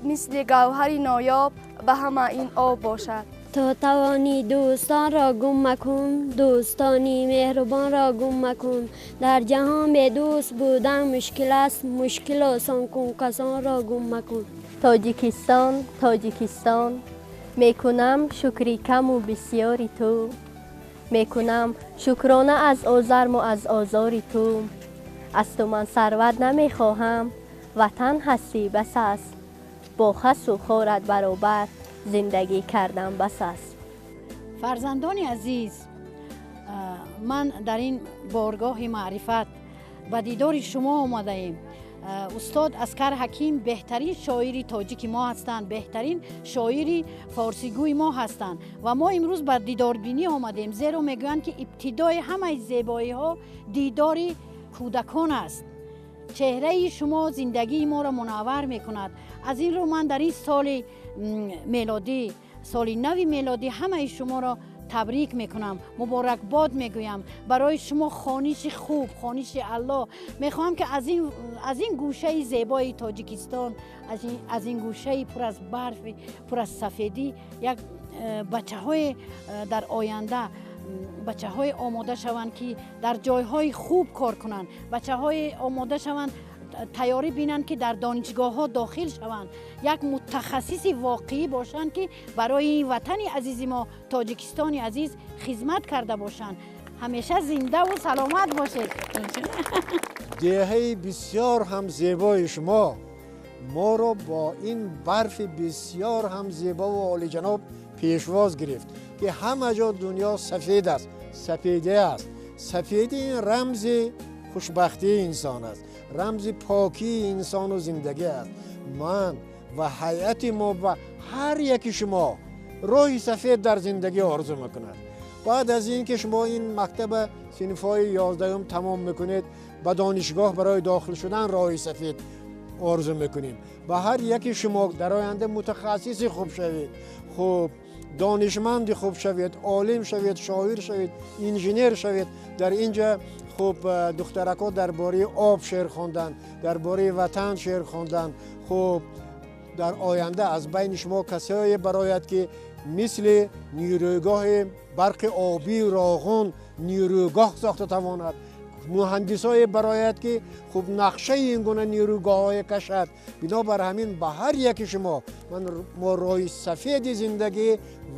мисли гавҳари ноёб ба ҳама ин об бошад. То тавонӣ дӯстонро гум макун, дӯстони меҳрубонро гум макун. Дар ҷаҳон бедӯст будан мушкил аст, мушкил осон кун, касонро гум макун. Тоҷикистон, Тоҷикистон, мекунам шукри каму бисёри ту, мекунам шукрона аз озарму аз озори ту. Аз ту ман сарват намехоҳам, ватан ҳастӣ бас аст, бо хасу хорат баробар зиндагӣ кардан бас аст. Фарзандони азиз, ман дар ин боргоҳи маърифат ба дидори шумо омадаем. Устод Аскар Ҳаким беҳтарин шоири тоҷики мо ҳастанд, беҳтарин шоири форсигӯи мо ҳастанд ва мо имрӯз ба дидорбинӣ омадем, зеро мегӯянд ки ибтидои ҳамаи зебоиҳо дидори кӯдакон аст. Чеҳраи шумо зиндагии моро мунаввар мекунад. Аз ин рӯ ман дар ин соли мелодӣ, соли нави мелодӣ ҳамаи шуморо табрик мекунам, муборакбод мегӯям. Барои шумо хониши хуб, хониши Аллоҳ. Мехоҳам ки аз ин гӯшаи зебои Тоҷикистон, аз ин гӯшаи пур аз барф, пур аз сафедӣ як бачаҳое дар оянда, бачаҳое омода шаванд ки дар ҷойҳои хуб кор кунанд, бачаҳое омода шаванд, тайёрӣ бинанд ки дар донишгоҳҳо дохил шаванд, як мутахассиси воқеӣ бошанд ки барои ватани азизи мо, Тоҷикистони азиз хизмат карда бошанд. Ҳамеша зиндаву саломат бошед. Деҳаи бисёр ҳам зебои шумо моро бо ин барфи бисёр ҳам зебову олиҷаноб пешвоз гирифт ки ҳама ҷо дунё сафед аст, сафеде аст. Сафедӣ ин рамзи хушбахтии инсон аст, рамзи покии инсону зиндагӣ аст. Ман ва ҳайати мо ва ҳар яки шумо роҳи сафед дар зиндагӣ орзу мекунад. Баъд аз ин ки шумо ин мактаба синфҳои 11 тамом мекунед, ба донишгоҳ барои дохил шудан роҳи сафед орзу мекунем. Ба ҳар яки шумо дар оянда мутахассиси хуб шавед, хуб донишманди хуб шавед, олим шавед, шоир шавед, инженер шавед. Дар инҷа хуб духтаракҳо дар бораи об шеър хонданд, дар бораи ватан шеър хонданд. Хуб дар оянда аз байни шумо касое барояд ки мисли нерӯгоҳи барқи обии Роғун нерӯгоҳ сохта тавонад, муҳандисое барояд ки хуб нақшаи ин гуна нерӯгоҳҳое кашад. Бинобар ҳамин ба ҳар яки шумо мо роҳи сафеди зиндагӣ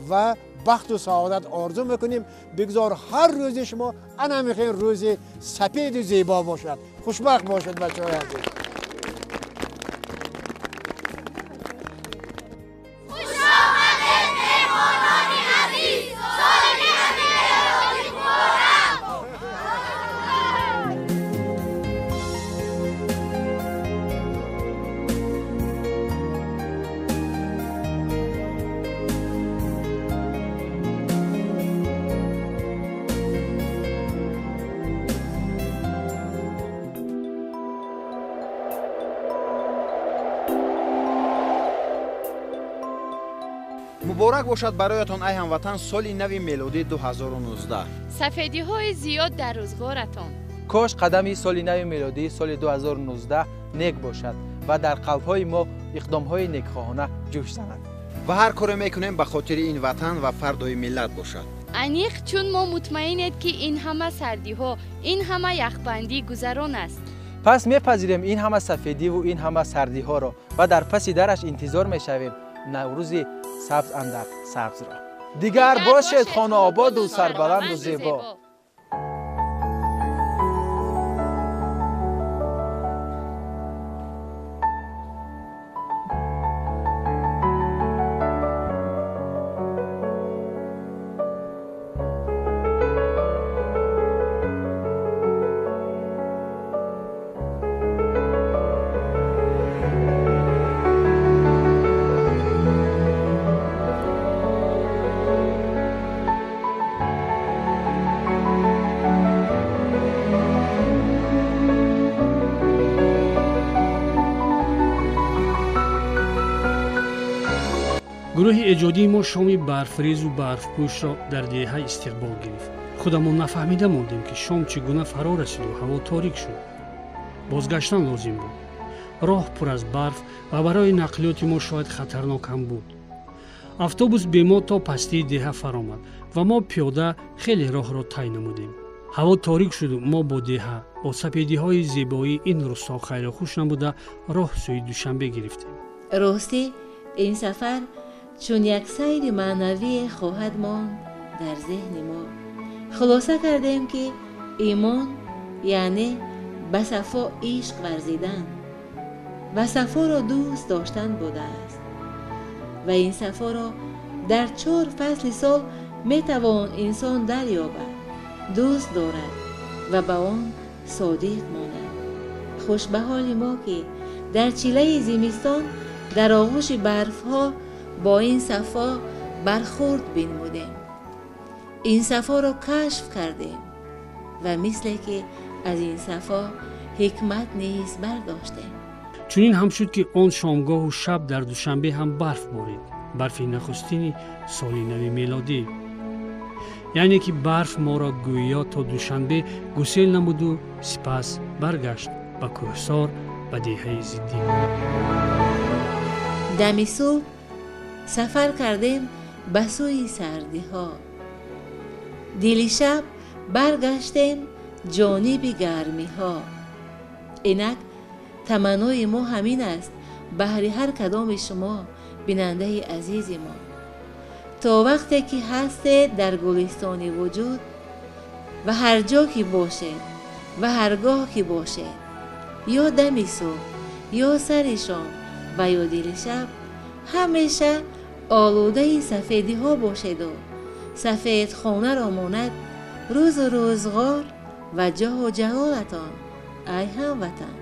ва бахту саодат орзу мекунем. Бигзор ҳар рӯзи шумо ана мехоҳем рӯзи сафеду зебо бошад. Хушбахт бошед бачаҳои азиз. Муборак бошад бароятон ай ҳамватан соли нави мелодии 2019. Сафедиҳои зиёд дар рӯзгоратон. Кош қадами соли нави мелодии соли 2019 нек бошад ва дар қалбҳои мо иқдомҳои некхоҳона ҷӯш занад. Ва ҳар коре мекунем ба хотири ин ватан ва фардои миллат бошад. Аниқ чун мо мутмаинед ки ин ҳама сардиҳо, ин ҳама яхбандӣ гузарон аст. Пас мепазирем ин ҳама сафедиву ин ҳама сардиҳоро ва дар паси дараш интизор мешавем наврӯзи сабз андар сабзро. Дигар бошед хонаободу сарбаланду зебо. Гурӯҳи эҷодии мо шоми барфрезу барфпӯшро дар деҳа истиқбол гирифт. Худамон нафаҳмида мондем, ки шом чӣ гуна фаро расиду ҳаво торик шуд. Бозгаштан лозим буд. Роҳ пур аз барф ва барои нақлиёти мо шояд хатарнок ҳам буд. Автобус бе мо то пастии деҳа фаромад ва мо пиёда хеле роҳро тай намудем. Ҳаво торик шуду мо бо деҳа, бо сапедиҳои зебоии ин рӯсто хайрухуш намуда роҳ сӯи Душанбе гирифтем. Ростӣ, ин сафар чун як сайри маънавие хоҳад монд дар зеҳни мо. Хулоса кардем, ки имон яъне ба сафо ишқ варзидан ва сафоро дӯст доштан будааст ва ин сафоро дар чор фасли сол метавон инсон дарёбад, дӯст дорад ва ба он содиқ монад. Хуш ба ҳоли мо, ки дар чилаи зимистон дар оғӯши барфҳо бо ин сафо бархӯрд бинмудем, ин сафоро кашф кардем ва мисле ки аз ин сафо ҳикмат низ бардоштем. Чунин ҳам шуд, ки он шомгоҳу шаб дар Душанбе ҳам барф борид, барфи нахустини соли нави мелодӣ. Яъне ки барф моро гӯё то Душанбе гусел намуду сипас баргашт ба кӯҳсор, ба деҳаи зиддӣ. Дами субҳ сафар кардем ба сӯи сардиҳо, дили шаб баргаштем ҷониби гармиҳо. Инак таманнои мо ҳамин аст баҳри ҳар кадоми шумо, бинандаи азизи мо, то вақте ки ҳастед дар гулистони вуҷуд ва ҳар ҷо ки бошед ва ҳар гоҳ ки бошед, ё дами субҳ, ё сари шом ва ё дили шаб, ҳамеша олудаи сафедиҳо бошеду сафедхонаро монад рӯзу рӯзғор ва ҷоҳу ҷалолатон, ай ҳамватан.